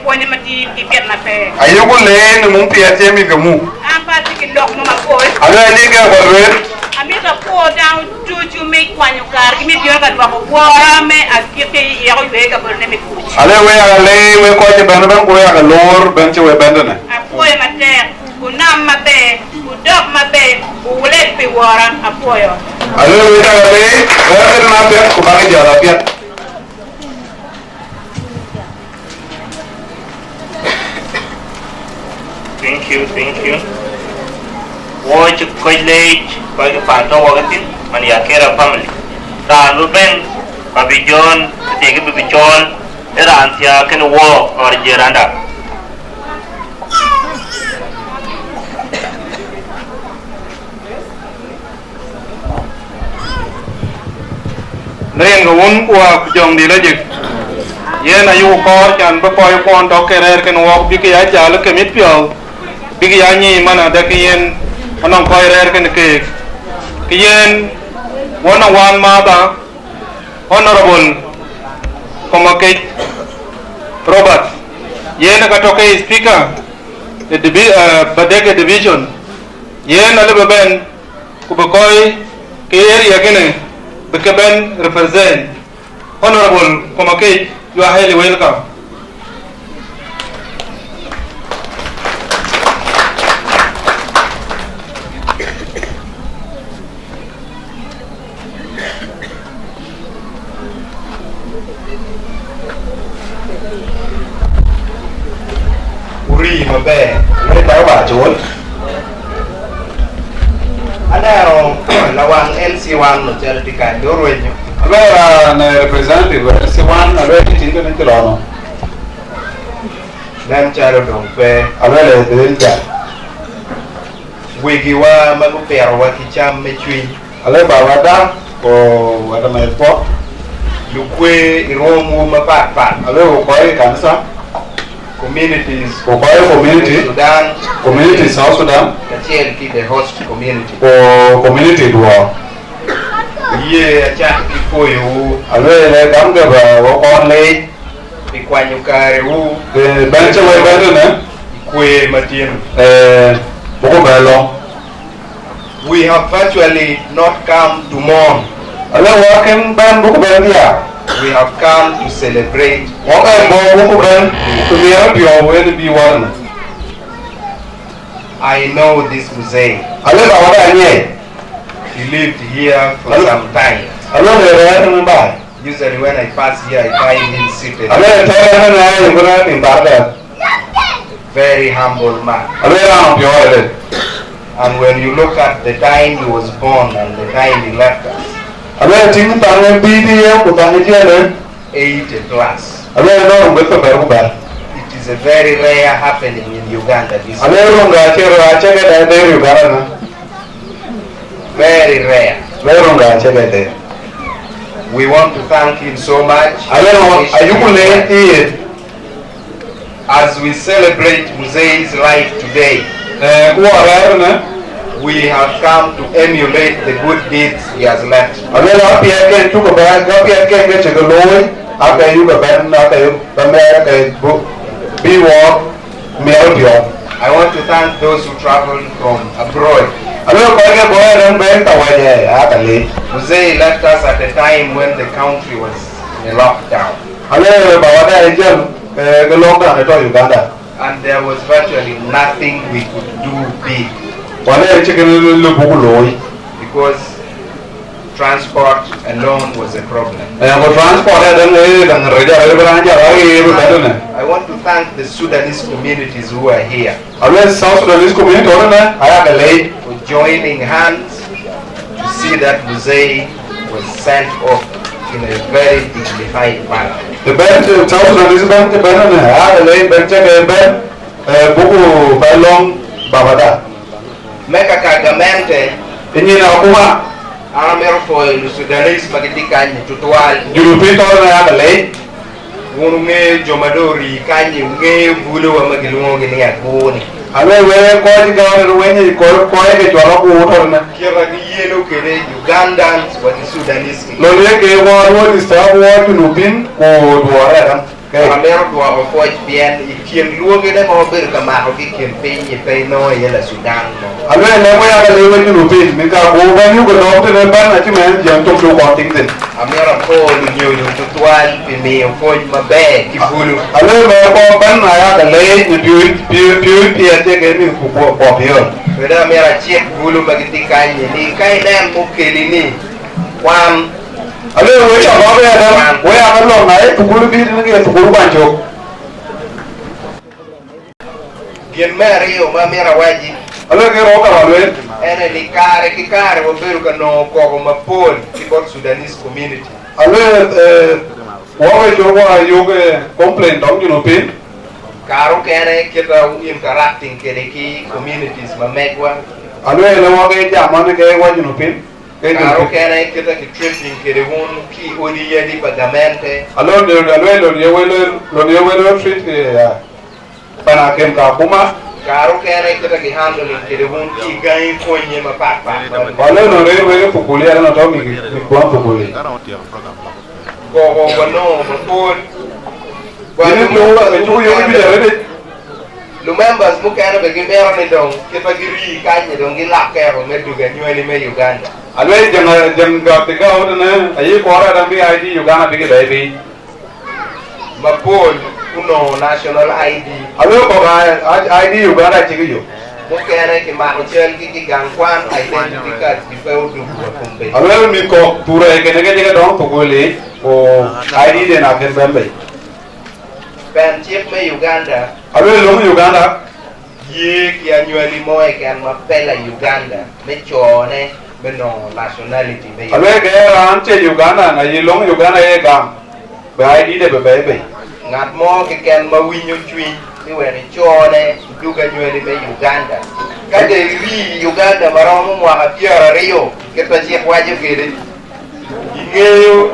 Kuɔny ma tiit ki piɛth na pɛɛ. Ayeku leec në mum piɛth cï mïth ke muk. An pa cï ki lɔk nɔm apuɔl. Aluɛɛl cï kek kɔc lueel. Amit apuɔl daŋ tucu mi kuany kaar ki mi biɔ̈n ka duak guɔɔr amɛ a ki ke yɛk yueec ka bɔl në mi kuc. Aluɛɛl wek aa leec wek kɔc cï bɛ̈n ëbɛ̈n ku wek aa loor bɛ̈n cï wek bɛ̈n tënë. Apuɔl ma tɛɛk ku nam ma bɛ̈ɛ̈ ku dɔk ma bɛ̈ɛ̈ ku wulek pi wɔɔrä apuɔl ɔ. Aluɛɛl wek aa leec wek aa kën ma piɛth ku bäk jɔl apiɛth. Thank you, thank you. Wo cï kɔc leec, kɔc ke pan tɔ̈ wɔ ke thïn, man ya Kera family. Raan bï bɛ̈n, ka bï John, athiɛɛk bï bï cɔɔl, ë raan thiaak kënë wɔ, ɣɔr jiëë randa. Në yen ke wun ku waak jɔŋdït lajik, yen ayuk kɔɔr can bï kɔc kuɔn tɔ̈ ke rɛ̈ɛ̈r kën wɔk bïk ya jäl ke mit piɔ̈ɔ̈th, bïk ya nyic man adɛ̈ ke yen anɔŋ kɔc rɛ̈ɛ̈r kën keek. Ke yen wɔ nɔŋ wään maatha, Honorable Komakec Robert, yen ka tɔ̈ ke Speaker ë divi-, eh, Badege Division, yen alëu bï bɛ̈n ku bï kɔc Area kënë bï ke bɛ̈n represent. Honorable Komakec, you are highly welcome. Uri maber, wek ba ba jol. Aneno lawang N C one no chal ti kan do ruenyo. Alwera ne representative N C one, alwera ti tin kan ti lono. Nen chalo dong pe. Alwera de ja. Wigi wa magu pero wa ki cham me chwiny. Ale ba wada ko wada me po. Lukwe i rom wu ma pat pat. Ale ko koi kanisa. Communities. Ko koi community. Sudan. Community South Sudan. Kachiel ki the host community. Ko community duo. Ye achan ki koyo wu. Ale le gam ga ba wo kon le. Pi kwanyo kare wu. Eh, ben che wai ben ne? Kwe matien. Eh, buku ben lo. We have virtually not come to mourn. Ale wa ken ben buku ben dia. We have come to celebrate. Wa kai bo buku ben. Tu dia dio wen bi wan. I know this mzee. Ale ba wada nye. He lived here for some time. Ale le re ne ba. Usually when I pass here, I find him seated. Alwe tɔɔr ënë na yï bï rɛ̈ɛ̈r piny barda. Very humble man. Alwe raan piɔ̈ɔ̈r ëdë. And when you look at the time he was born and the time he left us, alwe tïŋ thaŋ ë bïï bï ye ku thaŋ ë jiël ë. Eighty plus. Alwe nɔn bï thok bɛ̈r ku bɛ̈r. It is a very rare happening in Uganda this. Alwe run ka cï rɔt acï ke dɛ der Uganda na. Very rare. Very rare, check it there. We want to thank him so much. Aleno ayuku le iye. As we celebrate Mzee's life today, eh, ku arɛɛr ne, we have come to emulate the good deeds he has left. Aleno apiɛth ken tuku ba, apiɛth ken ke cï ke looi, ake yuku ben, ake yuku ba mɛɛr ke bu, bi wɔ. Miɛr piɔ̈ɔ̈th. I want to thank those who traveled from abroad. Alwe kɔc ke gɔɔr ëdɛ̈ŋ bɛ̈n ka wɛ̈c ë aka le. Mzee left us at a time when the country was in a lockdown. Alwe ba wada ë jam, eh, ke lockdown ë tɔ̈ Uganda. And there was virtually nothing we could do big. Wala ë cï kën lë buk looi. Because transport alone was a problem. Eh, ku transport ëdɛ̈ŋ, eh, dɛ̈ŋ rɛc arëët bï raan jal arëët bï bɛ̈n ënë. I want to thank the Sudanese communities who are here. Alwe South Sudanese community ënë, aya ke leec. For joining hands to see that Mzee was sent off in a very dignified manner. Të bɛ̈n, eh, South Sudanese bɛ̈n, të bɛ̈n ënë, aya ke leec bɛ̈n cä ke bɛ̈n, eh, buku bɛ̈n lɔ̈ŋ babada. Meka ka gamente. Inyin akuma. Amir foi lu Sudanese ma gidi kany tutual. Junubin tɔɔr na yak lei. Wun ŋe jomadori kany ŋe bulu wa ma giluŋo gini aguni. Alwe we kɔc gɔɔr wenyi kɔc kɔc ke cɔl aku tɔɔr na. Kira gi yelo kede Ugandans wa di Sudanese. Lo ye ke wa ruo di sa wa Junubin ko duore ram. Amero duɔɔk ë puɔc piɛn ë ciɛŋ luɔ̈k ënë ma bï ke mak ke kën piny ë pɛ̈i nɔ̈ ë yela Sudan nɔ̈. Aluɛɛl ë wek aa ke lëu wek Junubin, min ka ku bɛ̈n yuk ë nɔm tënë bɛ̈n acï mɛɛn jiɛɛm cök cuk kɔn tiŋ thïn. Amero akööl ë nyuc ë tutual pï miëë puɔc ma bɛ̈ɛ̈i kï bulu. Aluɛɛl ë kɔn bɛ̈n aya ke leec në piööc, piööc, piööc piɛth cï ke mïth ku puɔ̈, puɔ̈ piöör. Wëdë amero aciɛk bulu ma kï thï kany ë ni kany nɛn muk keli ni. Kuan. Alë wek ca bä bɛ̈ɛ̈r däŋ, wek aa ke lɔ̈ŋ na ye thukul bï tënë ke ye thukul kuany cök. Gin me arëu ma mïr awäc yic. Alë ke rɔɔk ka ba lueel. Ɛn ë ni kaarë ki kaarë wä bër ke nɔ̈ɔ̈k kɔ̈k ë mapol cï bɔ̈ Sudanese community. Alë, eh, wä ke cök wä yök, eh, complain tɔŋ Junubin. Kaarukɛn ë kit rɔu interacting kede ki communities ma mɛc wä. Alë ëlë wä ke jam ɣɔn ke wä Junubin. Kaarukɛn ë kit ke treating kede wun ki odi yedi pa gamente. Alon de, alon de, ye wele, lon ye wele treat, eh, ya. Pana ken ka kuma. Kaarukɛn ë kit ke handling kede wun ki gäi konye ma pak pak. Alon de, wele pukuli, alon de, mi, mi kuan pukuli. Go, go, go, no, go, go. Ini lo, eh, chuku yo bi de. Lu members mukɛn bï gï mɛr ni döŋ, kë bä gï rïï kany ni döŋ, gï lak kɛɛr wä me duk anyuɛli me Uganda. Aluel jɛŋ, jɛŋ gɔ̈k të gäu tënë, ayï kɔɔr ë rɛ̈m bï I D Uganda bï kï bɛ̈ɛ̈i piny. Mapol, ku nɔŋ national I D. Aluel kɔ̈k a, a, I D Uganda cï kï yök. Mukɛn ë kï mak cɔl kï kï gaŋ kuan identity card bï pɛ̈u duk wä kum bei. Aluel mïth kɔ̈k thurɛ kënë ke jëkë dɔŋ thukul yiic, ku I D den akën bɛ̈n bei. Pɛn ciek me Uganda. Aluel löŋ Uganda. Yiëk ya nyuɛli mɔɔi kɛn ma pɛla Uganda, me cɔɔne, me nɔŋ nationality me Uganda. Aluel ke raan cï Uganda, na yï löŋ Uganda ye gam, bï I D de bï bɛ̈ɛ̈i bei. Ŋat mɔɔk ke kɛn ma winy cuiny, ni wɛn cɔɔne, duk anyuɛli me Uganda. Ka de ri Uganda ma rɔm mwaka piɛɛr ariyo, ke tɔ ciek wacë këde. Yï ŋeyo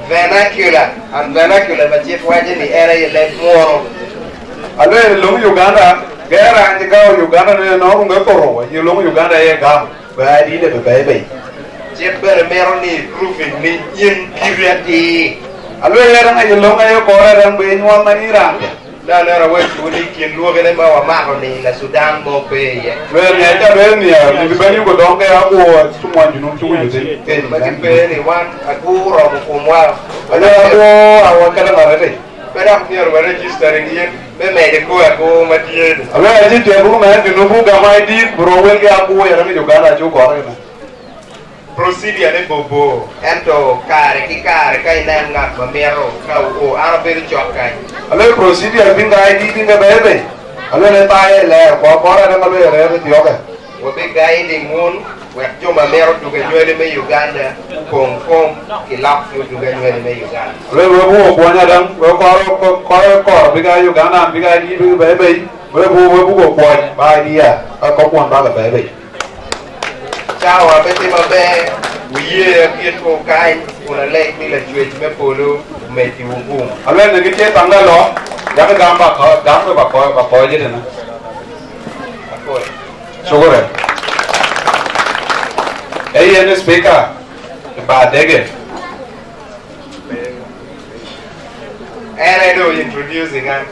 vernacular, and vernacular ba cït wacë ni ɛn aye lɛ̈k muɔɔrɔ. Aluel löŋ Uganda, gɛɛr raan cï gäu Uganda në nɔŋ ruŋ ke thorou, aye löŋ Uganda ye gam, bï I D de bï bɛ̈ɛ̈i bei. Cït bɛ̈n mɛr ni proving ni yen period de. Aluel ë rɛŋ aye löŋ aye kɔɔr ë rɛŋ bï nyuɔɔth man yïn raan piɛth. Na na ra wek cu ni kien luɔk ene ma wa mak ni la Sudan mo pe ye. Luel ŋɛc ca luel nhiaar, ni bï bɛ̈n yuku dɔŋ ke aguɔ cu muɔny Junub cu wic thïn. Ke ni ma ci pe ni wan agu rɔm kum wa. Aluel aguɔ awa këdäŋ arëtë. Bɛ̈n ak nhiaar wa registering yen, me mɛc de ku agu ma diëëdë. Aluel acï tiɛɛl buk mɛn Junub buk gam I D, bï rɔt wel ke aguɔ ye rɛm Uganda cu kɔɔr kënë. Procedure ni bobo, ɛn tɔ kaarë ki kaarë ka inɛn ŋak ba miɛt rou ka wo an abël cɔk kany. Alo procedure bïn ka I D bïn ke bɛ̈ɛ̈i bei. Alo ne thaai ë lɛɛr, ku akɔɔr adäŋ alo ë rɛ̈ɛ̈r ë thiɔ̈kë. Wo bï guiding wun, wɛk jom ba miɛt rou duk anyuɛli me Uganda, ku koŋ kom ki lak ku duk anyuɛli me Uganda. Alo we buk kuɔny adäŋ, we kɔɔr, kɔɔr, kɔɔr bï ka Uganda, bï ka I D bï bɛ̈ɛ̈i bei, we buk, we buk kuɔny, ba I D ya, ka kɔkuɔn ba ke bɛ̈ɛ̈i bei. Cawa bï tim abɛ, ku ye apiɛth ku kany, ku na lɛc ni la cuec me polo, ku mec pi wugum. Aluel në kë cie thaŋda lɔ, yak gam ba kɔ, gam ke ba kɔ, ba kɔ jë tënë. Akoi. Shukran. Ee yen speaker, ba dege. Ɛn ë do introducing an.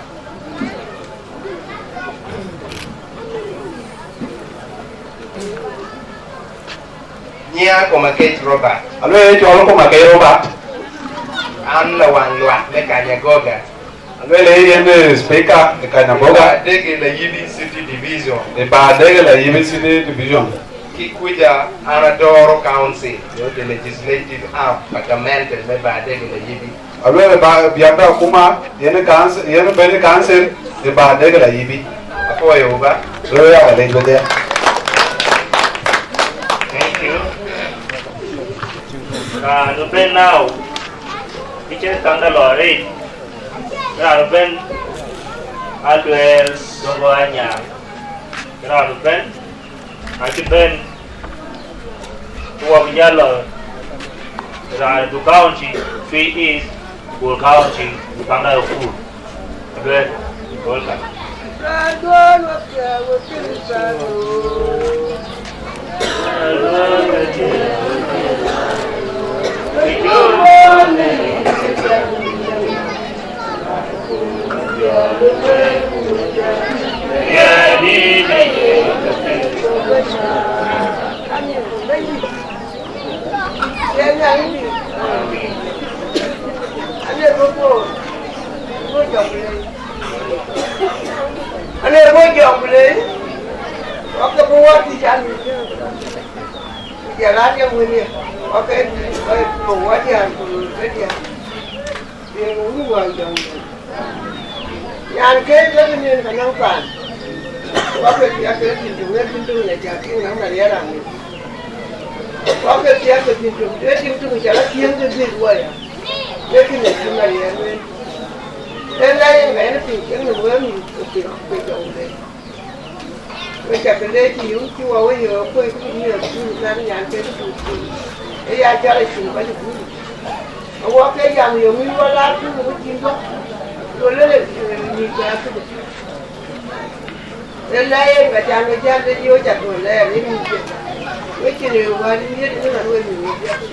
Nyia Komakec Robert. Alo ye cɔl Komakec Robert. An la wan luak me Kanyagoga. Alo le yen eh, speaker e Kanyagoga. Ba dege la Yibi City Division. E ba dege la Yibi City Division. Kikuja an adɔɔr council, yo the legislative arm, parliament me ba dege la Yibi. Aluel ba biak da kuma, yen council, yen beni council, e ba dege la Yibi. Apo yo ba. Lo ya ka lej bede. Thank you. Raan ben now, kiche tanda lori. Raan ben Aluel Dogo Anya. Raan ben Acï bɛ̈n ku wɔ bï jäl lɔ raan du county, Twi East, Bol County, ku Panda Kur. Aduɛɛr, welcome. Ane bɔ̈ jɔŋ ku leec, wak ke bï wäär thiëc an, ku jɔl aa diɛŋ wël ye, wak ke bï wäär diäär ku röör ke diäär. Yen wun wäär jɔŋ. Nyan ke lëk nin ka naŋ paan. Wak ke piɛth ke tïŋ töŋ, ee tïŋ töŋ ë cak tïŋ naŋ na riɛɛr raan nin. Wak ke piɛth ke tïŋ töŋ, ee tïŋ töŋ ë cak la thiëŋ ke dhiëth wɔ ya. Ee tïŋ ë tïŋ na riɛɛr wën. Ee la yen ka yen piny cieŋ nin wëë mïth ke piŋ ke jɔŋ de. We cak ke leec yï, cï wɔ we yöök kuöc, ku miɔɔc cï mïth nyan ke tïŋ. Ee ya cɔl acïn kɔc ë bul. Awɔ ke jam yöŋ yï wɔ laar tïŋ ë wecin bɔ̈, go lël ë mïth cä thïn. Ë la yen ka can ke jäl de diö cak go lɛɛr ë mïth cë. Wecin ë wään ë miëët ëmën an we mïth ë piɛth,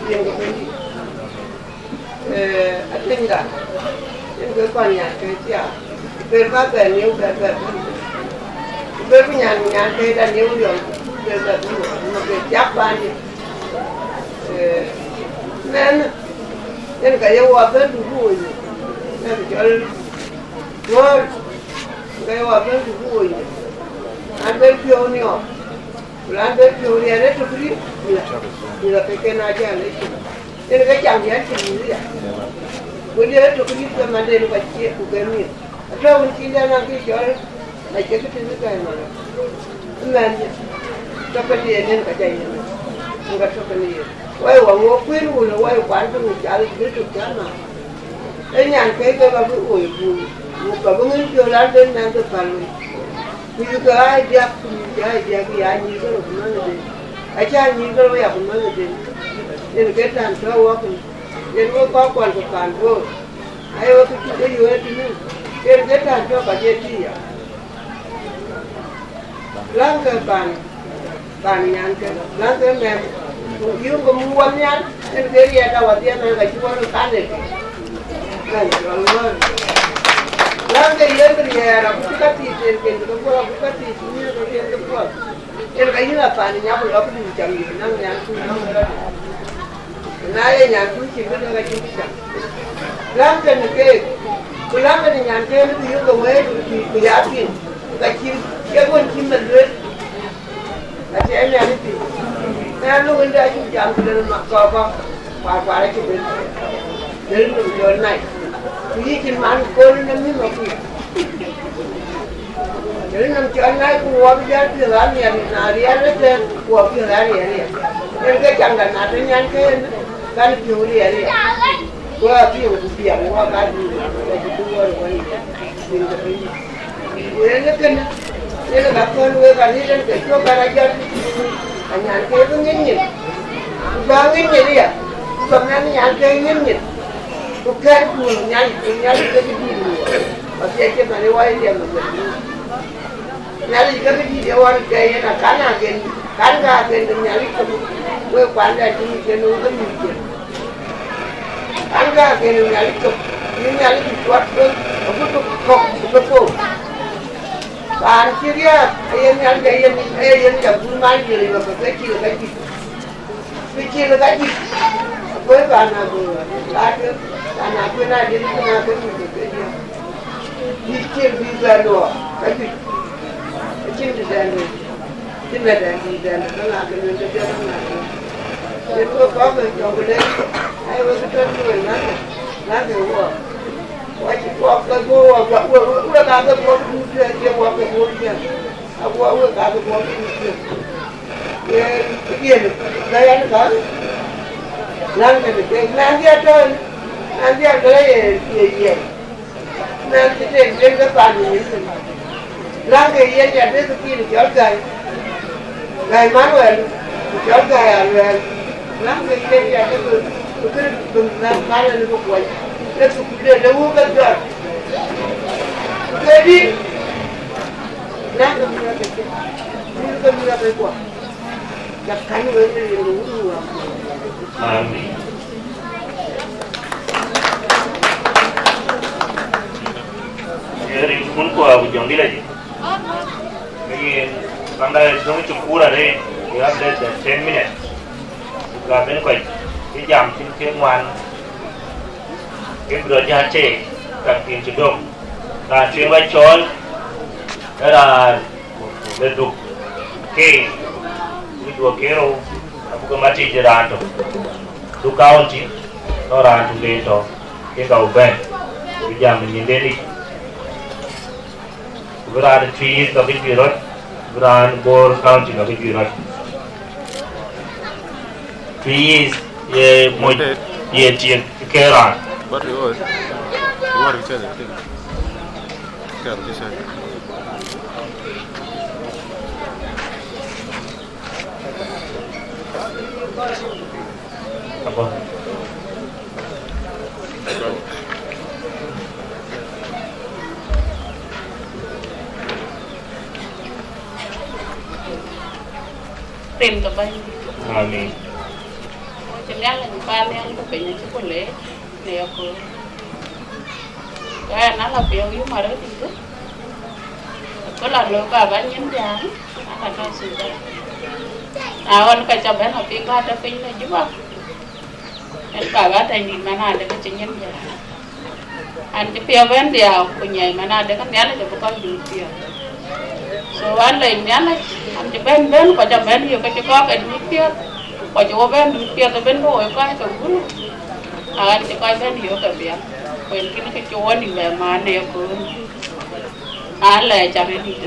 piɛŋ ke bɛ̈nydït. Eh, atëŋda, yen ke kɔn nyan ke thiaak. Ber ka bɛ niu bɛ bɛ bɛ. Ber ku nyan nyan ke da niu yɔn. Ber bɛ bɛ bɛ bɛ jak pandi. Eh, mɛn, yen ka ye wa bɛ du ku woi. Mɛn jɔl. Woi. Ka ye wa bɛ du ku woi. An bɛ piɔu ni ɔ. Ku lan bɛ piɔu ni ɛ rɛ tök ri. Ni la ke ke na jal ɛ. Yen ke cam yɛn cïn mïth ya. Ku liep ë tök dït ke manden ka cie ku ke mïth. Atɔ̈ wën cïn dɛn an kë cɔl, na cie kë tïŋ kë gäi mɔn. Ëmɛn tɔ̈ ke liep yen ka jai yen. Yen ka tɔ̈ ke liep. Wai wa ŋok kuëër wun ë wai kuan bï ŋic cath bï tök cä ma. Ë nyan ke ke ka bï woi bun. Ŋuk ka bï ŋic piɔ̈u lan ben mɛn ke päl wei. Mïth ke aa diäk, ku mïth ke aa diäk, ya nyïïr ke röt ku mɛnhde. Acä nyïïr ke röt ya ku mɛnhde. Yen ke tän tɔ̈ wɔ kën. Yen wek kɔc kuan ke paan Bor. Aye wek ke cuk ke yööt ë tënë. Yen ke tän tɔ̈ ka jɛ tïï ya. Läŋkë paan, paan nyankë, läŋkë mɛm. Ku yöŋ ke muk wɔ nhial, yen ke riɛɛt awädhiɛ mɛn ka cï wɔ röt kan ë ke. Mɛn cɔl ŋɔ̈ɔ̈r. Läŋkë yen riɛɛr, abuk ka thiic yen ken ke puɔl, abuk ka thiic yen ke ken ke puɔl. Yen ka yïn a paan nya ku lɔ këdï cam yïn, naŋ nyan ku naŋ rɔt. Na ye nyan ku cïn këdï ka cïn cam. Läŋ kën keek, ku läŋ kën nyan kën ku yök ke wëët ku ya piŋ, ka cïn ke ɣön cï meth lueel. Acie nyan ë piŋ. Na luk ënde acuk jam ku lël ma kɔ̈k kɔ̈k, kuar kuar acï ben. Lël nɔm jɔl nai. Ku yï cïn man ku kɔn ë nɔm mïth ma ku. Rin nɔm cɔl ŋäc ku wɔ bï jäl piɔ̈ɔ̈th amiɛt, na riɛl ëtɛ̈ɛ̈n, ku wɔ piɔ̈ɔ̈th ariɛl riɛl. Yen ke camda na tɔ nyan ke yen, kan piɔ̈u riɛl riɛl. Ku apiɔ̈u ku piɛŋ wɔ ka dïït, ka cï bï wɔ wɔ yic, rin ke piny. Ku yen ë kënë, yen ka thɔ̈n wek arëët en ke cök kan ajɔt, anyan ke bï ŋic nyin. Ku bä ŋic nyin aya, ku bä mɛnh nyan ke ŋic nyin. Ku kɛ̈r ku Nhialic, ku Nhialic ke bï dïït wɔ. Apiɛth cï man ë wɔ ë liɛm ë Nhialic ke bï dït ye ɣɔn ke yen akan agen, kan ka agen de Nhialic ke wek kuan dɛ tïŋ cïn wek ke mïth cïn. Kan ka agen de Nhialic ke, bï Nhialic bï cuɔt ke agut ke kɔ̈k ku ke thou. Raan cï riääk, ee yen Nhialic, ee yen, ee yen ja gut man yiël yök ke cï ke juëc. Bï cï ke juëc. Aguëc paan aguëc, ka ke, paan aguëc na diël ke na ke mïth ke diël. Bï cil bï bɛ̈n luɔk ka juëc. Acïn të dɛn wec, cïn nadɛn bï bɛ̈n, ka ŋa ke lueel kedhie, ka ŋa ke lueel. Yen wek kɔ̈k ke jɔŋ ku lek, ai, wek tɔ̈ lueel, ŋäthë, ŋäthë wɔ. Wɔ cï tuɔɔk ke guɔ wɔ, wɔ, wɔ, wɔ, wek aa ke guɔ duut, cie wɔ ke guɔ piɛth. Aguɔ wek aa ke guɔ duut piɛth. Ye, ye, ke yɛn ka, naŋ kën ke, naŋ dhia tɔ̈, naŋ dhia tɔ̈ ye, ye, ye. Mɛn cï tek den ke paan ë nyin thïn. Läŋkë yen ya dek kïn cɔl Gäi, Gäi Manuel, ku cɔl Gäi Aluɛɛl. Läŋkë yen ya dek bï kërë bï mɛn man ë bï kuɔny. Ke thukul de de wuk ke jɔt. Ku ke dï, läŋkë miɔ̈ɔ̈th ke cï, miɔ̈ɔ̈th ke miɔ̈ɔ̈th ke kuɔ. Amin. Ye rin kun ku aku jɔŋdït ajï. Ke yen, bäŋda döŋ cï kuur arëët, we have less than ten minutes. Ku ka ben kɔc, cï jam cïn ke ŋuan, ke bï rɔt jɔ teek, ka tiŋ cï döŋ. Raan cï yen ba cɔɔl, ë raan Ë Duk ke, wïc duɔ̈k ke rou, abuk mat yic raan tök. Duk County, nɔŋ raan tök den tɔ̈, ke ka bï bɛ̈n, bï jam ë nyinden yic. Ku bï raan Twic East lɔ ke juëc rɔt, bï raan Bor County lɔ ke juëc rɔt. Twic East ye moc ye tiek ke raan. But it was, it was, it was, it was, Kɛ̈th cï cäk. Apo. Rin ke Bɛ̈ny. Amin. Cï Nhialic paan nhial ku piny acï ku leec në yaköl. Ku Ɣɛn ala piɔ̈u yum arëët dït, ku la lɔ baba nyin diäär, ala tɔ Sudan. Na ɣɔn ka ca bɛ̈n apiŋ ka tɔ piny në Juba, ɣɛn baba tɛ̈ny dït man adek cï nyin diäär. An cï piɔ̈u bɛ̈n dhiau ku nyɛɛi man adek Nhialic abï kɔc dut piɔ̈u. So an lɛc Nhialic, an cï bɛ̈n bɛ̈n, kɔc abɛ̈n yök ke cï kɔ̈k ke dut piɔ̈th, kɔc wo bɛ̈n dut piɔ̈th ëbën ke woi kɔc ke gulu. An cï kɔc bɛ̈n yök ke biäk, ku en kïn ke cï wo nïm bɛ maan në yekööl. An lɛc arëët dït.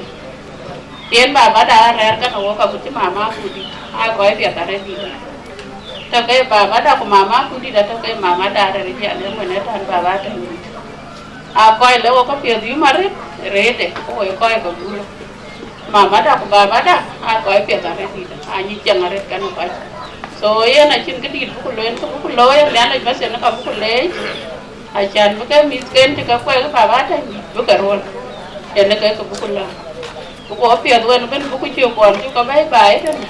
Yen babada arɛɛr kɛn wok, agut cï mama Akudït, aa kɔc piɛth arëët dït. Tɔ̈ ke babada ku mama Akudït, atɔ̈ ke mamada arɛɛr jiɛl ë mën ë tän baba Atɛ̈nydït. Aa kɔc le wok ke piɛth yum arëët, rëëtde, ku woi kɔc ke gulu. Mamada ku babada, aa kɔc piɛth arëët dït, aa nyic ciɛŋ arëët kɛn kɔc. So yen acïn këdït buku lueel, kë buku looi ë Nhialic bas yen ka buku leec. Acan bï ke mïthken cï ke kuɛk baba Atɛ̈nydït bï ke ruɔ̈l, yen ke ke buku lɔ. Ku go piɛth wën ëbën buku cï kuɔn cï ke bɛ̈i baai tënë,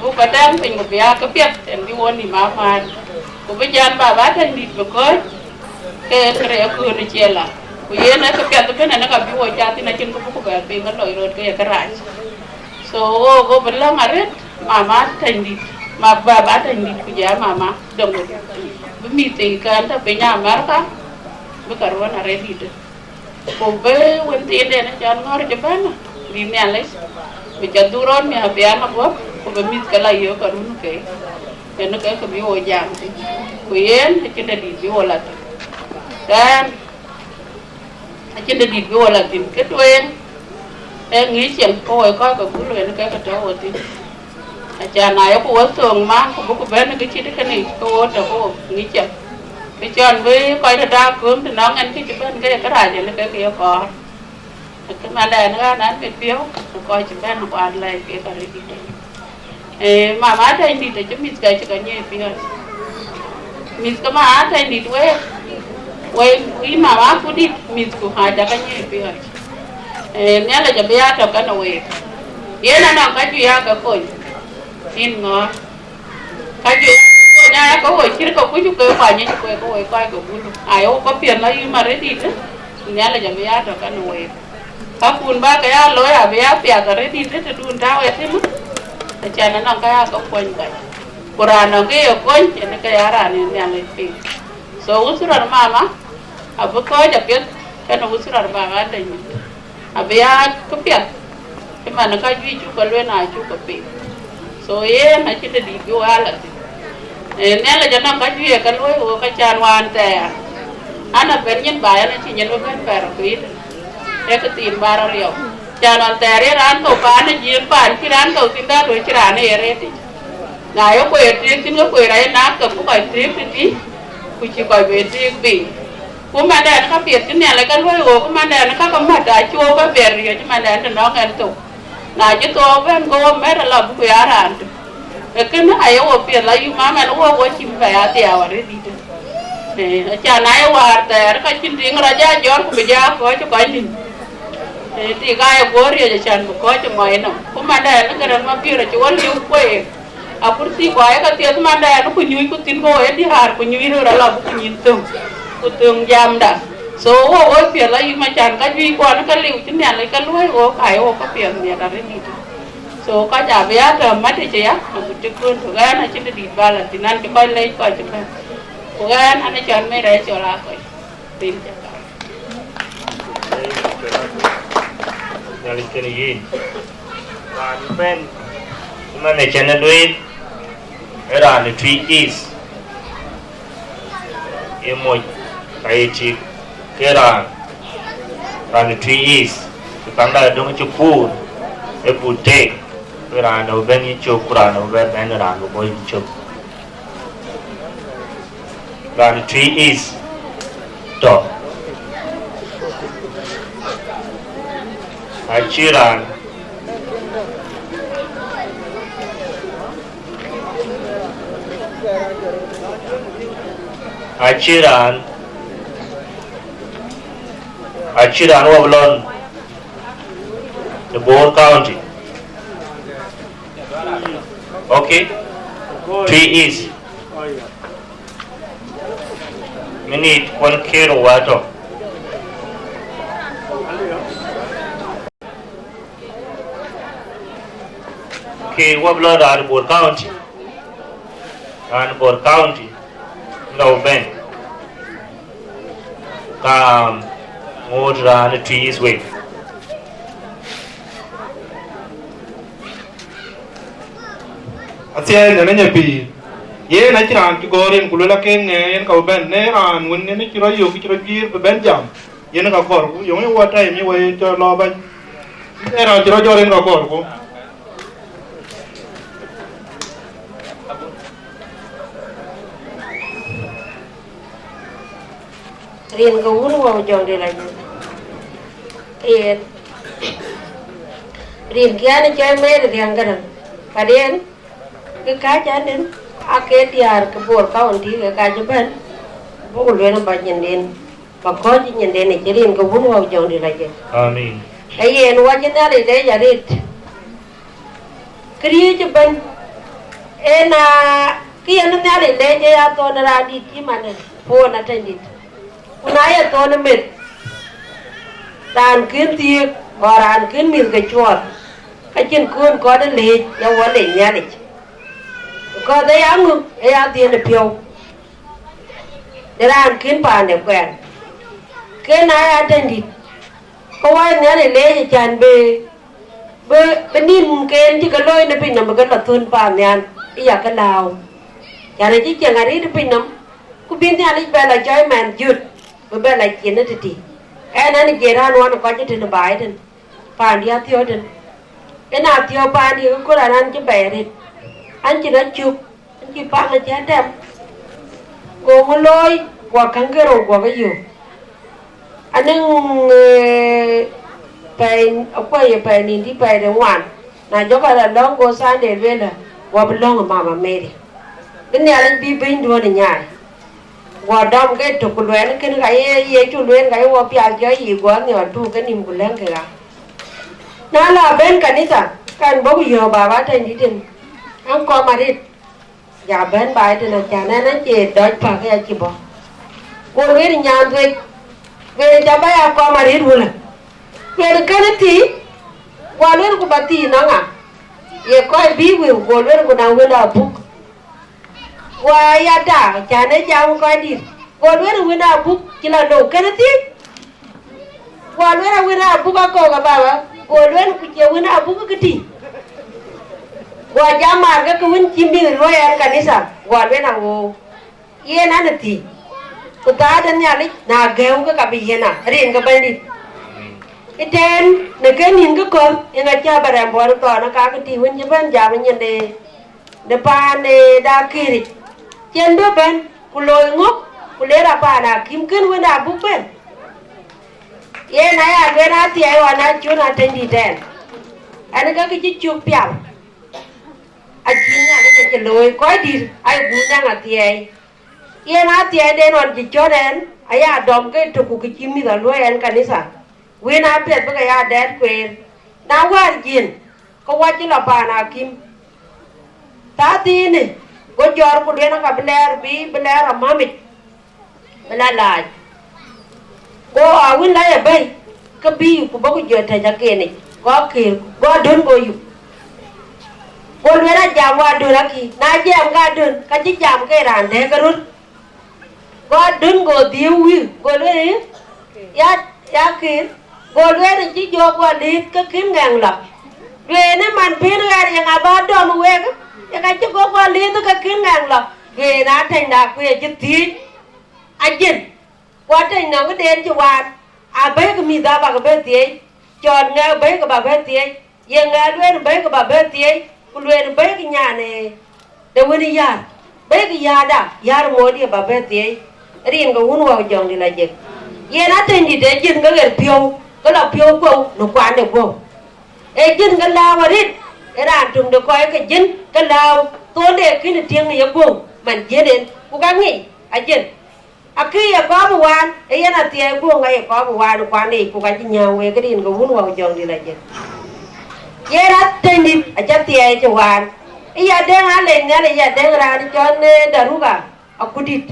buk ke tɛ̈ɛ̈ŋ piny ku bï aa ke piɛth, yen bï wo nïm amäär. Ku bï jal baba Atɛ̈nydït bï kɔ̈ɔ̈c, ke en kërë ëkööl ë ciɛɛla. Ku yen ë ke piɛth ëbën ënë ka bï wo cath thïn, acïn kë buku bɛ piŋ ke loi röt ke ye kërac. So wo go bï läŋ arëët mama Atɛ̈nydït, ma baba Atɛ̈nydït ku jɔ mama Döŋ. Bï mïth thii kɛn tɔ̈ piny America, bï ke ruɔ̈n arëët dït. Ku bï wën thiinden ë cɔl Ŋɔ̈r cï bɛ̈n, bï Nhialic, bï cä dhuk rɔt miäk bï an aguɔ̈p, ku bï mïth ke la yök ke run ke, yen ke ke bï wo jam thïn. Ku yen acïn dɛ̈ dït bï wo la thïn. Ɣɛn, acïn dɛ̈ dït bï wo la thïn. Kë tueŋ, ee ŋic ciɛŋ, ke woi kɔc ke gulu yen ke ke tɔ̈ wo thïn. Acan na yeku wo thoŋ ma, ku bï ku bɛ̈n kë cït kënë yic, ke wo tɔ̈ ke wo ŋic ciɛŋ. Kë cɔn bï kɔc röt aa kööm të nɔŋ ɛn kë cï bɛ̈n ke ye kërac yen ke ke ye kɔɔr. Kë man dɛn ɣɛn an mit piɔ̈u, ku kɔc cï bɛ̈n kuat lɛc kek arëët dït. Ee, mama Atɛ̈nydït acï mïthke cï ke nyiëë piɔ̈ɔ̈c. Mïthke mama Atɛ̈nydït week, wek yïn mama Akudït, mïthku aca ke nyiëë piɔ̈ɔ̈c. Ee, Nhialic abï ya tɔ̈ kenë week. Yen anɔŋ ka juëc aa ke kony, yïn Ŋɔ̈r. Ka juëc aa ke kony aya ke wo cït ke kuc ku ke kuany yic ku ke woi kɔc ke gulu. Aye wo ke piɛth la yum arëët dït, Nhialic abï ya tɔ̈ kenë week. Kakun bä ke ya looi abï ya piath arëët dït tëdun tääu ë tënë, acan anɔŋ ka ya ke kuɔny kɔc. Ku raan nɔŋ ke ye kony, yen ke ya raan ë Nhialic piŋ. So usura mama abï kɔ̈ɔ̈c apiɛth kenë usura baba Atɛ̈nydït. Abï ya këpiɛth, cï man ka juëc cuk ke lueel na cuk ke piŋ. So yen acïn dɛ̈ dït bï wo la thïn. Ee, Nhialic anɔŋ ka juëc ke luɔ̈i wo ka can wään thɛɛr. An abɛ̈n nyin ba ɛn acï nyin bï bɛ̈n pɛ̈r ku yït. Ee kë thiin ba rɔt riɔu. Can ɣɔn thɛɛr ye raan thou paan ë jiëëŋ paan cï raan thou thïn dhäär wën cï raan ë ye rëët yic. Na ye kueer tëëk thïn ke kueer aye naath ke bï kɔc tëëk tëtï, ku cï kɔc bɛ tëëk bei. Ku mandɛn ka piɛth cï Nhialic ke luɔ̈i ɣok, ku mandɛn ka ke mät acï ɣok ke bɛ riɔ̈c, mandɛn të nɔŋ ɛn thou. Na cï thou bɛ̈n ke wo mɛt ala bï ku ya raan tök. Ee kënë aye wo piɛth la yum amɛn wo wo cï bï bɛ ya dhiau arëët dït. Ee, acan na ye wäär thɛɛr ka cïn tiŋ rɔt ja jɔt ku bï ja kɔc cï kɔc nïm. Ee, tik aye guɔ riɔ̈c acan bï kɔc cï ŋɔc nɔm. Ku mandɛn ke rɛ̈ŋ mabiöör acï wo liu kueer. Akurthi ku aye ke thieth mandɛn ku nyuc ku thïn ke wo ye diäär ku nyuc röör ala bï ku nyïn thöŋ, ku thöŋ jamda. So wo wo piɛth la yum acan ka juëc kuɔn ke liu cï Nhialic ke luɔ̈i wo ka ye wo ke piɛth miɛt arëët dït. So kɔc abï ya tɔ̈ mat yic aya, agut cï kön tök ɣɛn acïn dɛ̈ dït ba la thïn, an cï kɔc leec kɔc cï bɛ̈n. Ku ɣɛn an acɔl Mary acɔl a kɔc. Rin cä gam. Nhialic kenë yïn. Raan bɛ̈n, ëmɛn ë cɛn ë lueel, ë raan ë Twi East. Ye moc ka ye tik ke raan, raan ë Twi East. Ë kaŋda ë döŋ cï kuur, ë but teek, ë raan ë bɛ̈n yï cök, ku raan ë bɛ̈n, bɛ̈n raan ë bɔ̈ yï cök. Raan Twi East tɔ̈. Acï raan, acï raan, acï raan wä bï lɔ në Bor County. Okay? Twi East. Minit kuɔn kër wä tɔ̈. Ke wɔ bï lɔ raan Bor County, raan Bor County, lɔ bɛ̈n, ka ŋoot raan Twic wek. Athiɛɛi në nya pïïr, yen acï raan cï gɔ̈ɔ̈r yen, ku luel akën ŋɛɛ yen ka bï bɛ̈n, në raan wën yen cï rɔt yök, cï rɔt juiir bï bɛ̈n jam, yen ka kɔɔrku, yöŋ ye wɔ time ye wɔ ye cɔl lɔ bɛ̈ny. Në raan cï rɔt jɔt yen ka kɔɔrku. Rin ke wun wɔ jɔŋdït la jël. Yen. Rin kian cɔl Mary Riaŋ Gäräŋ. Ka den, ke kääc an den, ake diäär ke Bor County, ke kääc ëbɛ̈n, buk lueel ba nyinden, ba kɔ̈ɔ̈c nyinden ë cï rin ke wun wɔ jɔŋdït la jël. Amin. Ee yen, wɔ cï Nhialic leec arëët. Këriëëc ëbɛ̈n, ena, kë yen Nhialic leec ë ya thɔn ë raandït cï man ë puɔ̈n atɛ̈nydït. Ku na ye thɔn ë meth, raan kën thiëëk, ɣɔn raan kën mïth ke cuɔɔr, ka cïn kën kɔn ë leec ya wɔ leec Nhialic. Because ë ya ŋö, ë ya dhiën ë piɔ̈u, në raan kën paande kuɛɛn. Ke na ya atɛ̈nydït, ke wɔ Nhialic leec ë can bï, bï, bï nïn ken cï ke looi në piny nɔm bï ke lɔ thön paannhial, ë ya ke lääu. Can acï cieŋ arëët ë piny nɔm, ku bï Nhialic bɛ lɔ cɔɔi mɛnh jöt, bï bɛ lɔ cin ë tëtï. Ɛn, ɛn ë jiëë raan wan ë kɔc ë tën ë baai tën, paandï athiɔ̈u tën. Yen athiɔ̈u paandï ë köl an, an cï bɛɛr rit, an cïn acuk, an cï paŋ acï atɛm. Go ŋö looi, guɔ käŋ ke rou guɔ ke yök. Anëŋ, ee, pɛɛi, akuɔ̈c ye pɛɛi nïn dï pɛɛi de ŋuan. Na jɔkë la lɔ̈ŋ, go Sunday lueel, guɔ bï lɔ̈ŋ ë Mama Mary. Bï Nhialic bï bɛ̈nyduön ë nyaai. Guɔ dɔm ke tök ku luɛɛl kënë ka ye Yecu lueel, ka ye wɔ pial jɔ yic, guɔ nhiɔɔr tuuk ke nïm ku lɛ̈ŋ ke ɣa. Na la bɛ̈n kanitha, kan bɔ̈ ku yɔ̈ɔ̈k baba tɛ̈nydït en, an kɔm arëët, ja bɛ̈n baai tën, acan ɛn acie dɔc päk ke acï bɔ̈. Go lueel nyan dhuec, lueel ca bä ya kɔm arëët wölë. Lueel kënë thii, guɔ lueel ku bä thii nɔŋ ŋa? Ye kɔc bï wëu, go lueel ku na wën abuk. Guɔ ya ta, can ë jam kɔc dït. Go lueel wën abuk cï la nou kënë thïn. Guɔ lueel wën abuk akɔ̈u ke baba. Go lueel ku cie wën abuk kë tï. Guɔ jam maar ke kë wën cï mïth luɔi ɛn kanitha. Guɔ lueel aŋoou. Yen an ë thïn. Ku thaar de Nhialic na gɛ̈u ke ka bï yen a rin ke Bɛ̈nydït. Ëtɛ̈ɛ̈n në kë nïn kë kɔ̈th, yen acä bɛ rɛm buɔɔr thɔɔn ë kakë tï wën cï bɛ̈n jam ë nyin de. Në paan ë dak këric, cïn bï bɛ̈n, ku looi ŋö, ku le rɔt paan akïm kën wën abuk bɛ̈n. Yen aya lueel athiɛɛi ɣɔn acun atënydït ɛn. Ɛn ke kë cï cuk pial. Acïn Nhialic acï looi, kɔc dït aye guur nɛŋ athiɛɛi. Yen athiɛɛiden ɣɔn cï cɔ̈t ɛn, aya dɔm ke tök ku kë cï mïth aluɔi ɛn kanitha. Wën apiɛth bï ke ya dɛɛt kueer. Na wäär jiën, ke wɔ cï lɔ paan akïm. Thaa thiinë, go jɔɔr ku lueel ka bï lɛɛr bï, bï lɛɛr amäämic, bï la laac. Go awën la ye bɛ̈i, ke bïï ku bɔ̈ ku jɔ tɛ̈c akenic, go akëër, go adön go yup. Go lueel a jam wa adön akï, na jam ke adön, ka cï jam ke raan dɛ̈k ke röt. Go adön go dhiëëu wïïr, go lueel, ya, ya kïr, go lueel cï jɔ guɔ liith ke kën ŋɛŋ lɔ. Lueel ë man pën ɣɛɛr ye ŋa bä dɔm wek, ye ka cï go guɔ liith ke kën ŋɛŋ lɔ. Lueel atɛ̈nyda kuëë cï thiëëc, ajën, ku atɛ̈ny nɔŋ këden cï waan, abɛ̈i ke mïth aa bä ke bɛ̈ thiëëc, cɔɔt ŋɛk bɛ̈i ke bä bɛ̈ thiëëc. Ye ŋɛk lueel bɛ̈i ke bä bɛ̈ thiëëc, ku lueel bɛ̈i ke nyan ë de wën ë yäär, bɛ̈i ke yäärda, yäär ŋoot ye bä bɛ̈ thiëëc, rin ke wun wä jɔŋdït la jek. Yen atɛ̈nydït ee jën ke ɣer piɔ̈u, ke lɔ piɔ̈u guɔ̈u në kuande guɔ̈u. Ee jën ke lääu arëët, ee raan töŋ de kɔc ke jën ke lääu, thonde kën tiëŋ ye guɔ̈u man jën en, ku ka ŋic ajën. Akë ye kɔɔr bï waan, ee yen athiɛɛi guöŋ aye kɔɔr bï waan ë kuan yic, ku ka cï nyääŋ wek rin ke wun wä jɔŋdït la jek. Yen atɛ̈nydït acä thiɛɛi cï waan. Ë ya deŋ alec nhial, ë ya deŋ raan cɔl, ee, Daruga Akudït.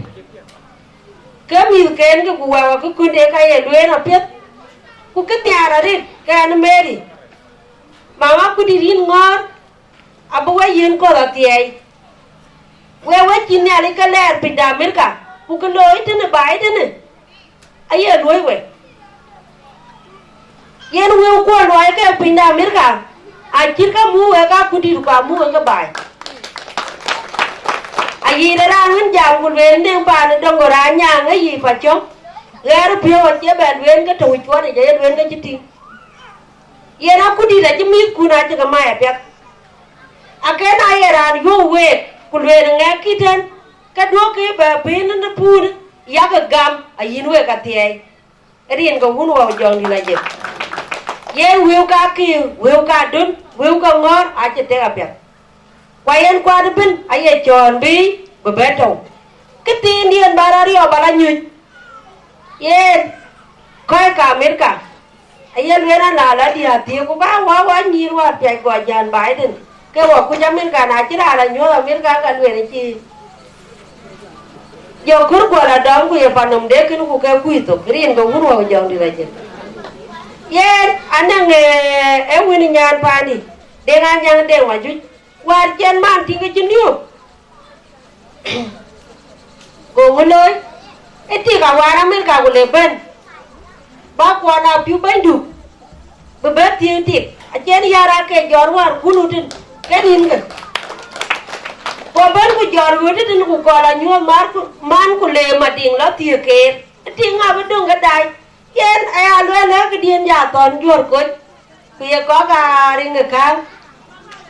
Ke mïthken ke ku wɛ̈ɛ̈u akë kën de ka ye lueel apiɛth. Ku kë nhiaar arëët ke ɛn Mary. Mama Akudït yïn ŋɔ̈ɔ̈r. abï we yiën kɔ̈th athiɛɛi. Wek we cïn Nhialic ke lɛɛr piny de Amerika, ku kë looi tënë baai tënë, aye luɔ̈i we. Yen wëu kuɔn luɔi ke piny de Amerika, acït ka muk wek akudït ku amuk wek ke baai. Ayï de raan wën jam ku lueel ndeŋ paan ë Dɔŋ Gɔ̈r Anyaŋ ë yic Pacɔ̈ŋ, ɣɛɛr piɔ̈u acie bɛ lueel ke tɔ̈u cuɔt yic, aye lueel ke cï tïŋ. Yen akudït acï mïthkun acï ke mai apiɛth. Akën aye raan yuɔ̈u week, ku lueel ŋɛk kï tën, ke duɔ̈kkï bɛ pïïr në puur, yak gam ayïn week athiɛɛi. Rin ke wun wä Jɔŋdït Lajik. Yen wëu ka kï, wëu ka dun, wëu ka ŋɔ̈ɔ̈r acï tek apiɛth. Ku yen kuat ëbën aye cɔɔn bï bï bɛ tɔ̈u. Kë thiindiɛn bä rɔt riɔp ala nyuc. Yen kɔc ke Amerika aye lueel an, la la diäär thiëëk, ku ka wä wä nyïïr wäär piac guɔ jän Biden, ke wä kuc Amerika, na cï raan la nyuɔ̈th Amerika, ka lueel cï jɔ kër guɔ la dɔm, ku ye panom de kën, ku ke kuc thok, rin ke wun wä Jɔŋdït Lajik. Yen anɛŋ, eh, ë wën nyan paandï, Deŋ Anyaŋ Deŋ Majuc, wäär cïn man tïŋ ke cï niöök. Go ŋö looi? Ë tik awär Amerika ku le bɛ̈n, bä kuɔn a piu bɛ̈nyduk, bï bɛ̈n thiëëc tik, acïn yär ake jɔt wäär kun utïn, ke nïnkë. Go bɛ̈n ku jɔt ɣööt tëtën, ku gɔl anyuɔɔth mar ku man, ku le Madiŋ lɔ thiëëk keer. Ë tik ŋa bï döŋ ke daai? Yen aya lueel lëk këdiën ya thɔn juɔ̈r kony, ku ye kɔ̈k aa riŋ ë kääŋ.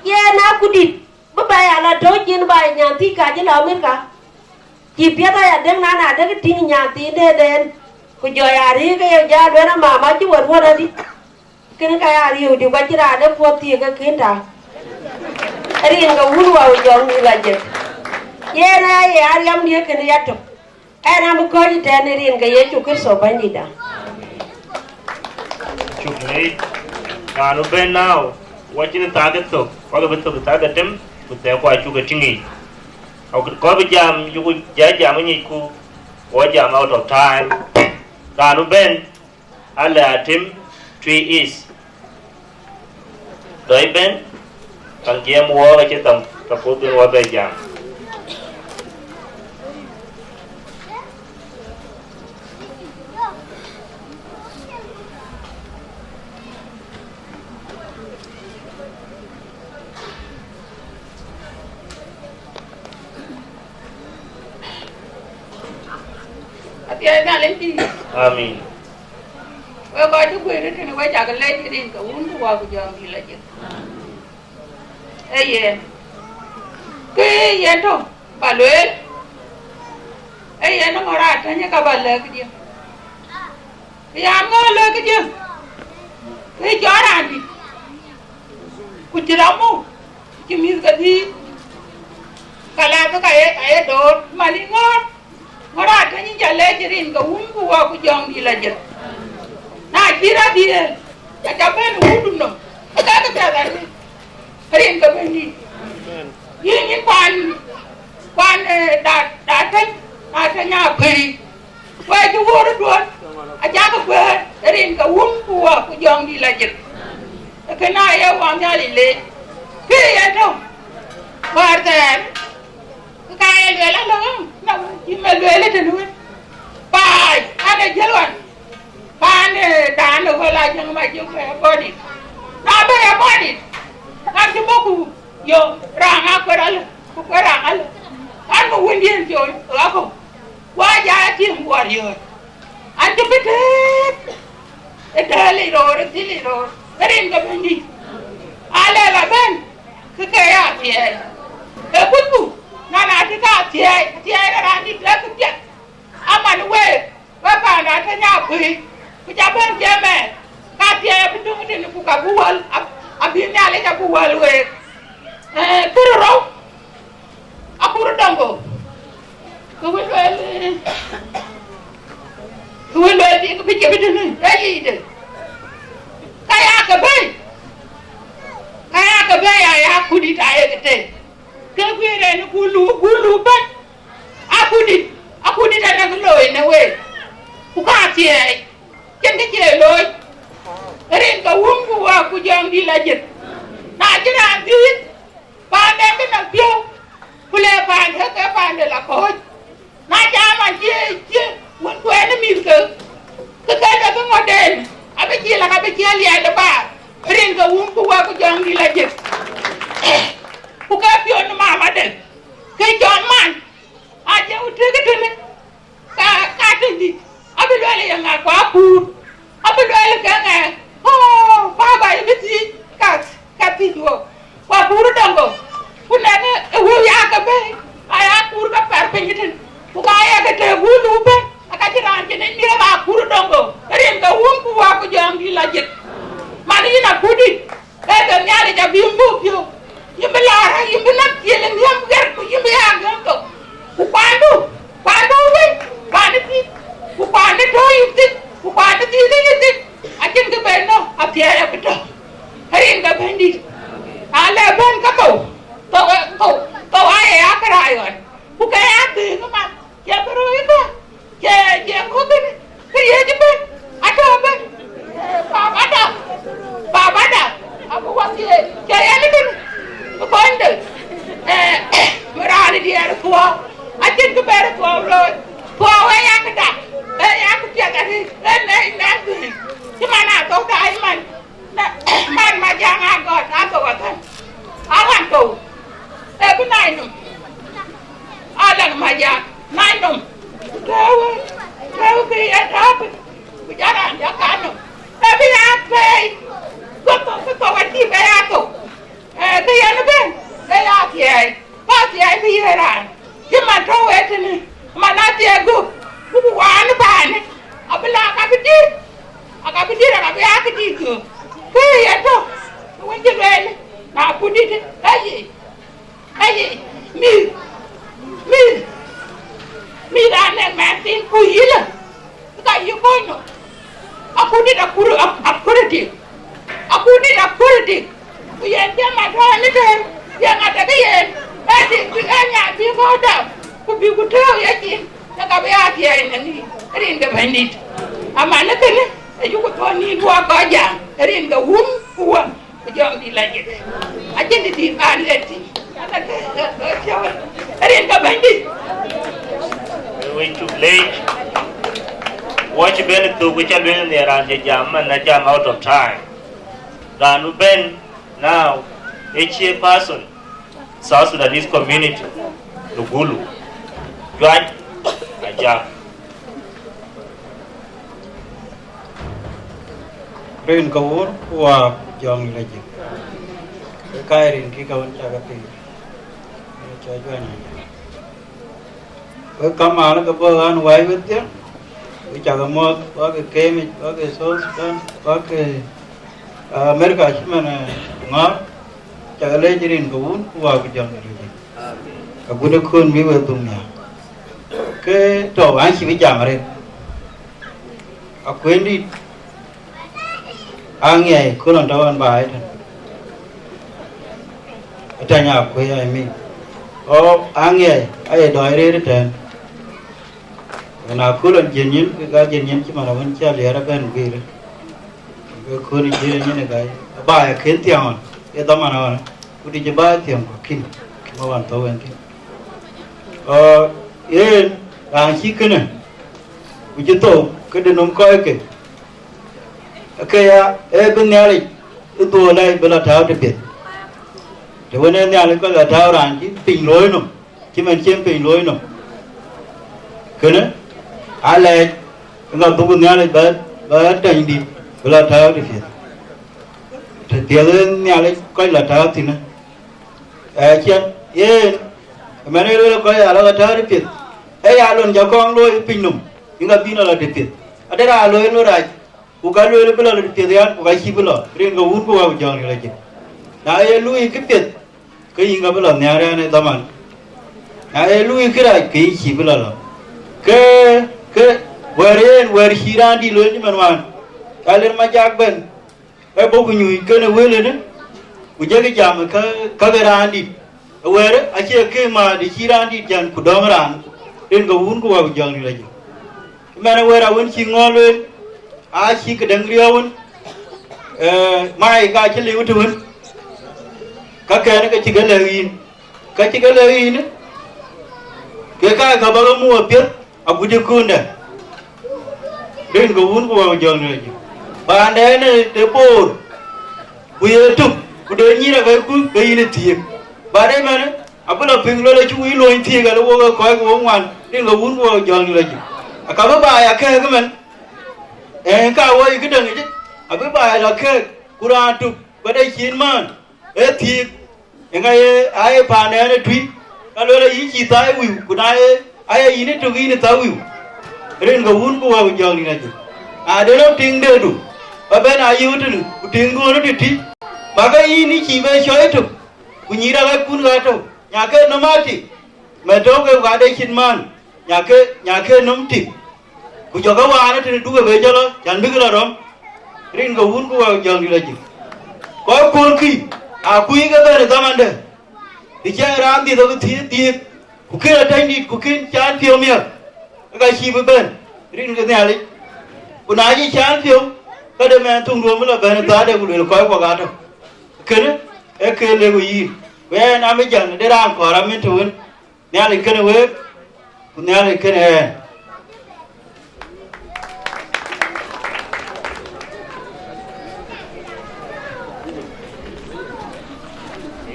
Yen akudït bï bɛ ya la tɔ̈u cin, bä nyan thiëc ka cï la Amerika. Cï piɛth aya dek, na na dek tïŋ nyan thiin deden, ku jɔ ya riëëk ke ye jɔ lueel, amama cï wär wär adï. Kën ka ya riëëu dï, ku acï raan de puɔ̈th thiëëk ke kën taŋ. Rin ke wun wä Jɔŋdït Lajik. Yen aya ye ariɛm diëk kën ya tök. Ɛn abï kɔ̈ɔ̈c ëtɛ̈ɛ̈n ë rin ke Yecu Kërtho Bɛ̈nydïïtda. Cuk leec. Raan ë bɛ̈n now, wacïn thak ë thök, wak bï thök thak ë tem, ku thɛɛr ku acuk ë tïŋ yiic. Akut kɔ̈k bï jam, yuku jɔ jam ë nyicku, wɔ jam out of time. Raan ë bɛ̈n, Alɛ Atem, Twi East. Dɔc bɛ̈n, kaŋ jiɛɛm wɔɔk acï thɔŋ, tɔ puɔ̈th ben wɔ bɛ jam. Athiɛɛi Nhialic pïïr. Amin. Wek kɔc cï guëër tënë, wek cak leec rin ke Wun ku Wä ku Jɔŋdït Lajik. Ee yen. Kë yen tɔ̈ bä lueel, ee yen ŋɔ̈r atëny ka bä lɛ̈k dië. Bï an ŋɔ̈r lɛ̈k dië, bï cɔɔr raandït, ku cï rɔt muk, cï mïth ke dhïïr, ka la ke ka ye, ka ye door, man ë ŋɔ̈r. Ŋɔ̈r atëny, ca leec rin ke Wun ku Wä ku Jɔŋdït Lajik. Na cï rɔt diëër, aca bɛ̈n ë wutdu nɔm, ë ka ke piɛth arëët, rin ke Bɛ̈nydït. Yïn, yïn kuan, kuan, eh, da, da tëny, da tëny akuëëi. Wek cï wuɔ̈ɔ̈r ë duɔ̈n, aca ke kuëër rin ke Wun ku Wä ku Jɔŋdït Lajik. Ee kënë aye Wä Nhialic leec. Kë ye tɔ̈ wäär thɛɛr, ke ka ye lueel alɔ, na wën cï me lueel ë tënë wën. Baai, an, ee jiël ɣɔn, paan, eh, dan ë wël a jäŋ ma jiëk bɛ bɔ̈dït. Na bɛ ye bɔ̈dït, an, cï bɔ̈ ku yo, raŋ akuër alë, ku kuër raŋ alë. An, ku wëndiën piɔ̈ɔ̈c ɣa kɔ̈u, ku a jai atiëm guɔ riɔ̈ɔ̈c. An, cï bï tëëk ë tɛ̈ɛ̈lic roor, ë thilic roor, ë rin ke Bɛ̈nydït. Alë la bɛ̈n, kë ke ya thiɛɛi. Ee kucku, na, na cï ka thiɛɛi, thiɛɛi ë raandït lɛ̈k piɛth. Aman week, we paan da tëny akuëëi, ku ca bɛ̈n cï ëmɛɛn, ka thiɛɛi abï döŋ tënë, ku ka bï wäl, ab-, abï Nhialic abï wäl week. Eh, kërë rou, akur dɔŋ go, kë wën lueel, kë wën lueel bï, bï cï bï tënë, ee yicde. Ka ya ke bɛ̈i, ka ya ke bɛ̈i, aya kudït aye ke tëë. Ke guiir en gulu, gulu bɛ̈n. Akudït, akudït anɔŋ looi në week. Ku ka thiɛɛi, cïn kë cie looi. Rin ke Wun ku Wä ku Jɔŋdït Lajik. Na cï raan dhiëëth, ba Paanden bï nɔm piɔ̈u, ku le paande ke paande la kɔ̈ɔ̈c. Na jam acie cie wën kuɛɛn ë mïth ke, ke ke ke ke ŋɔt en, abï cil, abï cil liɛɛt ë baar, rin ke wun ku wek ku jɔŋdït la jëk. Ku ke piɔ̈n ë mamade, ke jɔn man, acie ku tëk ë tënë, ka, ka tëndï, abï lueel ë ye ŋa, ku akuur, abï lueel ke ŋa, oh, baba, yïn bï thiëc, ka, ka thiëc wok, ku akuur ë dɔŋ. Ku nɛn ë wëu ya ke bɛ̈ɛ̈i, aya kuur ke pɛr piny tën, ku ka ye ke tëëk wun ë wun bɛ̈n, aka cïn raan cïn ë miëëth akuur ë dɔŋ, rin ke wun ku wak ku jɔŋdït la jëk. Man yïn akutdït, ee ke Nhialic abï yïn buk piɔ̈u, yïn bï lɔɔr, yïn bï näk ciël ë nhiëm ɣer, ku yïn bï ya gëm thok. Ku kuandu, kuandu wëi, kuandu thïn, ku kuandu tɔ̈ yïn thïn, ku kuandu thïn ë yïn thïn, acïn kë ben nɔ̈k, athiɛɛi abï tɔ̈. Rin ke Bɛ̈nydït, na le bɛ̈n ke thou, thou, thou, thou aye ya kërac ɣɔn, ku ke ya dhëëŋ ëman, cie bï rööc ëtɔ̈, cie, cie ŋö kënë, kë ye cï bɛ̈n, atɔ̈ bɛ̈n. Babada, babada, abï wathie, cie yen kënë, bï kɔnyde, ee, bï raan ë diɛɛr thuɔɔu, acïn kë bɛ̈ɛ̈r thuɔɔu looi, thuɔɔu ee ya këda, ee ya kë piɛth arëët, ee nɛ̈i nɛ̈k dhëëŋ, cï man aa thou daai man. Na, man Majaŋ agɔt, athou athɛn. Awan thou. E bï nai nɔm. Alaŋ Majaŋ, nai nɔm. Ku tɛ̈ɛ̈u, tɛ̈ɛ̈u kë ye tääu piny. Ku jɔl raan jɔ kan nɔm. E bï ya pɛɛi. Ku thou, ku thou acï bɛ ya thou. E, kë yen bɛ̈n, e ya thiɛɛi. Ba thiɛɛi bï ye raan. Cï man tɔ̈u ë tënë, man athiɛɛi gup, ku bï waan ë bäänë, abï la ka bï dït, aka bï dït, aka bï aa këdït gup. Kë ye tɔ̈, wën cï lueel, na kutdït, aye, aye, mïth, mïth, mïth raan ë mɛn thïn ku yïlë. Ka yï kony nɔm. Akutdït akur, ak-, akur dik. Akutdït akur dik. Ku yen jam atɔ̈ ënë tën, yen atekë yen. Ë dik bï ë nyan bï kɔ̈u dap. Ku bï ku tëëu yecin. Ke ka bï aa thiɛɛi në ŋï. Rin ke Bɛ̈nydït. Aman ë kënë, ayuku thɔ̈n nïn wɔ kɔc jam. Rin ke wun ku wä. Ku jɔŋdït la jëk. Acïn të dït an, ɣet thïn. Rin ke Bɛ̈nydït. Wek cuk leec. Wɔ cï ben thök, ku ca lueel në raan cï jam, man na jam out of time. Raan bï ben now, ë chairperson, South Sudanese community, në Gulu. Juac Ajak. Rin ke wun ku wä ku jɔŋ la jëk. Ke kaai rin kï ka wën cak apiŋ. Ë cɔl Juac Ajak. Wek kamaan ke bɔ̈ ɣän wai wedhie, wek cak muɔ̈th, wak ke Kemic, wak ke South Sudan, wak ke, ah, America cï man, eh, ŋɔ̈ɔ̈r, cak leec rin ke wun ku wä ku jɔŋ la jëk. Agut ë kön bï wek dhuk nhial. Ke tɔ̈u an, cï bï jam arëët. Akuëndït, aŋiɛc, kön tɔ̈u ɣɛn baai tën. Atany akuëc, I mean. Ɣɔ̈k aŋiɛc, aye dɔɔc rëër ëtɛ̈ɛ̈n. Ɣɛn aköl ɣɛn jiël nyin, ke ka jiël nyin cï man awën cä liɛɛr abɛ̈n guiir. Ke kööl ë jiël nyin ë gäi, aba ya kën thiäŋ ɣɔn, ee dhaman ɣɔn, ku dï cï ba thiäŋ ku kïn, kï ma wan thou en thïn. Ɔ, yen raan cï kënë, ku cï thou, këde nöm kɔckë, ke ya, ee bï Nhialic ë dhuɔ̈k lɛc bï lɔ tääu të piɛth. Të wën ee Nhialic kɔc lɔ tääu raan cï piny looi nöm, cï man cïn piny looi nɔm. Kënë, alɛɛc, ë ŋa dhuk Nhialic bä, bä tɛ̈nydït, bï lɔ tääu të piɛth. Të piɛth ë Nhialic kɔc lɔ tääu thïn. Ë ciɛn, yen, ëmɛn ë lueel kɔc aa lɔ tääu të piɛth. Ë ya lon cä kɔŋ looi piny nɔm, ë ŋa bï nɔ lɔ të piɛth. Ade raan looi lon rac, ku ka lueel bï lɔ të piɛth yan, ku ka cïï bï lɔ, rin ke wun ku wä ku jɔŋ ril acïn. Na ye luui këpiɛth, ke yïn ka bï lɔ nhiaar ɛn ë dhaman. Na ye luui kërac, ke yïn cïï bï lɔ lɔ. Ke, ke wɛ̈ɛ̈r yen, wɛ̈ɛ̈r cï raan dït lueel cï man wään, ka ler Majak bɛ̈n, ke bɔ̈ ku nyuc kënë wël ënë, ku jɔkï jam ë ka, ka ke raan dït. Ë wɛ̈ɛ̈r acie kë ma de cï raan dït jän ku dɔ̈ŋ raan, rin ke wun ku wä ku jɔŋ ril acïn. Ëmɛn ë wɛ̈ɛ̈r awën cï ŋɔ̈ɔ̈r lueel, aa cï këdäŋ riɔ̈ɔ̈u wën, ee, mai ka cï liu të wën, ka kɛn ke cï ke lɛ̈k yïn, Ka cï ke lɛ̈k yïn, ke ka ka bä ke muk apiɛth agut ë kuöndä. Rin ke Wun ku Wä ku Jɔŋdït Lajik. Paandɛn ë de boor, ku ye tök, ku de nyïïr akɛ̈cku, ke yïn ë thiëëk. Ba de mɛn, abï lɔ piŋ lɔl acï wïc luɔny thiëëk, ale wok ë kɔc ke wok ŋuan, rin ke Wun ku Wä ku Jɔŋdït Lajik. Aka bï baai akɛ̈ɛ̈k ëmɛn, ë ka woi këdäŋ yic, abï baai lɔ kɛ̈ɛ̈k, ku raan tök, ba de cin maan, ë thiëëk. Eeŋa ye, aye paandɛn ë tui, ka luel ayï cï thaai wiu, ku na ye, aye yïn ë tök yïn ë thaai wiu. Rin ke Wun ku Wä ku Jɔŋdït Lajik. Na de lɔ tiŋ deedu, ba bɛ̈n a yïu tënë, ku tiŋduön ë tëtï, ba ke yïn ë cïï be cɔɔc ë tök, ku nyïïr akɛ̈ckun ɣa tök, nya ke nöm aa tik, mɛt tɔ̈u ke ɣa de cin maan, nya ke, nya ke nöm tik. Ku jɔkë wään ë tënë dukë be jɔl lɔ, cän bïk lɔ rɔm, rin ke Wun ku Wä ku Jɔŋdït Lajik. Kɔc kuönkï, aa kuc ke bɛ̈n ë dhamandë, të cï raan dhiëth abï thiëëk dhiëëth, ku kën atɛ̈nydït, ku kën caan piɔ̈u miäk, ke ka cïï bï bɛ̈n, rin ke Nhialic. Ku na cï caan piɔ̈u, ka de mɛɛn thuŋduön bï lɔ bɛ̈n ë thaade, ku luel kɔc kuɔ aa tök. Kënë, ee kë lëu yïn. Ku ɣɛn, amï jäl, de raan kɔɔr amïn të wën. Nhialic kënë week, ku Nhialic kënë ɣɛn.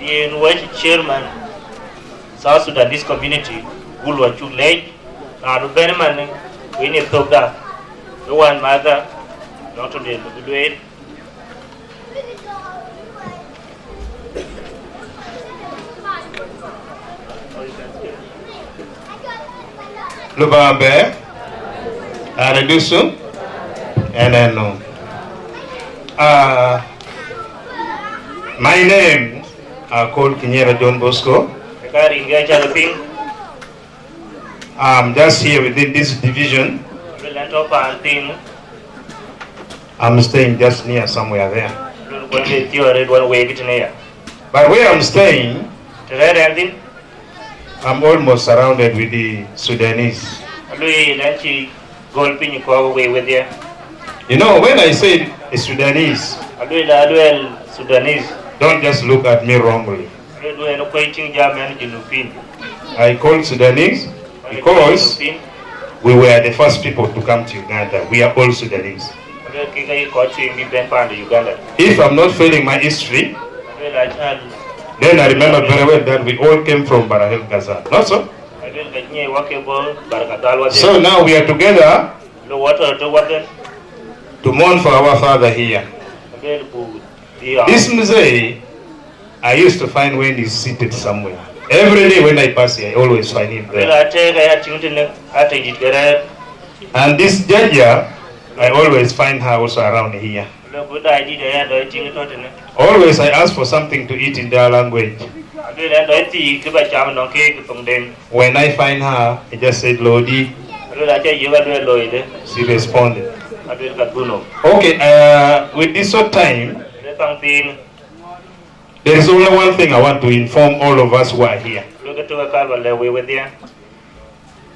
Yen wɛ̈c chairman South Sudanese community, gul wa cuk leec, raan bï bɛ̈n ëmën, ku yen ë thökda, ë wään mäthda, nɔŋ tɔ̈ de bï lueel. Lubambe, Aredusu, and Eno. Uh, my name are called Kinyera John Bosco. Ka rin ke cä piŋ. I'm just here within this division. Luel ɛn tɔ̈ paan thïn. I'm staying just near somewhere there. Luel kuɛn de thiɔ̈ɔ̈r ë duɔn week tënë ya. But where I'm staying, të rɛ̈ɛ̈r ɛn thïn, I'm almost surrounded with the Sudanese. Luel ɛn cï gɔl piny kɔɔk wei wedhie. You know, when I say a Sudanese, aluel, aluel Sudanese, don't just look at me wrongly. Aluel, aluel, kuɛc tïŋ jam ɛn Junubin. I call Sudanese because we were the first people to come to Uganda. We are all Sudanese. Aluel, kek aye kɔc cuëëŋ bï bɛ̈n paan de Uganda. If I'm not failing my history, aluel, acal, then I remember very well that we all came from Barahel Gaza. Not so? Aluel, ka nyiɛc wak ke bɔ̈ Barkadhal wadhie. So now we are together. Lo wɔ tɔ̈ tök wadhie. To mourn for our father here. Aluel, ku bï ɣɔn. This mzee, I used to find when he's seated somewhere. Every day when I pass here, I always find him there. Aluel, atëëk aya tïŋ tënë, atëëk dït ke rɛ̈ɛ̈r. And this Jaja, I always find her also around here. Aluel, ku daai dït aya dɔc tïŋ tɔ̈ tënë. Always I ask for something to eat in their language. Aluel, ɛn dɔc thiik kë ba cam nɔŋ keek thoŋden. When I find her, I just said, "Lodi." Aluel, aca yök aluel, "Loide." She responded. Aluel, ka dhuk nɔm. Okay, uh, with this short time, aluel, kaŋ thiin, there is only one thing I want to inform all of us who are here. Aluel, ke tök akal ba lɛ̈k wek wedhie.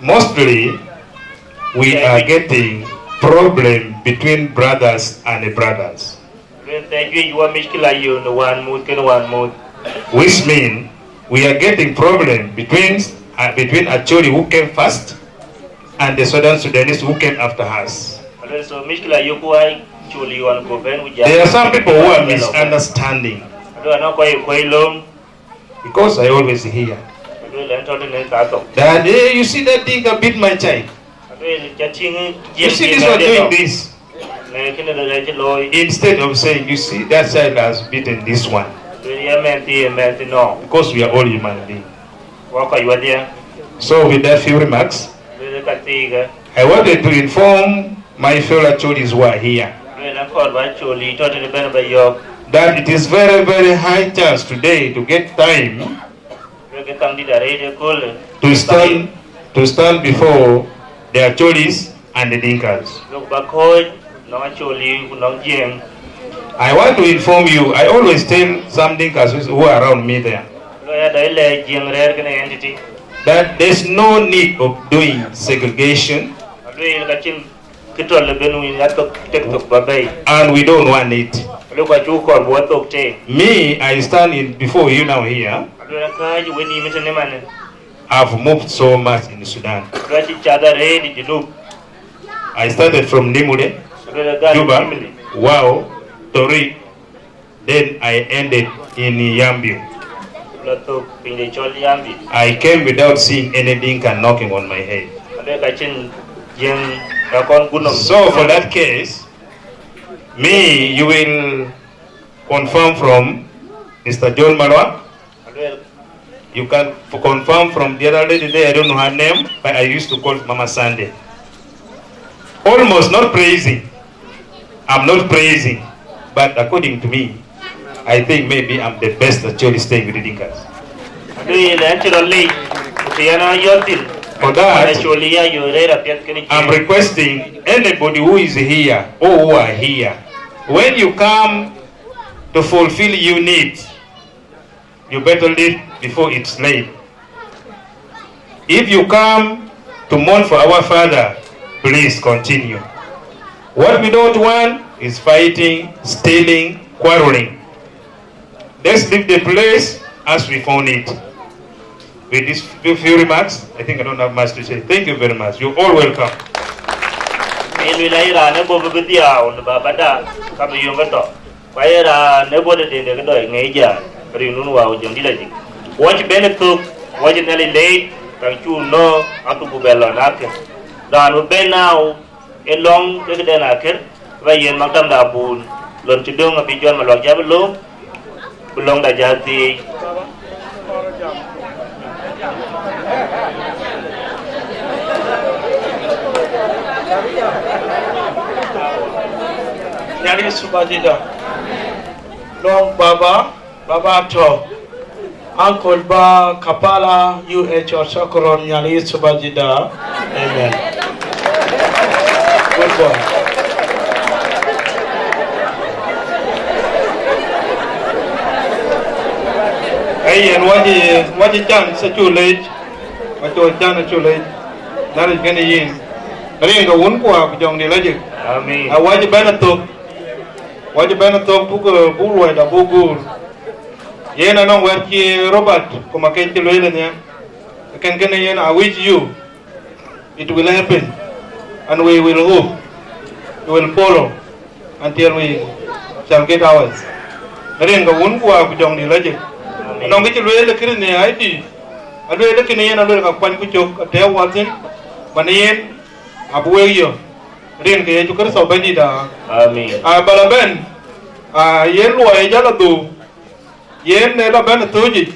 Mostly, we are getting problem between brothers and brothers. Luel thɛɛr juëc wɔ mickila yök në wään muth kenë wään muth. Which mean we are getting problem between, uh, between Acholi who came first and the Southern Sudanese who came after us. Aluel, so mickila yök ku Acholi ɣɔn ku bɛ̈n ku jam. There are some people who are misunderstanding. Aluel, anɔŋ kɔc ë kuɔc lööm. Because I always hear. Aluel, ɛn tɔ̈ tënë ka thok. That, "Hey, you see that Dinka beat my child?" Aluel, ca tïŋ, you see this one doing this? Në kënë de rɛc looi. Instead of saying, "You see, that child has beaten this one." Aluel, ya mɛnhthi, ya mɛnhthi nɔ̈k. Because we are all human beings. Wɔ kɔc wadhie. So with that few remarks, aluel, ka thiikë, I wanted to inform my fellow Acholis who are here. Aluel, akɔɔr ba Acholi tɔ̈ tënë bɛ̈n ba yɔ̈ɔ̈k. That it is very, very high chance today to get time. Aluel, ke kaŋ dït arëët ëköölë. To stand, to stand before the Acholis and the Dinkas. Aluel, ba kɔ̈ɔ̈c nɔŋ Acholi ku nɔŋ Jiëëŋ. I want to inform you, I always tell some Dinkas who are around me there. Aluel, ya dɔc lɛ̈k Jiëëŋ rɛ̈ɛ̈r kenë entity. That there's no need of doing segregation. Aluel, ka cïn kë tɔ̈ lë bɛ̈n wïn athok tek thok ba bɛ̈i. And we don't want it. Aluel, ku acuk kɔɔr buk athok tëë. Me, I stand in before you now here. I've moved so much in Sudan. I started from Nimule, Juba, Wau, Torit, then I ended in Yambio. I came without seeing any Dinka knocking on my head. So for that case, me, you will confirm from Mister John Malwa. You can f- confirm from the other lady there, I don't know her name, but I used to call Mama Sunday. Almost not praising. I'm not praising, but according to me, I think maybe I'm the best actually staying with the Dinkas. Adu ye lɛn cï rɔt leec, ku të yɛn a yɔ̈ɔ̈k thïn. For that, actually, ya yöök rëër apiɛth kënë I'm requesting anybody who is here or who are here, when you come to fulfill your needs, you better leave before it's late. If you come to mourn for our father, please continue. What we don't want is fighting, stealing, quarreling. Let's leave the place as we found it. With these few, few remarks, I think I don't have much to say. Thank you very much. You're all welcome. Yen luel ayï raan ë bɔ̈ bï dhiau në babada, ka bï yöŋ ëtɔ. Ku aye raan ë bɔ̈ tëde kë dɔc ŋɛi jai, rin nun wau jɔŋ dït ajik. Wɔ cï ben ë thök, wɔ cï Nhialic leec, ka cu nɔ̈k, atuku bɛ lɔ në akër. Raan bï ben nau ë lɔŋ ke këden akër, ba yen maktamda abun, lon cï döŋ abï John Maluak Jabï lööm, ku lɔŋda jal thiëëc. Nyali subadida. Long baba, baba to. Uncle ba kapala U H or Sokoron nyali subadida. Amen. Good boy. Hey, and what is what is chance to late? What was chance to late? That is gonna yin. Ringa wun kwa kujong di lajik. Amen. A waji bena tok. Waji bena tok buku buku wada buku. Yen anong wet ki Robert kuma ken ki lwele ne. Ken ken yen I wish you. It will happen, and we will hope, we will follow until we shall get ours. Rin ka wun ku wa ku jong di lajik. Anong kichi luel kiri ne I D. Aluel kini yen aluel ka kwan ku chok ate watin. Mani yen abuwe yo. Rin ke Yesu Kristo bani da. Amen. A bala ben. A yen luwa e jala du. Yen ne la ben tuji.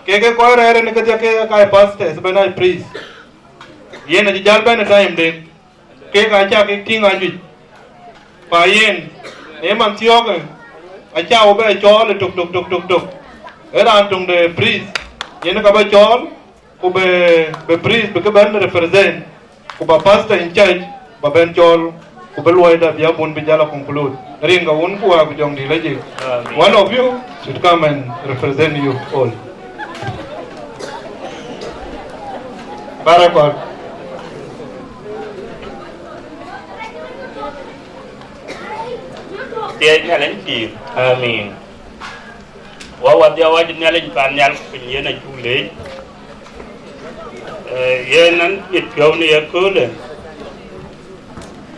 Keke koi rere ni kedia ke kai pastors ben ai priest. Yen acï jäl bɛ̈n ë time den, kek acä kek tïŋ ajuëc. Pa yen, ë man thiɔ̈kë, acä wo bɛ cɔɔl ë tök tök tök tök tök. Ë raan töŋ de priest, yen ka bɛ cɔɔl, ku bɛ, bɛ priest bï kë bɛ̈n represent, ku ba pastor in charge, ba bɛ̈n cɔɔl, ku bï luɔida bï abun bï jal a conclude. Rin ka wun ku wa ku jɔŋ dï la jik. One of you should come and represent you all. Barakot. Thiëëc Nhialic pïïr. Amin. Wa wadhia wac Nhialic pan nhial ku piny yen acuk leec. Eh, yen an mit piɔ̈u në ye köölë,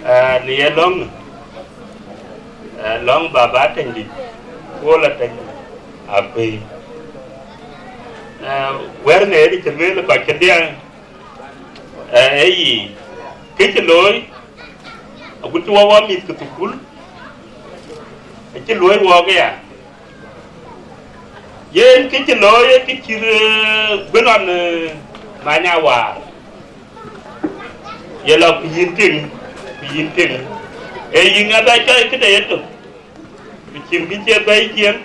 eh, në ye lɔ̈ŋ, eh, lɔ̈ŋ baba Teŋdït, Kuɔl Ateny Akuëi. Eh, wɛ̈r në yen cï lueel kɔc kedhie, eh, ee yic, kë cï looi, agut cï wɔ wɔ mïth ke thukul, acï luöi wɔɔk aya. Yen kë cï looi, ee kë cï, eh, bï nɔn, eh, many awaar. Ye lɔ ku yïn tïŋ, ku yïn tïŋ. Ee yïn abɛ cɔi këde yetök. Ku cïn kë cie bɛ̈i cieŋ.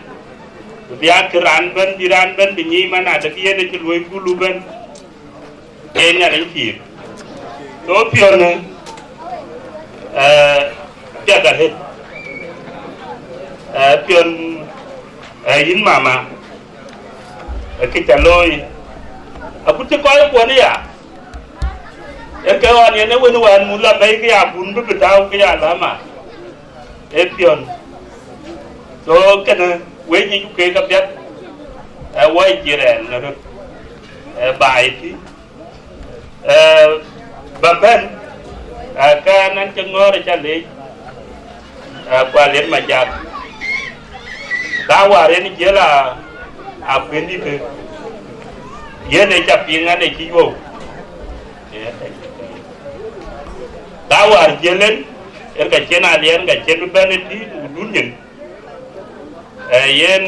Ku bï a kë raan bɛ̈n, bï raan bɛ̈n, bï nyic man adekï yen acï luöi kulu bɛ̈n. Ee Nhialic pïïr. So piɔ̈n, eh, piɛth arëët. Eh, piɔ̈n, eh, yïn mama, eh, kë ca looi. Agut cï kɔc kuɔn aya, ee ke ɣɔn yen ee wën wään muth la bɛ̈i ke ya bun bï bï tääu ke ya lama. Ee piɔ̈n. So kënë wec yic ku keek apiɛth. Ë woi cï rɛɛn në röt, ë baai tï, ë bä bɛ̈n, ë kɛn an cï ŋɔ̈ɔ̈r ë cä leec, ë kual yen ma jak. Ka wäär yen jiël a, a kuëndïtë, yen ë cä piŋ an ë cï yuɔ̈u. Ka wäär jiël en, en ka cïn aliɛɛr, ka cïn bï bɛ̈n ë tïït, ku dun nyin. Ee, yen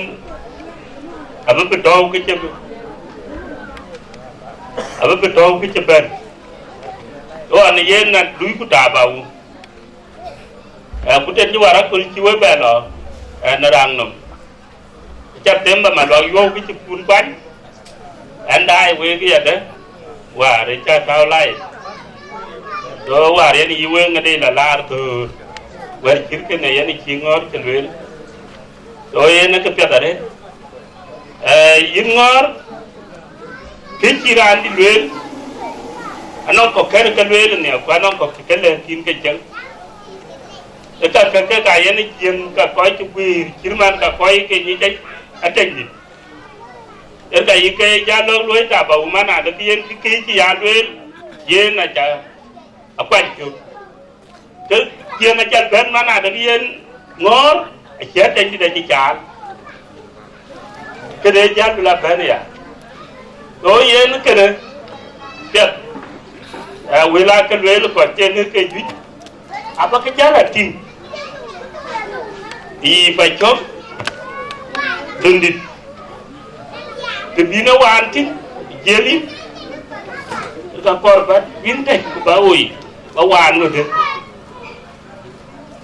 abï bï tɔ̈u kë cï, abï bï tɔ̈u kë cï bɛ̈n. Ɣɔn yen na luui ku taap awun. Ee, ku tën cï wär aköl cï we bɛ lɔ, ee, në raŋ nɔm. Cä them bä ma luak yuɔ̈u kë cï kun kuany. Ɛn daai wek yadë, wäär ë cä tääu lai. So wäär yen yï wëŋ ëdë la laar thöör, wär cït kënë yen cï ŋɔ̈ɔ̈r cï lueel. So yen ë këpiɛth arëët. Ee, yïn ŋɔ̈ɔ̈r, kë cï raan dï lueel, anɔŋ kɔ̈k kɛ̈r ke lueel nhial, ku anɔŋ kɔ̈k cï ke lɛ̈k kïn ke cäŋ. Ë ka ke, ke ka yen ë cieŋ, ka kɔc cï guiir, cït man ka kɔc ke nyic atɛ̈cdït. Ë ka yï ke ja lɔ̈k luɔi tap awun man adë bï yen kë kë cï ya lueel, yen aca akuany cök. Ke cieŋ acal bɛ̈n man adë bï yen ŋɔ̈ɔ̈r, acie atɛ̈cdït acï caal. Këde jäl bï la bɛ̈n ya. So yen kënë piɛth, ë, wël aa ke lueel kɔc cï ŋic ke juëc, abä ke jäl a tïŋ. Yï pa cɔ̈k, dhöndït, të bïn ë waan tïŋ, jiël yïn, ka kɔr bä wïn tɛ̈c ku bä woi, bä waan ŋödë.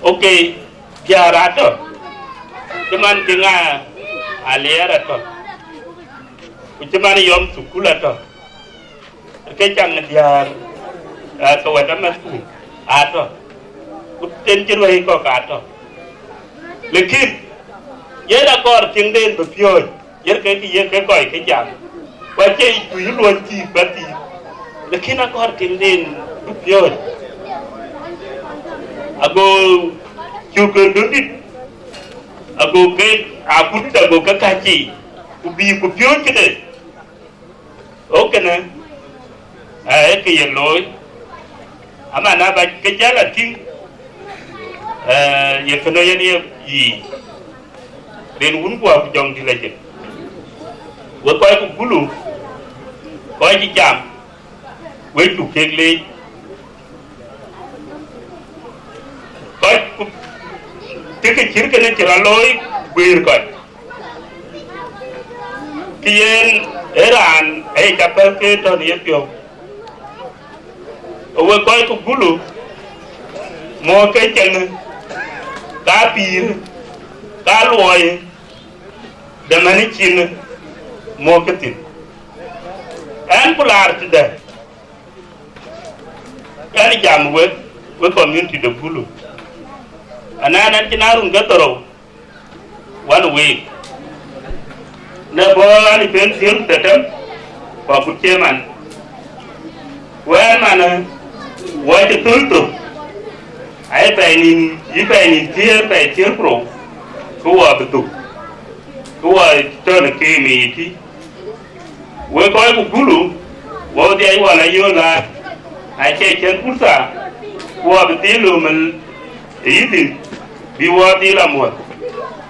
Ok, diäär atɔ̈, cï man tiŋ a, aliɛɛr atɔ̈, ku cï man yɔm thukul atɔ̈, ke caŋ diäär, ë, ke wɛ̈t amɛ̈thku atɔ̈, ku tën cï ruɛ̈i kɔ̈k atɔ̈. Lakin, yen akɔɔr tiŋden bï piööc. Yen ke, ke ye ke kɔc ke jam. Ku acie yï cuc luɔny thiik bä thiik. Lakin akɔɔr tiŋden bï piööc. Ago cuk ke döndït, ago ke akut, ago ke kacii, ku bï ku piööc këde. Ɣok kënë, ee, ee kë ye looi. Ama na ba ke jäl a tïŋ, ee, ye kënë yen ye yiic. Rin wun ku aku jɔŋdït la jël. We kɔc ku gulu, kɔc cï jam, we cuk kek leec. Kɔc ku tëkë cït kënë cï rɔt looi, guiir kɔc. Kë yen ë raan aye ca päl ke tɔ̈ në yepiɔ̈u. Ë we kɔc ku gulu, mɔ̈ɔ̈r ke cɛŋë, ka pïïrë, ka luɔɔyë, dɛmɛnë cinë, mɔ̈ɔ̈r ke thïn. Ɛn ku laar tëdɛ̈, ɛn jam wek, wek community de gulu. Anɛn ɛn cïn arun ke dhorou, wan week. Në bɔ̈ ɣän ë pɛn thiëër ku dhetem, ku akut cï man. Wɛ̈ɛ̈r manë, wɔ cï thöl thök, ayï pɛɛi nïn, yï pɛɛi nïn thiëër, pɛɛi thiëër ku rou, ke wɔ bï thök, ke wɔ tɔ̈ në keem ë yic tï. Wek kɔc ku gulu, wɔ dhiac wɔ la yööl laar, na cie cïn purtha, ku wɔ bï dhil lööm ë yïthïn, bï wɔ dhil a muɔ̈th,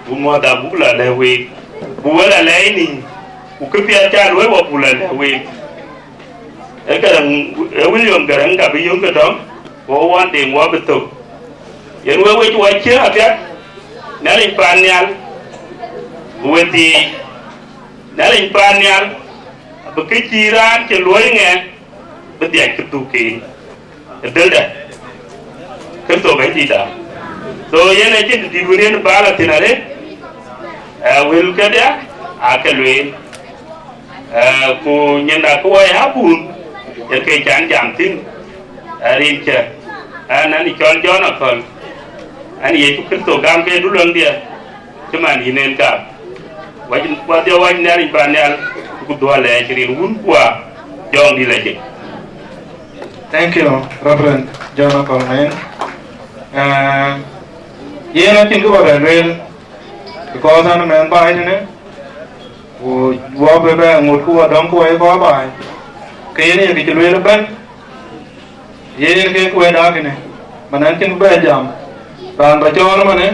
ku muɔ̈th abuk la lɛ̈k week, ku wël a lɛɛc nïïm, ku këpiɛth ca luɔ̈i wɔ buk la lɛ̈k week. Ë Gäräŋ, ë William Gäräŋ ka bï yöŋ ke tɔ̈, ku wɔ wan deŋ wɔ bï thök. Yen wek wec wɔ ciëŋ apiɛth, Nhialic paan nhial, ku we thiic, Nhialic paan nhial, abï kë cï raan cï luɔ̈i ŋɛk, bï dhiac kë dhuk ke ë dhëlda, Kërtho Bɛ̈nydïïtda. So, yen acïn të dït wën yen bä la thïn arëët, ë wël kedhie aa ke lueel. Ë, ku nyin dak wɔ ye abun, yen ke can jam thïn, ë, rin cë, ë, nɛn cɔl Jɔn Akɔ̈l, ɛn Yecu Kërtho gam ke duluäŋdiɛ̈, cï man yïn en gam. Wac, wadhia wac Nhialic bä nhial, ku dhuɔl lɛɛc rin wun kua jɔŋdït la jël. Thank you, Reverend John Akol Mayen. Uh, yen acïn kë ba bɛ lueel, because an mɛn baai tënë, Ku wɔ bï bɛ ŋot ku wɔ dɔm ku wɔ ye kɔc baai. Ke yen ye kë cï lueel ëbɛ̈n, yen ke kuɛɛt akënë, man ɛn cïn bï bɛ jam. Raan bä cɔɔl ëmënë,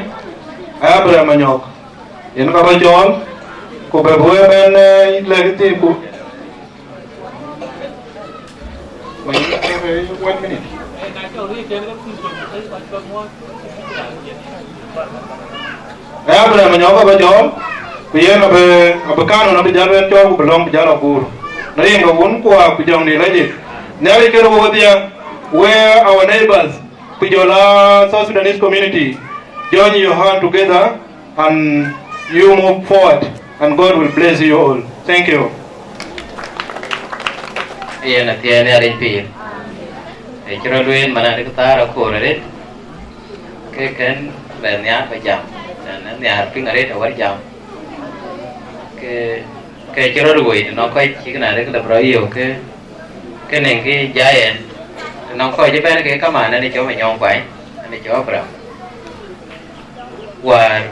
Abraham Manyɔk, yen ka bä cɔɔl, ku bɛ bï wek bɛn, eh, lɛ̈k thïn ku. One minute. Ee Abraham Manyɔk abä cɔɔl, ku yen abï, abï kanon abï jäl bɛn cɔɔl, ku bï lɔ̈ŋ bï jäl aguur. Në rin ke wun ku wä ku jɔŋdït lajik. Nhialic kërë wok dhiɛ, where our neighbors, ku jɔl a South Sudanese community, join your hand together and you move forward and God will bless you all. Thank you. Yen athiɛɛn Nhialic pïïr. Ë cï rɔt lueel man adï kë thaar akoor arëët, ke kën bɛ nhiaar bä jam, an nhiaar piŋ arëët awär jam. Ke, ke cï rɔt woi të nɔŋ kɔc cïk na dï kë lë bï rɔt yök ke, ke nɛŋ kë jai ɛn, të nɔŋ kɔc ëbɛ̈n ke kamaan, ɛn ë cɔm ë nyɔŋ kuany, ɛn ë cɔm Abraham. Wäär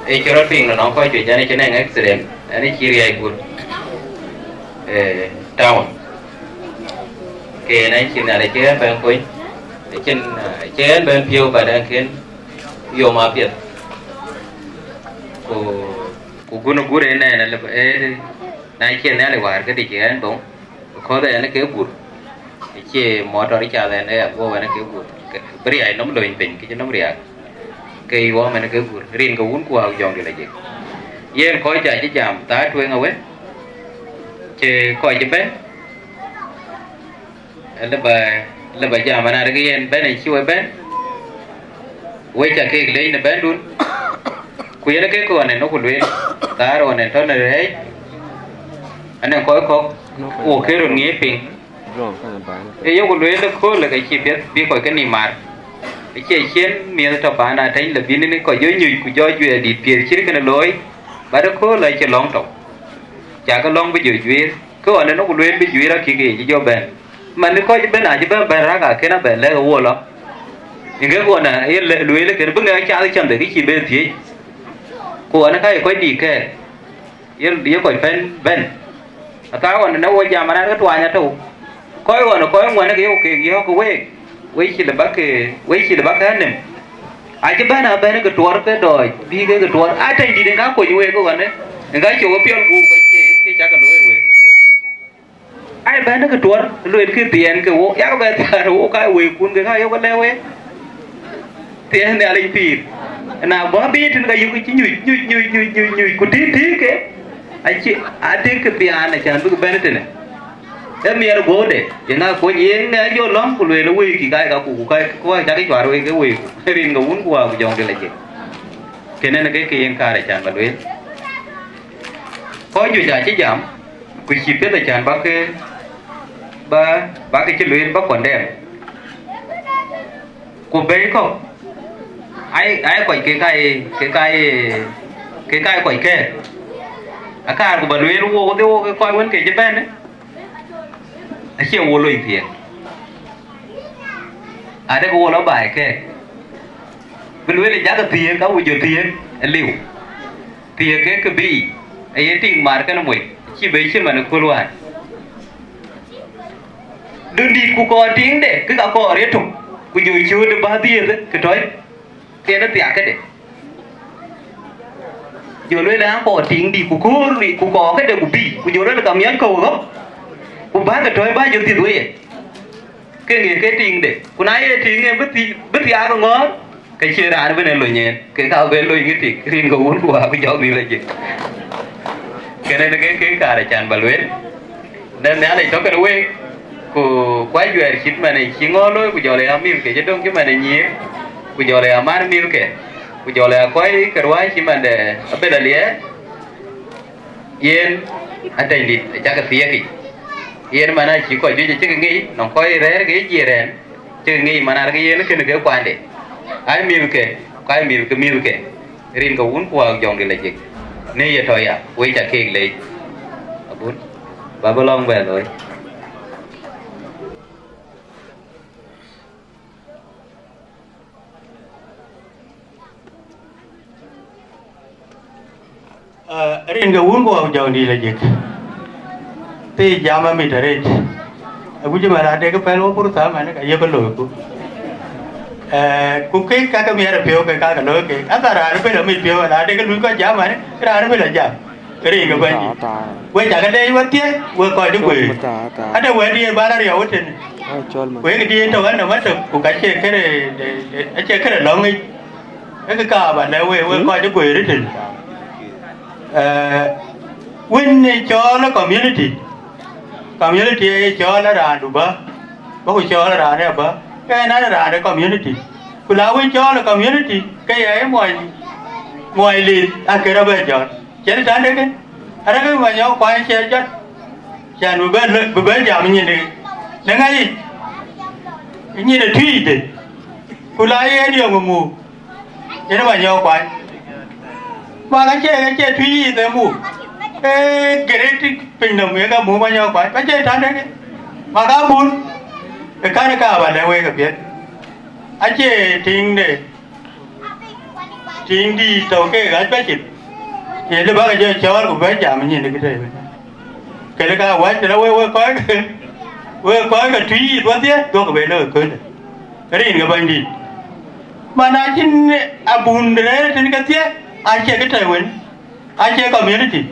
ë cï rɔt piŋ nɔn kɔc juëc, ɛn ë cï nɛŋ accident, ɛn ë cï riɛɛc gut, eh, town. Ke ɛn ë cï Nhialic cï ɛn bɛ̈n kony, acïn, eh, cï ɛn bɛ̈n piɔ̈u, but ɛn kën yom apiɛth. Ku, ku gun ë gur en ɛn, eh, na cï Nhialic wäär këdï cï ɛn dhoŋ, because ɛn ke gur, acie motor cath ɛn ë aguɔ ɛn ke gur, ke bï riac nɔm lööny piny, ke cï nɔm riaak, ke yuɔɔm ɛn ke gur, rin ke wun ku wä jɔŋdït lajik. Yen kɔc ca cï jam thaa tueŋ awën, cï kɔc cï bɛ̈n, lë bä, lë bä jam anarë ke yen bɛ̈n ë cï we bɛ̈n, we ca keek leec në bɛ̈ndun, ku yen ke kɔn ë nɔk ku lueel, thaar ɣɔn ë tɔ̈ në rɛɛc, anɛŋ kɔc kɔ̈k wo ke röt ŋiëc piŋ. Ee yok lueel ëkööl ke cï piɛth bï kɔc ke nïïm mar. Acie cien miëth tɔ̈ paan atɛ̈ny lë bï nïn kɔc jɔ nyuc ku jɔ juɛɛr dït piɛth cït kënë looi, bat ëkööl acï lɔ̈ŋ tɔ̈u. Cakë lɔ̈ŋ bï jɔ juëër, ke ɣɔn ë nɔk ku lueel bï juëër akïk ë cï jɔ bɛ̈n. Man ë kɔc ëbɛ̈n acï bɛ̈n bɛ̈n rak akën abɛ lɛ̈k ë wo lɔ. Ŋek ɣɔn ë lueel kënë bï ŋɛk cath cämde kë cï bɛ thiëëc. Ku ɣɔn ë ka ye kɔc dïït kɛɛr, ye, ye kɔc pɛ̈n bɛ̈n. Athaar ɣɔn ë në wo jam araan ke tuany atɔ̈u. Kɔc ɣɔn ë kɔc ŋuɛ̈n ke yok keek yɔ̈ɔ̈k ke week, wei cï lë bäk ke, wei cï lë bäk ke nem. Acï bɛ̈n abɛ̈n ke tuɔr ke dɔɔc, bï ke ke tuɔr. Atɛ̈ny dït ë ka kony week ɣɔn ë, ë ka cök ë piɔl gup acie ke cak ke looi week. Ai bɛ̈n ke tuɔr, lueel kë thiɛɛn ke wo, yak bɛ thiaan wo ka weekun ke ka yok lɛ̈k wek. Thiɛɛn Nhialic pïïr. Na bɔ̈ bï tïn ka yök cï nyuc, nyuc, nyuc, nyuc, nyuc, nyuc, ku tïït, tïït ke, acï, atik ke thiaan acän bïk bɛ̈n tënë. Ë miɛt guökde, ye ŋa kony ye ŋɛk jɔ lɔ̈ŋ ku lueel wëikï ka ka ku, ku ka, ku ka cak cuar wek ke wëiku. Rin ke wun ku wä ku jɔŋdït lajik. Kënë ke ke yen kaar acän bä lueel. Kɔc juëc acï jam, ku cï piɛth acän bä ke, bä, bä ke cï lueel bä condemn. Ku bɛ̈i kɔ̈k, ai, ai kɔc ke ka ye, ke ka ye, ke ka ye kɔc kɛ̈ɛ̈r. Akaar ku bä lueel wok, dhie wok ke kɔc wën ke cï bɛ̈n, acie wo lony thiëëk. Adek wo lɔ baai kɛ̈ɛ̈k. Bï lueel ë jakë thiëëk, ka wo jɔ thiëëk, aliu. Thiëëk ke kë bï, aye tiŋ mar kënë moc, cï bei cï man ë köl wään. Dun dït ku kɔɔr tiŋde, kë ka kɔɔr ye tök, ku jɔ cööt ë bä dhiëëth, kë tɔ̈c, kën ë thiak këde. Jɔ lueel an, kɔɔr tiŋ dït, ku köör, ku kɔɔr këde, ku bï, ku jɔ lueel ka miɔc kɔ̈u ɣɔ̈k, ku bä kë tɔ̈c bä jɔ dhiëth wei. Ke ŋic ke tiŋde, ku na ye tiŋ en bï thi-, bï thiaak ŋɔ̈ɔ̈r, ke cie raan ëbën en lony en, ke ka ben lony ŋic tik, rin ke wun ku wä ku jɔk dhil acïk. Kënë ke ke kaar acän bä lueel, dɛn Nhialic tɔ̈ kënë week, ku kuac juɛɛr cït man ë cï ŋɔ̈ɔ̈r looi, ku jɔl ë ya mïth ke cï döŋ cï man ë nyïïr, ku jɔl ë ya man mïthke, ku jɔl ë ya kɔc ke ruääi cï man de abël aliɛɛr. Yen atɛ̈nydït acakï thiëëkic. Yen man acï kɔc juëc acïkï ŋic, nɔŋ kɔc rɛ̈ɛ̈r ke jiëër ɛn, cïkï ŋic man arkï yen kënë ke kuande. Ai mïthke, ku ai mïthke mïthke, rin ke wun ku wä jɔŋdït lajik. Në ye tɔ̈ ya, wec ca keek leec. Abun, ba bï lɔ̈ŋ bɛ looi. Rin ke wun ku Jɔŋdït Lajik. Thii jam amit arëët. Aguc man adek pɛ̈l wɔ pur thaman ka yek loiku. Ku kek ka ke miɛt piɔ̈u ke ka ke looi kek. Asa raan bï lɔ mit piɔ̈u, raan adek lui kɔc jam man, raan bï lɔ jam. Rin ke Bɛ̈nydït. We ca ke leec wedhie, we kɔc de guëër. Ade wɛ̈t diëër bä la riɔu ëtënë. Wek diëër tɔ̈ ɣän nɔm atök, ku ka cie këde, acie këde lɔ̈ŋ yic. Ee kë ka ba lɛ̈k we, we kɔc de guëër ëtënë. Wën ë cɔɔl ë community, community ë cɔɔl ë raandu bä, bä ku cɔɔl ë raan ë bä, ke en ë raan ë community. Ku la wën cɔɔl ë community, ke ye muɔny, muɔny lith akë rɔ bɛ jɔt. Cïn tande kë, arëk manyɔk kuany cie jɔt, cän bï bɛ lë-, bï bɛ jam nyin de, në ŋa yic, nyin ë tuic de, ku la yen yɔŋ ë muk. Yen ë manyɔk kuany. Mak acie, acie tuic yiith ë muk. Ee gërëët piny nɔm ye ke muk manyɔk kuany. Acie tande kë. Mak abun. Ë kän ë ka ba lɛ̈k wek apiɛth. Acie tiŋde. Tiŋdït tɔ̈u ke ɣac bä cin. Ye lë bä ke jɔ cɔɔl ku bɛ jam nyin de kë tëë. Kënë ka wäc tënë wek, wek kɔc ke, wek kɔc ke tuic yiith wedhie, duɔ̈kkë be lɔ ë köölë. Rin ke Bɛ̈nydït. Man acïn abun rɛ̈ɛ̈r tënë kedhie, acie kë tɛ̈ wën, acie community.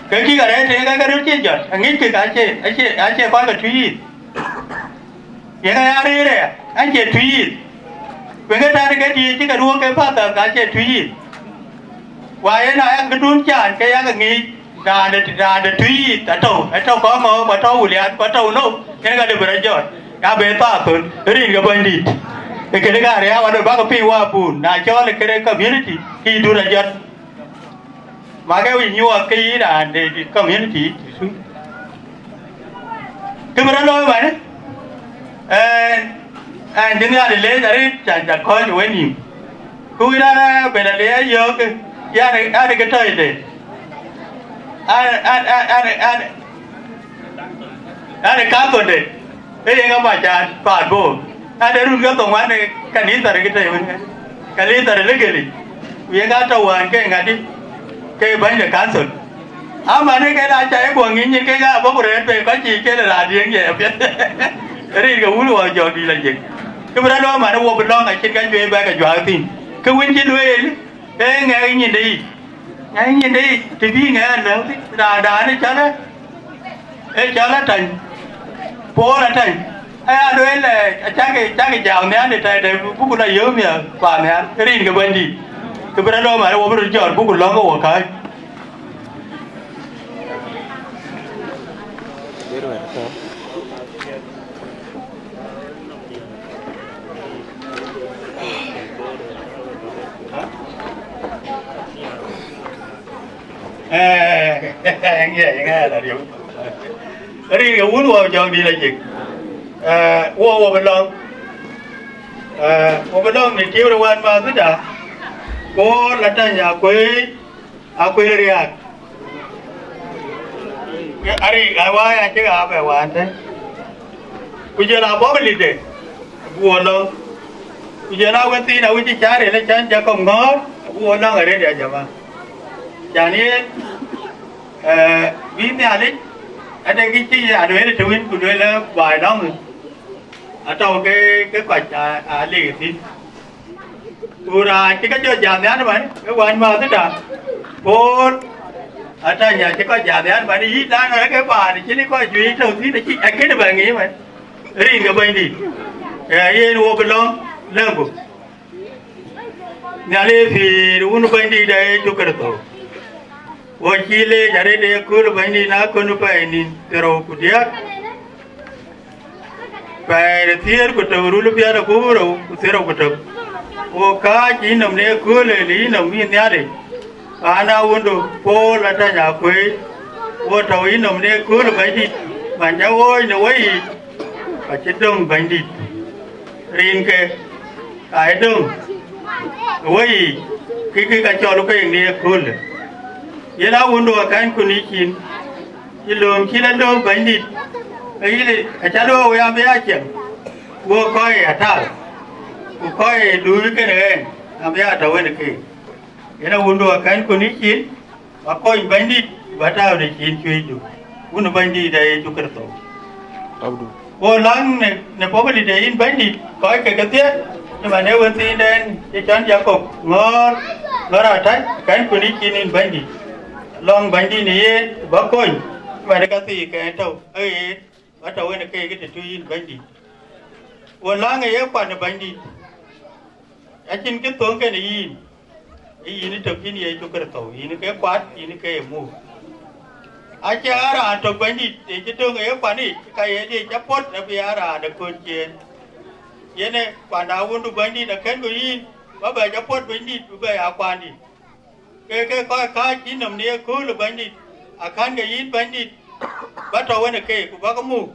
Ke kï ka rɛ̈ɛ̈r tënë ke ke röt cï jɔt, aŋickï ka acie, acie, acie kɔc ke tuic yiith. Yen aya rëër aya, acie tuic yiith. Wek ë tɛ̈n ke diëëc cï ke ruɔ̈k ke pathar ka acie tuic yiith. Wa yen aya këdun caan ke yak ŋic, raan de, raan de tuic yiith atɔ̈u, atɔ̈u Kɔŋɔ̈ɔ̈r, ku atɔ̈u Wulian, ku atɔ̈u nou, yen ka de bï rɔt jɔt, ya be thaa thön, rin ke Bɛ̈nydït. Ee kënë ka riääk wadë bäk piŋ wa bun, na cɔɔl ë këde community, kï dun ajɔt. Mak ke wic nyuɔɔth ke yïn raan de community tëtui. Kë bï rɔt looi man, ɛn, ɛn cï Nhialic leec arëët, can ca kɔ̈ɔ̈c ë wenïïm. Ku wën an, ben a le ayök, yan, an, ke tɔc de. An, an, an, an, an, An, ë kathonde, ee yen ë mac an, paat bɔ̈. An, ë run ke thoŋ wan, ë kanitha rë kë tɔ̈ wën, kanitha rë lë gëlic. Ku yen ka tɔ̈ wään ke ŋadï, ke bäny de council. Aman, ë ke na ca ye guɔ ŋic nyin ke ka bɔ̈ ku rɛ̈ɛ̈r bei kɔc cï ke le raan diëŋ ye apiɛth. Rin ke wun wɔ jɔk dïït la jek. Kë bï rɔt lɔ man, ë wɔ bï lɔ̈ŋ acït ka juëc bɛ̈k ke juak thïn. Kë wën cï lueel, ee ŋɛk nyinde yic. Ŋɛk nyinde yic, të bï ŋɛk lëu thïn, raandan ë cɔl ë, ë cɔl Atany. Paul Atany. Aya lueel, ë, acäkï, cäkï jam nhial ë tɛ̈de, buku la yöök miäk, pa nhial, rin ke Bɛ̈nydït. Kë bï rɔt lɔ man, wɔ bï röt jɔt, buku lɔ̈ŋ ke wɔ kääc. Rin ke wun wɔ jɔŋdït la jik. Wɔ, wɔ bï lɔ̈ŋ. Wɔ bï lɔ̈ŋ në tiëu de wään ma thïda. Ku la tany akuëëc. Akuël riääk. Ke ari awai acï ɣa bɛ wante. Ku jël abɔk lide, abu wɔ lɔŋ. Ku jël awën thiin awïc cï cari le cän Jakɔb ŋɔ̈ɔ̈r, abu wɔ lɔŋ arëët ya jama. Can yen, eh, bï Nhialic, ade kï cï ya lueel të wïn ku lueel baai lɔŋ. Atɔ̈u ke, ke kɔc a, a lik thïn. Ku raan cï ke jɔ jam nhial man, ke wany ma thïda. Paul Atany acï kɔc jam nhial man, yï dan ke paan cï ni kɔc juëc tɔ̈u thïn, acï, akënë bɛ ŋic man. Rin ke Bɛ̈nydït. Ee, yen wo bï lɔ̈ŋ, lëŋku. Nhialic pïïr wun Bɛ̈nydït Yecu Kërtho. Wo cï leec arëët ë kööl Bɛ̈nydït na kön pɛɛi nïn thiërrou ku diäk. Pɛɛi de thiëër ku tök rul piɛth ku rou ku thiërrou ku tök. Wo kääc yïnɔm në kööl ë yïnɔm yïn Nhialic. Paan awundu Paul Atany Akuëëc. Wo tɔ̈u yïnɔm në kööl Bɛ̈nydït. Man cä wooc në weyiic, ka cï döŋ Bɛ̈nydït. Rinke, ka ë döŋ, ë weyiic, kï kï ka cɔl keek në ëköölë. Yen awundu akɛ̈nykun yïcin, cï lööm cï la lööm Bɛ̈nydït, ke yïn acä luɔ̈ɔ̈u wek abï aa ciɛŋ, wo kɔc ë atal, ku kɔc ë luui kënë ɣɛn abï aa tɔ wën keek. Yen awundu akɛ̈nykun yïcin, Ba kony Bɛ̈nydït, ba tääu në cin cuëcdu, wun ë Bɛ̈nydït ë Yecu Kërtho. Abdu. Go läŋ në, në family de yïn Bɛ̈nydït, kɔc ke kedhie, cïman ë wën thiinden cï cɔl Jakop ŋɔ̈ɔ̈r, ŋɔ̈ɔ̈r atäc, kɛ̈n ku në cin yïn Bɛ̈nydït. Lɔ̈ŋ Bɛ̈nydït në yen, ku ba kony, cïman ë ka thii ke tɔ̈u aɣeet, ba tɔ̈u wën ë keek ë tëtui yïn Bɛ̈nydït. Go läŋ ë ye kuat në Bɛ̈nydït, acïn kë thöŋ kenë yïn, ë yïn ë tök yïn Yecu Kërtho, yïn ke kuat, yïn ke muk. Acie aa raan tök Bɛ̈nydït, ë cï töŋ ë ye kuat yic, ka ye liec apuɔ̈th abï aa raan ë kööl ciëën. Yen ë kuat na wundu Bɛ̈nydït akënku yïn, ba bɛ̈c apuɔ̈th Bɛ̈nydït, bï bɛ̈i aa kuandït. Ke ke kɔc kääc yïn nɔm në ye kööl ë Bɛ̈nydït, akɛ̈n ke yïn Bɛ̈nydït, ba tɔ̈u wën ë keek, ku ba ke muk.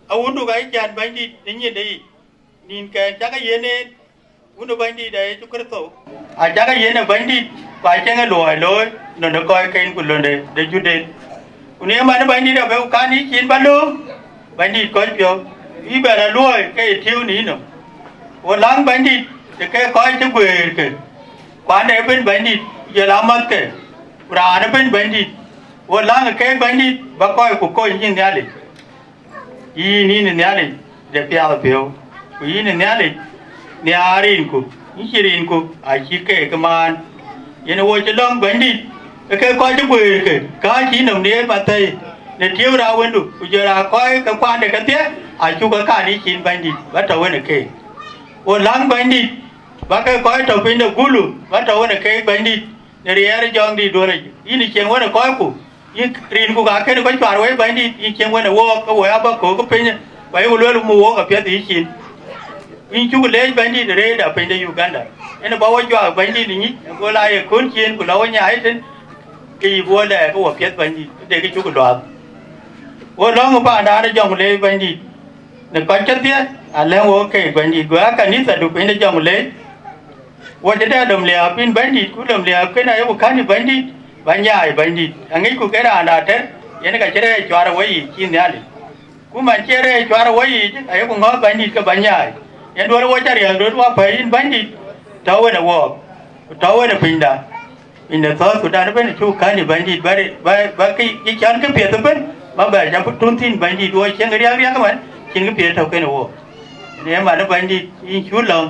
Awundu ka yï ciɛ̈n Bɛ̈nydït në nyinde yic, nïnkɛn cakë yiën en, wun ë Bɛ̈nydït ë Yecu Kërtho. Acakë yiën ë Bɛ̈nydït, ku acïn ë luɔi looi, lon de kɔcken ku lon de, de juden. Ku në man ë Bɛ̈nydït abï ku kan yï cin ba lööm, Bɛ̈nydït kɔc piɔ̈u, yï bɛ lɔ luɔi ke ye tiëu në yïnɔm. Wo läŋ Bɛ̈nydït, të ke kɔc cï guëër ke, kuan ëbën Bɛ̈nydït, ku jɔl amathke, ku raan ëbën Bɛ̈nydït, wo läŋ ë keek Bɛ̈nydït, ba kɔc ku kony yïn Nhialic. Yïn, yïn ë Nhialic de piathëpiɔ̈u, ku yïn ë Nhialic nhiaar rinku, yïn cï rinku acï keek maan. Yen wo cï lɔ̈ŋ Bɛ̈nydït, ke ke kɔc cï guëër ke, kääc yï nɔm në mathëi, në tiëu raan wëndu, ku jɔl aa kɔc ke kuande kedhie, acuk ke kan yï cin Bɛ̈nydït, ba tɔ̈u wën ë keek. Wo läŋ Bɛ̈nydït, ba ke kɔc tɔ̈ piny de gulu, ba tɔ̈u wën ë keek Bɛ̈nydït, në riɛɛr ë jɔŋdït duɔ̈l ajï. Yïn ë cieŋ wën ë kɔcku, yïn rinku ka kënë kɔc cuar wei Bɛ̈nydït, yïn cieŋ wën ë wook, ke wo abä köök piny, ku ayek lueel mu wook apiɛth yï cin. Yïn cuk leec Bɛ̈nydït ë rëërda piny de Uganda. Yen ë bä wo juak Bɛ̈nydït ë nyic, ago la ye kööl ciëën, ku la wo nyaai tën, ke yï wo lɛɛr ke wo piɛth Bɛ̈nydït, ku de kë cuk luath. Wo lɔ̈ŋ ë paandan ë jɔŋ leec Bɛ̈nydït, në kɔc kedhie, alɛ̈ŋ wo keek Bɛ̈nydït, go aa kanithadu piny de jɔŋ leec. Wo cï dɛ lom liääp yïn Bɛ̈nydït, ku lom liääp kënë ayeku kän yï Bɛ̈nydït, ba nyaai Bɛ̈nydït. Aŋicku ke raan atɛ̈r, yen ka cï rɛɛc cuar ë weyiic cï Nhialic. Ku man cï rɛɛc cuar ë weyiic, ayeku ŋɔ̈ɔ̈th Bɛ̈nydït ke ba nyaai. Yen duɔ̈l wo cä riɛl röt wapɛ̈i yïn Bɛ̈nydït, tɔ̈u wën ë wook, ku tɔ̈u wën ë pinyda. Piny de South Sudan ëbën acuk kän yï Bɛ̈nydït, ba, ba, ba kë, kë cän këpiɛth ëbën, ba bɛ jam tun thïn Bɛ̈nydït, wo cieŋ riäk riäk ëmën, cïn këpiɛth tɔ̈u kënë wook. Në man ë Bɛ̈nydït, yïn cuk lɔ̈ŋ,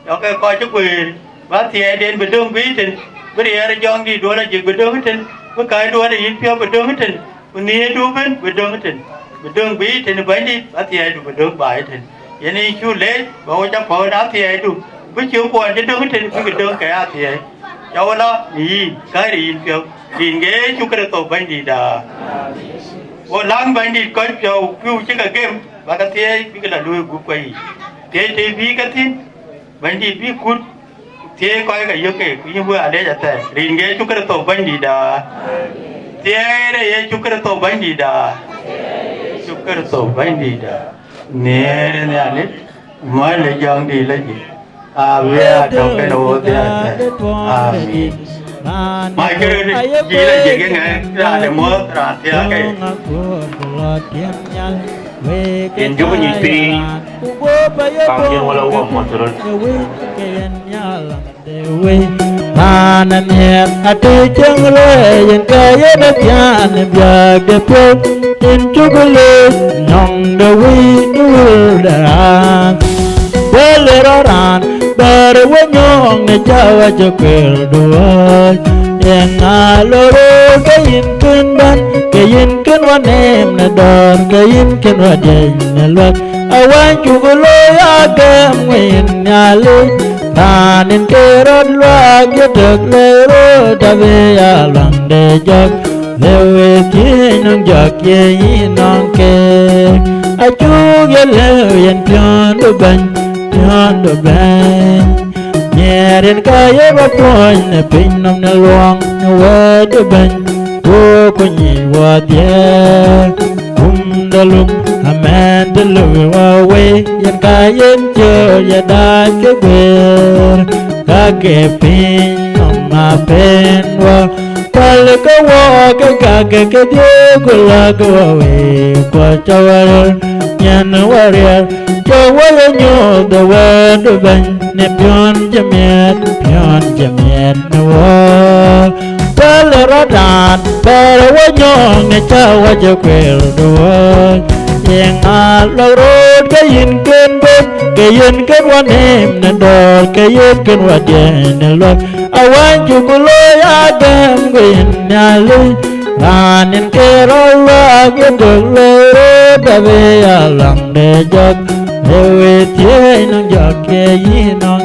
yɔ̈kkë kɔc cï guëër, ba thiɛɛiden bï döŋ bï tën, bï riɛɛr ë jɔŋdït duɔ̈l ajik bï döŋ tën, bï kääc duɔ̈l ë yïn piɔ̈u bï döŋ tën, ku nhiëërdu ëbën bï döŋ tën, bï döŋ bï tën ë Bɛ̈nydït, ba thiɛɛidu bï döŋ baai tën. Yen yïn cuk leec, ba wo cä pɔ̈u në athiɛɛidu, bï cï kuɔn cï döŋ tën, bï ke döŋ ke athiɛɛi. Cä wo la në yïn, kääcë yïn piɔ̈u, rin ke Yecu Kërtho Bɛ̈nydïïtda. Wo läŋ Bɛ̈nydït kɔc piɔ̈u, pïu cï ke gem, ba ke thiëëc, bï ke la luöi gup kɔc yiic. Thiëëc të bï ke thïn, Bɛ̈nydït bï kut, thiëëc kɔc ke yök ke, ku yïn wëë alec athɛɛr, rin ke Yecu Kërtho Bɛ̈nydïïtda. Thiëëc de Yecu Kërtho Bɛ̈nydïïtda. Yecu Kërtho Bɛ̈nydïïtda. Nhiëër ë Nhialic, mɔ̈l ë jɔŋdït lɔ jik. Awiɛɛr tɔ̈u kenë wo dhiathɛ. Amin. Ma kërë dï la jek ë ŋɛk, raan de muɔ̈th, raan thiääk ke. Yen jök nyuc piny, kam yen wala wɔ muɔ̈th röt. Raan aniɛɛr atëë cieŋ luɛɛi, yen ka yen athiaan biäk de piɔ̈u, yen cuk lëk nɔŋ de wëi de wël de raan. Wël rɔt raan bɛ̈ɛ̈r we nyɔɔŋ në cä wä cï kuëër duɔ̈ɔ̈c. Yen ŋa lɔ röör ke yïn kën bɛ̈n, ke yïn kën wä neem në dɔ̈ɔ̈r, ke yïn kën wä diɛc në luäk. Awäny cuk looi agɛ̈m we yïn Nhialic, raan yen ke rɔt luaak ye tök le röt abï ya luaŋde jɔ̈k, le we thiëëc nɔŋ jɔ̈k ye yïn nɔŋ keek. Acuk ye lëu yen piɔ̈ndu bɛ̈ny, piɔ̈ndu bɛ̈ny. Nhiɛɛr yen ka ye bä puɔ̈ny në piny nɔm në luɔŋ në wɛ̈ɛ̈tdu bɛ̈ny, duökku nyic wädhiɛ. Kum de lum amɛn të loi wä wei, yen ka yen cöör ye dac ke guëër, ka ke piny nɔm apɛn wä. Päl ke wɔ ke ka ke kedhie, ku lak wä wei, ku cä wä röl nyin wä riɛl, cä wä ye nyuöth de wɛ̈ɛ̈tdu bɛ̈ny, në piɔ̈n cï miɛt, piɔ̈n cï miɛt në wä. Lë rɔt raan bɛ̈ɛ̈r ë wä nyɔ̈ɔ̈ŋ në cä wä jɔ kuëër duɔ̈ɔ̈c. Yeŋa lɔk röt ke yïn kën bɛ̈n, ke yïn kën wä neem në dɔ̈ɔ̈r, ke yïn kën wä diɛɛny në luɔt. Awäny cuk looi agɛ̈m ku yïn Nhialic, raan yen ke rɔt luaak yen dök lɔ röt abï ya läŋ de jɔk. Ë wëi thiëëc nɔŋ jɔk ke yïn nɔŋ